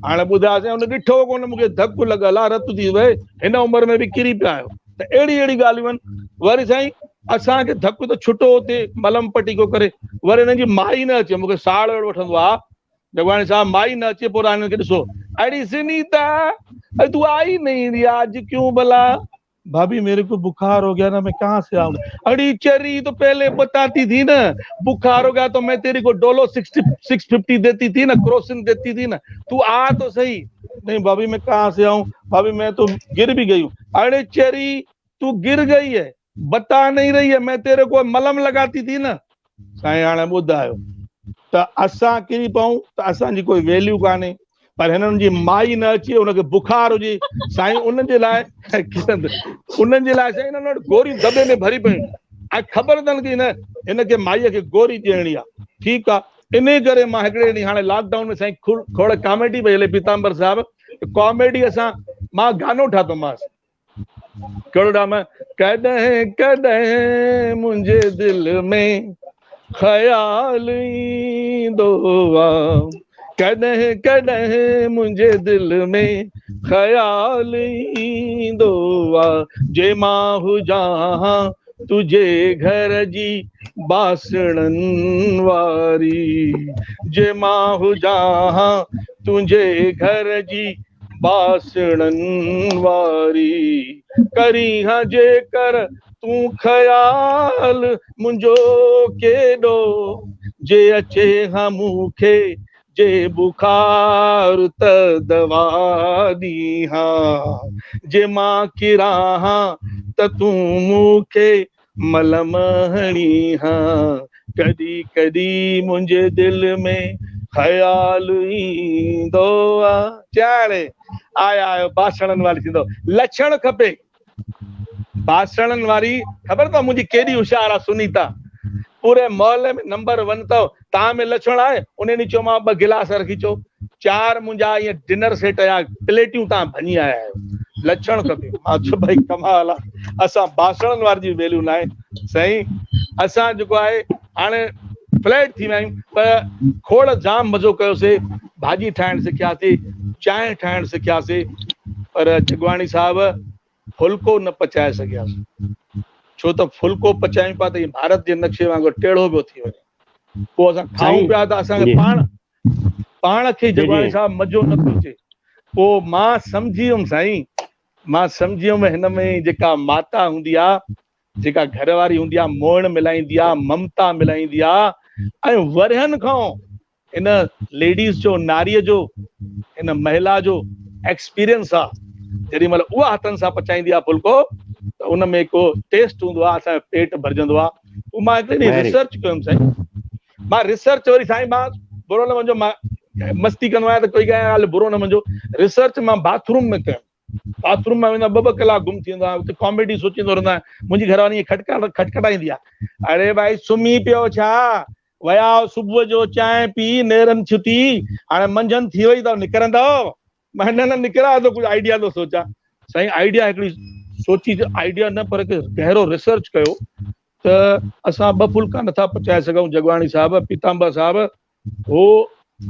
هاڻي ٻڌاء سائين هن ڏٺو ڪونه مون کي ڌڪ لڳل آ رت ٿي وهي، هن عمر ۾ به ڪري پيا آهيو. ته اهڙي اهڙي ڳالهيون آهن. وري سائين اسان کي ڌڪ ته ڇٽو اتي ملم پٽي ڪو ڪري وري هنن جي مائي نه اچي مون کي ساڙ اهڙو وٺندو آ جڳواڻي صاحب مائي نه اچي پوء هنن کي ڏسو اڙي سنيتا اڙي تو آئي نهين ري آج ڪيون ڀلا ڀاڀي ميري ڪو بخار هو گيا نا مين ڪهان سي آئون اڙي چري تو پهلي بتاتي ٿي نا بخار هو گيا تو مين تيري ڪو ڊولو 650 ديتي ٿي نا ڪروسن ديتي ٿي نا تو آ تو سهي نهين ڀاڀي مين ڪهان سي آئون ڀاڀي مين تو گر ڀي گئي هون اڙي چري تو گر گئي هي بتا نهين رهي هي مين تيري ڪو ملم لگاتي ٿي نا سائين هاڻي ٻڌايو ته اسان ڪري پئون ته اسان جي ڪوئي ويليو ڪانهي پر هنن جي مائي نه اچي ان کي بخار هجي سائين انهن جي لاء انهن جي لاء سائين انهن وٽ گوريون دٻي ۾ ڀري پيون ۽ خبر اٿن ڪي نه هن کي مائي کي گوري ڏيڻي آ ٺيڪ آ انهي ڪري مان هڪڙي ڏينهن هاڻي لاڪ ڊائون ۾ سائين کوڙ ڪاميڊي پئي هلي پيتامبر صاحب ڪاميڊي اسان مان گانو ٺاتومانس ڪهڙو ڊرامو ڪڏهن ڪڏهن منهنجي دل ۾ خيال ايندو آ ڪڏهن ڪڏهن منهنجي دل ۾ خيال ايندو آ جي مان هجان تنهنجي گهر جي باسڻن واري جي مان هجان تنهنجي گهر جي باسڻن واري ڪرين ها جيڪر تون خيال منهنجو ڪيڏو جي اچي ها مون کي جي بخار ته دوا ڏين ها جي مان ڪران ها ته تون مون کي ملم هڻي ها ڪڏي ڪڏي منهنجي دل ۾ خيال ايندو آ. چاڙي آيا آهيو باسڻن واري ٿيندو لڇڻ کپي باسڻن واري خبر اٿو منهنجي ڪيڏي هوشيار آ سنيتا پوري محلي ۾ نمبر ون اٿو توهان ۾ لڇڻ آهي ان ڏينهن چيومانو ٻه گلاس رکي چو چار منهنجا ائين ڊنر سيٽ جا پليٽيون تان ڀڃي آيا آهيو لڇڻ کپي مان چيو ڀائي ڪمال آ اسان باسڻن واري جي ويليو ناهي سائين اسان جيڪو آهي هاڻي فليٽ ٿي ويا آهيون پر کوڙ جام مزو ڪيوسي ڀاڄي ٺاهڻ سکياسي چانهه ٺاهڻ سکياسي پر جڳواڻي صاحب ڦلڪو نه پچائي سگهياسي ڇو ته ڦلڪو پچايون پيا ته ڀارت جي نقشي وانگر ٽيڙهو پيو ٿي وڃي پوء اسان کائون پيا ته اسان کي پاڻ پاڻ کي جڳواڻي صاحب مزو نه پيو اچي پوء مان سمجهي ويم سائين مان سمجهي ويم هن ۾ جيڪا ماتا هوندي آ جيڪا گهر واري هوندي آ موئڻ ملائيندي آ ممتا ملائيندي آ ۽ ورهين کان هن ليڊيز جو ناريء جو هن مهلا جو ايڪسپيرينس آ جيڏي مهل اها هٿن سان پچائيندي آ ڦلڪو ته ان ۾ ڪو ٽيسٽ هوندو آ اسان جو پيٽ ڀرجندو آ پوء مان هڪڙي ڏينهن ريسرچ ڪيم سائين مان ريسرچ وري سائين مان برو نه مڃجو مان مستي ڪندو آهيان ته ڪوئي ڳالهه برو نه مڃجو ريسرچ مان باٿ روم ۾ ڪيم باٿ روم مان ويندو ٻه ٻه ڪلاڪ گم ٿي ويندو آهيان اتي ڪاميڊي سوچيندو رهندو آهيان منهنجي گهر واري کٽکٽ کٽکٽائيندي آهي اڙي ڀائي سمهي پيو ڇا ويا صبح جو چانهه پي نيرن ڇٽي هاڻي منجهند ٿي وئي ته نڪرندو مان نه نه نڪران ٿو ڪجهه آئيڊيا ٿو سوچان سائين آئيڊيا هڪڙي سوچي آئيڊيا نه پر هڪ گهرو ريسرچ ڪيو ته اسان ٻه ڦلڪا نٿا پچائي سگهون جڳواڻي صاحب پيتامبر صاحب هو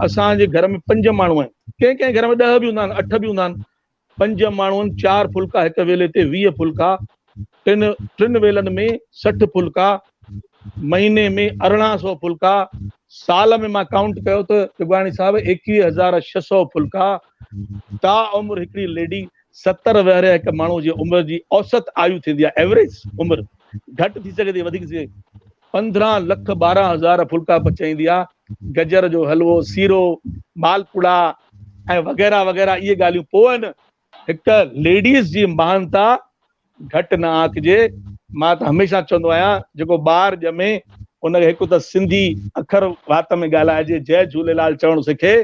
اسان جي گهر ۾ پنج ماڻهو آهن ڪنهن ڪنهن گهر ۾ ڏهه به هوندا آهن اٺ به هوندا آهن پنج ماڻهو آهن چار ڦلڪا هڪ ويلي تي 20 ڦلڪا ٽن ٽن ويلن ۾ 60 ڦلڪا مهيني ۾ 1800 ڦلڪا سال ۾ مان ڪائونٽ ڪيو ته جڳواڻي صاحب 21600 ڦلڪا تا عمر هڪڙي ليڊي 70 ورهيه هڪ ماڻهو جي عمر جي اوسط آيو ٿيندي آهي ايوريج عمر گهٽ ٿي سگهي ٿي وڌيڪ ٿي سگهي 15 لک 12 هزار ڦلڪا پچائيندي آ گجر جو حلوو سيرو مالپوڙا ۽ وغيره وغيره اهي ڳالهيون پوء آهن هڪ ليڊيز جي مهانتا گهٽ نه آنڪجي مان ته هميشه چوندو آهيان جيڪو ٻار ڄمي ان کي هڪ ته سنڌي اکر وات ۾ ڳالهائجي جئي جهوليلال چوڻ سکي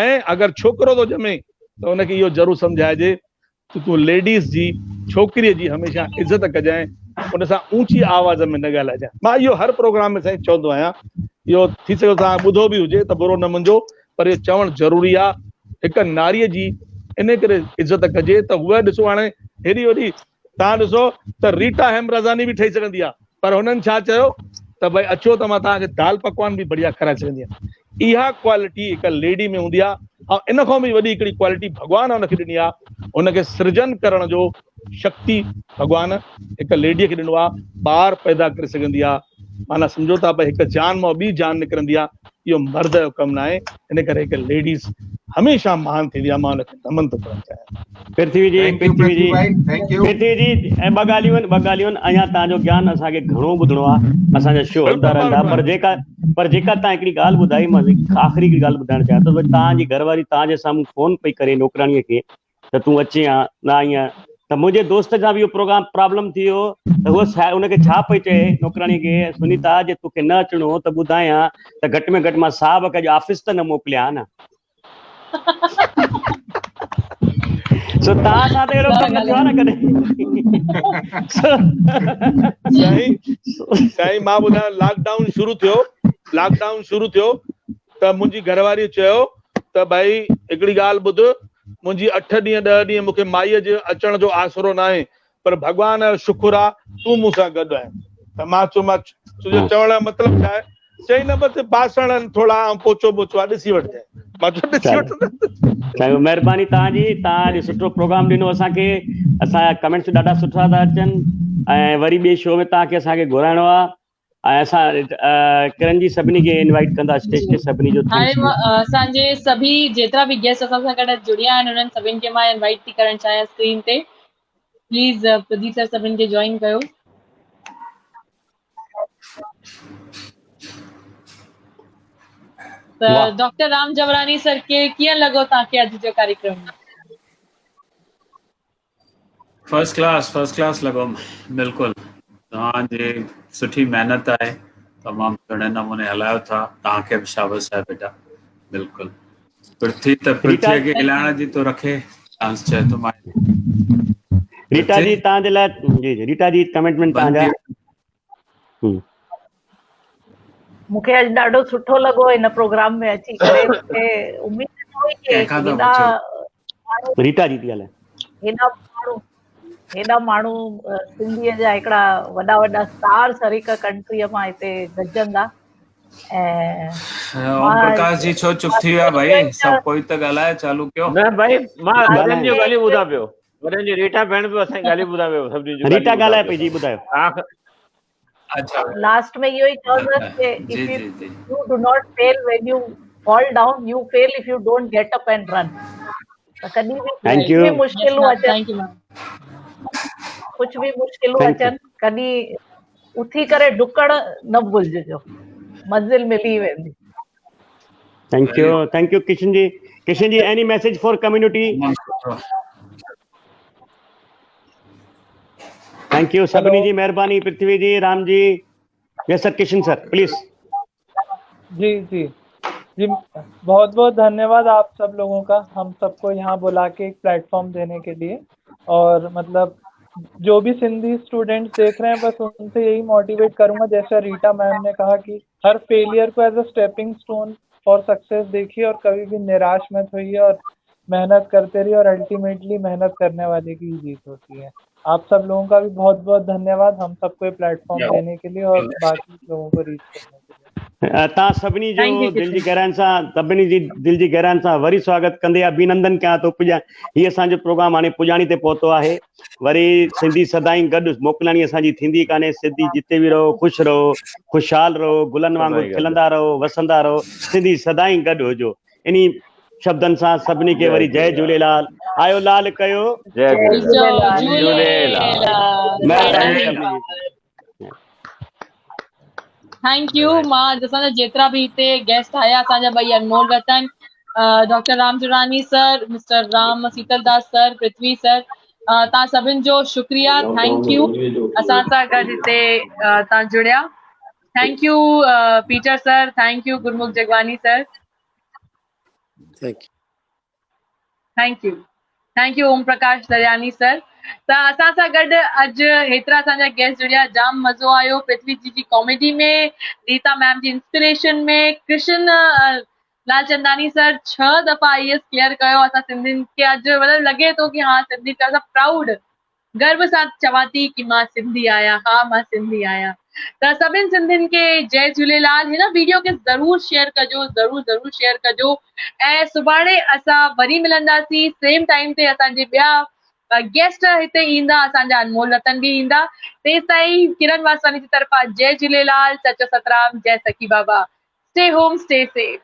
۽ اگر ڇوڪرو ٿو ڄمي ته ان کي اهو ضرور سمجهائجي ته تون ليڊيز جي، ڇوڪريء جي هميشه عزت ڪجانء، ان سان اونچي آواز ۾ نه ڳالهائجانء. مان اهو هر پروگرام ۾ سائين چوندو آهيان. اهو ٿي سگهي ٿو توهان ٻڌو به هجي ته برو نه مڃجو پر اهو چوڻ ضروري آ. هڪ ناريء جي انهي ڪري عزت ڪجي ته هوء ڏسو هاڻي هيڏي وڏي توهان ڏسو ته ريٽا هيمرازاني به ٺهي سگهندي آ پر هنن ڇا چيو ته ڀئي اچو ته مان توهان کي دال پڪوان به بڙيا کارائي سگهندي آهيان. اها ڪوالٽي هڪ ليڊي ۾ هوندي آ ۽ ان کان به وڏي هڪڙي ڪوالٽي ڀڳوان ان کي ڏني آ ان کي سرجن ڪرڻ جو شڪتي ڀڳوان هڪ ليڊي کي ڏنو آ ٻار پيدا ڪري سگهندي آ معنيٰ سمجهو ٿا ڀئي هڪ جان مان ٻي جان نڪرندي آ اهو مرد جو ڪم ناهي ان ڪري هڪ ليڊيز هميشه مهان ٿيندي آ مان ان کي نمن ٿو ڪرڻ چاهيان. پرٿوي جي پرٿوي جي پرٿوي جي ۽ ٻه ڳالهيون آهن ٻه ڳالهيون آهن اڃا توهان جو گيان اسان کي گهڻو ٻڌڻو آهي اسان جا شو هلندا رهندا پر جيڪا پر جيڪا توهان هڪڙي ڳالهه ٻڌائي مان آخري هڪڙي ڳالهه ٻڌائڻ چاهيان ٿو توهان جي گهر واري توهان جي سامهون فون پئي ڪري نوڪراڻيء کي ته تون اچين ها نه آئين ته منهنجي دوست سان به اهو پروگرام پرابلم ٿي ويو ته هوء ان کي ڇا پئي چئي نوڪراڻي کي سنيتا جي توکي نه اچڻو هو ته ٻڌائين ها ته گهٽ ۾ گهٽ مان صاحب کي اڄ آفيس ته نه موڪليان ها نه سو توهان سان ته اهڙو ڪم نه ٿيو آهي نه ڪڏهن. سائين سائين مان ٻڌايان لاڪ ڊائون شروع ٿيو لاڪ ڊائون شروع ٿيو ته منهنجي گهر واري چيو ته ڀائي هڪڙي ڳالهه ٻڌ منهنجي اٺ ڏينهن ڏهه ڏينهن مون کي مائيء جي اچڻ جو آسرو ناهي پر ڀڳوان جو شڪر آ تون مون سان گڏ آهين ته مان چيومانس تنهنجو چوڻ جو مطلب ڇا آهي؟ چئي نه بس باسڻ آهن ٿورا ۽ پوچو بوچو آ ڏسي وٺجانء. مان چيو ڏسي وٺندس. سائين مهرباني توهان جي توهان اڄ سٺو پروگرام ڏنو اسان کي اسان جا ڪمينٽس ڏاڍا سٺا ٿا اچن ۽ وري ٻئي شو ۾ توهان کي اسان کي گهرائڻو آ ۽ اسان ڪرن جي سڀني کي انوائيٽ ڪندا اسٽيج تي سڀني جو هاڻي اسان جي سڀي جيترا به گيسٽ اسان سان گڏ جڙيا آهن انهن سڀني کي مان انوائيٽ ٿي ڪرڻ چاهيان اسڪرين تي پليز پرديپ سر سڀني کي جوائن ڪيو. ته ڊاڪٽر رام جبراڻي سر کي ڪيئن لڳو توهان کي اڄ جو ڪاريڪرم؟ فرسٽ ڪلاس فرسٽ ڪلاس لڳو بلڪل توهان جي سٺي محنت آهي تمام سهڻي نموني هلايو ٿا توهان کي به شابس آهي بيٽا بلڪل پرٿي ته پرٿي کي ڳالهائڻ جي تو رکي چانس چئي ٿو مان ريٽا جي توهان جي لاء جي جي ريٽا جي ڪمٽمينٽ توهان جا مون کي اڄ ڏاڍو سٺو لڳو هن پروگرام ۾ اچي ڪري مون کي اميد نه هئي ڪي هيڏا ريٽا جي ٿي ڳالهائي هيڏا ماڻهو هيڏا ماڻهو سنڌيء جا هڪڙا وڏا وڏا اسٽارس هر هڪ ڪنٽريء مان هتي گڏجندا ۽ اوم پرڪاش جي ڇو چپ ٿي ويا ڀائي سڀ ڪوئي ته ڳالهائي چالو ڪيو نه ڀائي مان وڏن جون ڳالهيون ٻڌان پيو وڏن جون ريٽا ڀيڻ به اسان جون ڳالهيون ٻڌان پيو سڀني جون ريٽا ڳالهائي پئي جي ٻڌايو اڇا لاسٽ ۾ اهو ئي چوندس ڪي if you do not fail when you fall down you fail if you don't get up and run ته ڪڏهن به thank you مشڪلون اچن ڪجهه به مشڪلون اچن ڪڏهن اٿي ڪري ڊڪڻ نه ڀلججو منزل ملي ويندي. Thank you thank you Kishan ji Kishan ji any message for community thank you سڀني جي مهرباني Prithvi ji Ram ji yes sir Kishan sir please ji ji जी बहुत बहुत धन्यवाद आप सब लोगों का हम सबको यहाँ बुला के एक प्लेटफॉर्म देने के लिए और मतलब जो भी सिंधी स्टूडेंट्स देख रहे हैं बस उनसे यही मोटिवेट करूंगा जैसा रीटा मैम ने कहा कि हर फेलियर को as a stepping stone for success देखिए और कभी भी निराश मत होइए और मेहनत करते रहिए और अल्टीमेटली मेहनत करने वाले की ही जीत होती है। आप सब लोगों का भी बहुत बहुत धन्यवाद हम सबको ये प्लेटफॉर्म देने के लिए और बाकी लोगों को रीच करने के लिए। توهان سڀني جو thank you دل جي ڪشن. گهراين سان سڀني جي دل جي گهراين سان وري سواگت ڪندي اڀينندن ڪيان ٿو پڄا هي اسان جو پروگرام هاڻي پڄاڻي تي پهتو آهي وري سنڌي سدائين گڏ موڪلاڻي اسان جي ٿيندي ڪانهي سنڌي جتي به رهو خوش رهو خوشحال رهو گلن وانگر سدائين گڏ. کلندا رهو وسندا رهو سنڌي سدائين گڏ هجو انهي شبدن سان سڀني کي جئي وري جئي جهوليلال. جهوليلال آيو لال ڪيو جئي جهوليلال. جهوليلال. مهرباني سڀني جي. Thank you مان اسان جا جيترا به هتي گيسٽ آيا اسان جا ٻئي Anmol Ratan doctor Ram Jurani sir mister Ram Sital Das sir Prithvi sir تان سڀن جو شڪريا thank you اسان سان گڏ هتي تان جڙيا thank you Peter sir thank you Gurmukh Jagwani sir thank you thank you thank you Om Prakash Daryani sir ته اسان سان گڏ اڄ هيترا اسان جا گيسٽ جڙيا جام مزو آيو پرٿوي جي جي ڪاميڊي ۾ ريتا ميم جي انسپريشن ۾ ڪرشن لالچنداني سر 6 دفعا I S clear ڪيو اسان سنڌين کي اڄ مطلب لڳي ٿو ڪي ها سنڌي ته اسان پرائوڊ گرو سان چوان ٿي ڪي مان سنڌي آهيان ها مان سنڌي آهيان ته سڀن سنڌين کي جئي جهوليلال هن ويڊيو کي ضرور شيئر ڪجو ضرور ضرور شيئر ڪجو ۽ سڀاڻي اسان وري ملنداسين سيم ٽائيم تي اسان جي ٻيا گيسٽ هتي ايندا اسان جا انمول رتن به ايندا تيستائين ڪرن واسواڻي جي طرفان جئي جهوليلال سچو سترام جئي سخي بابا اسٽي هوم اسٽي سيف.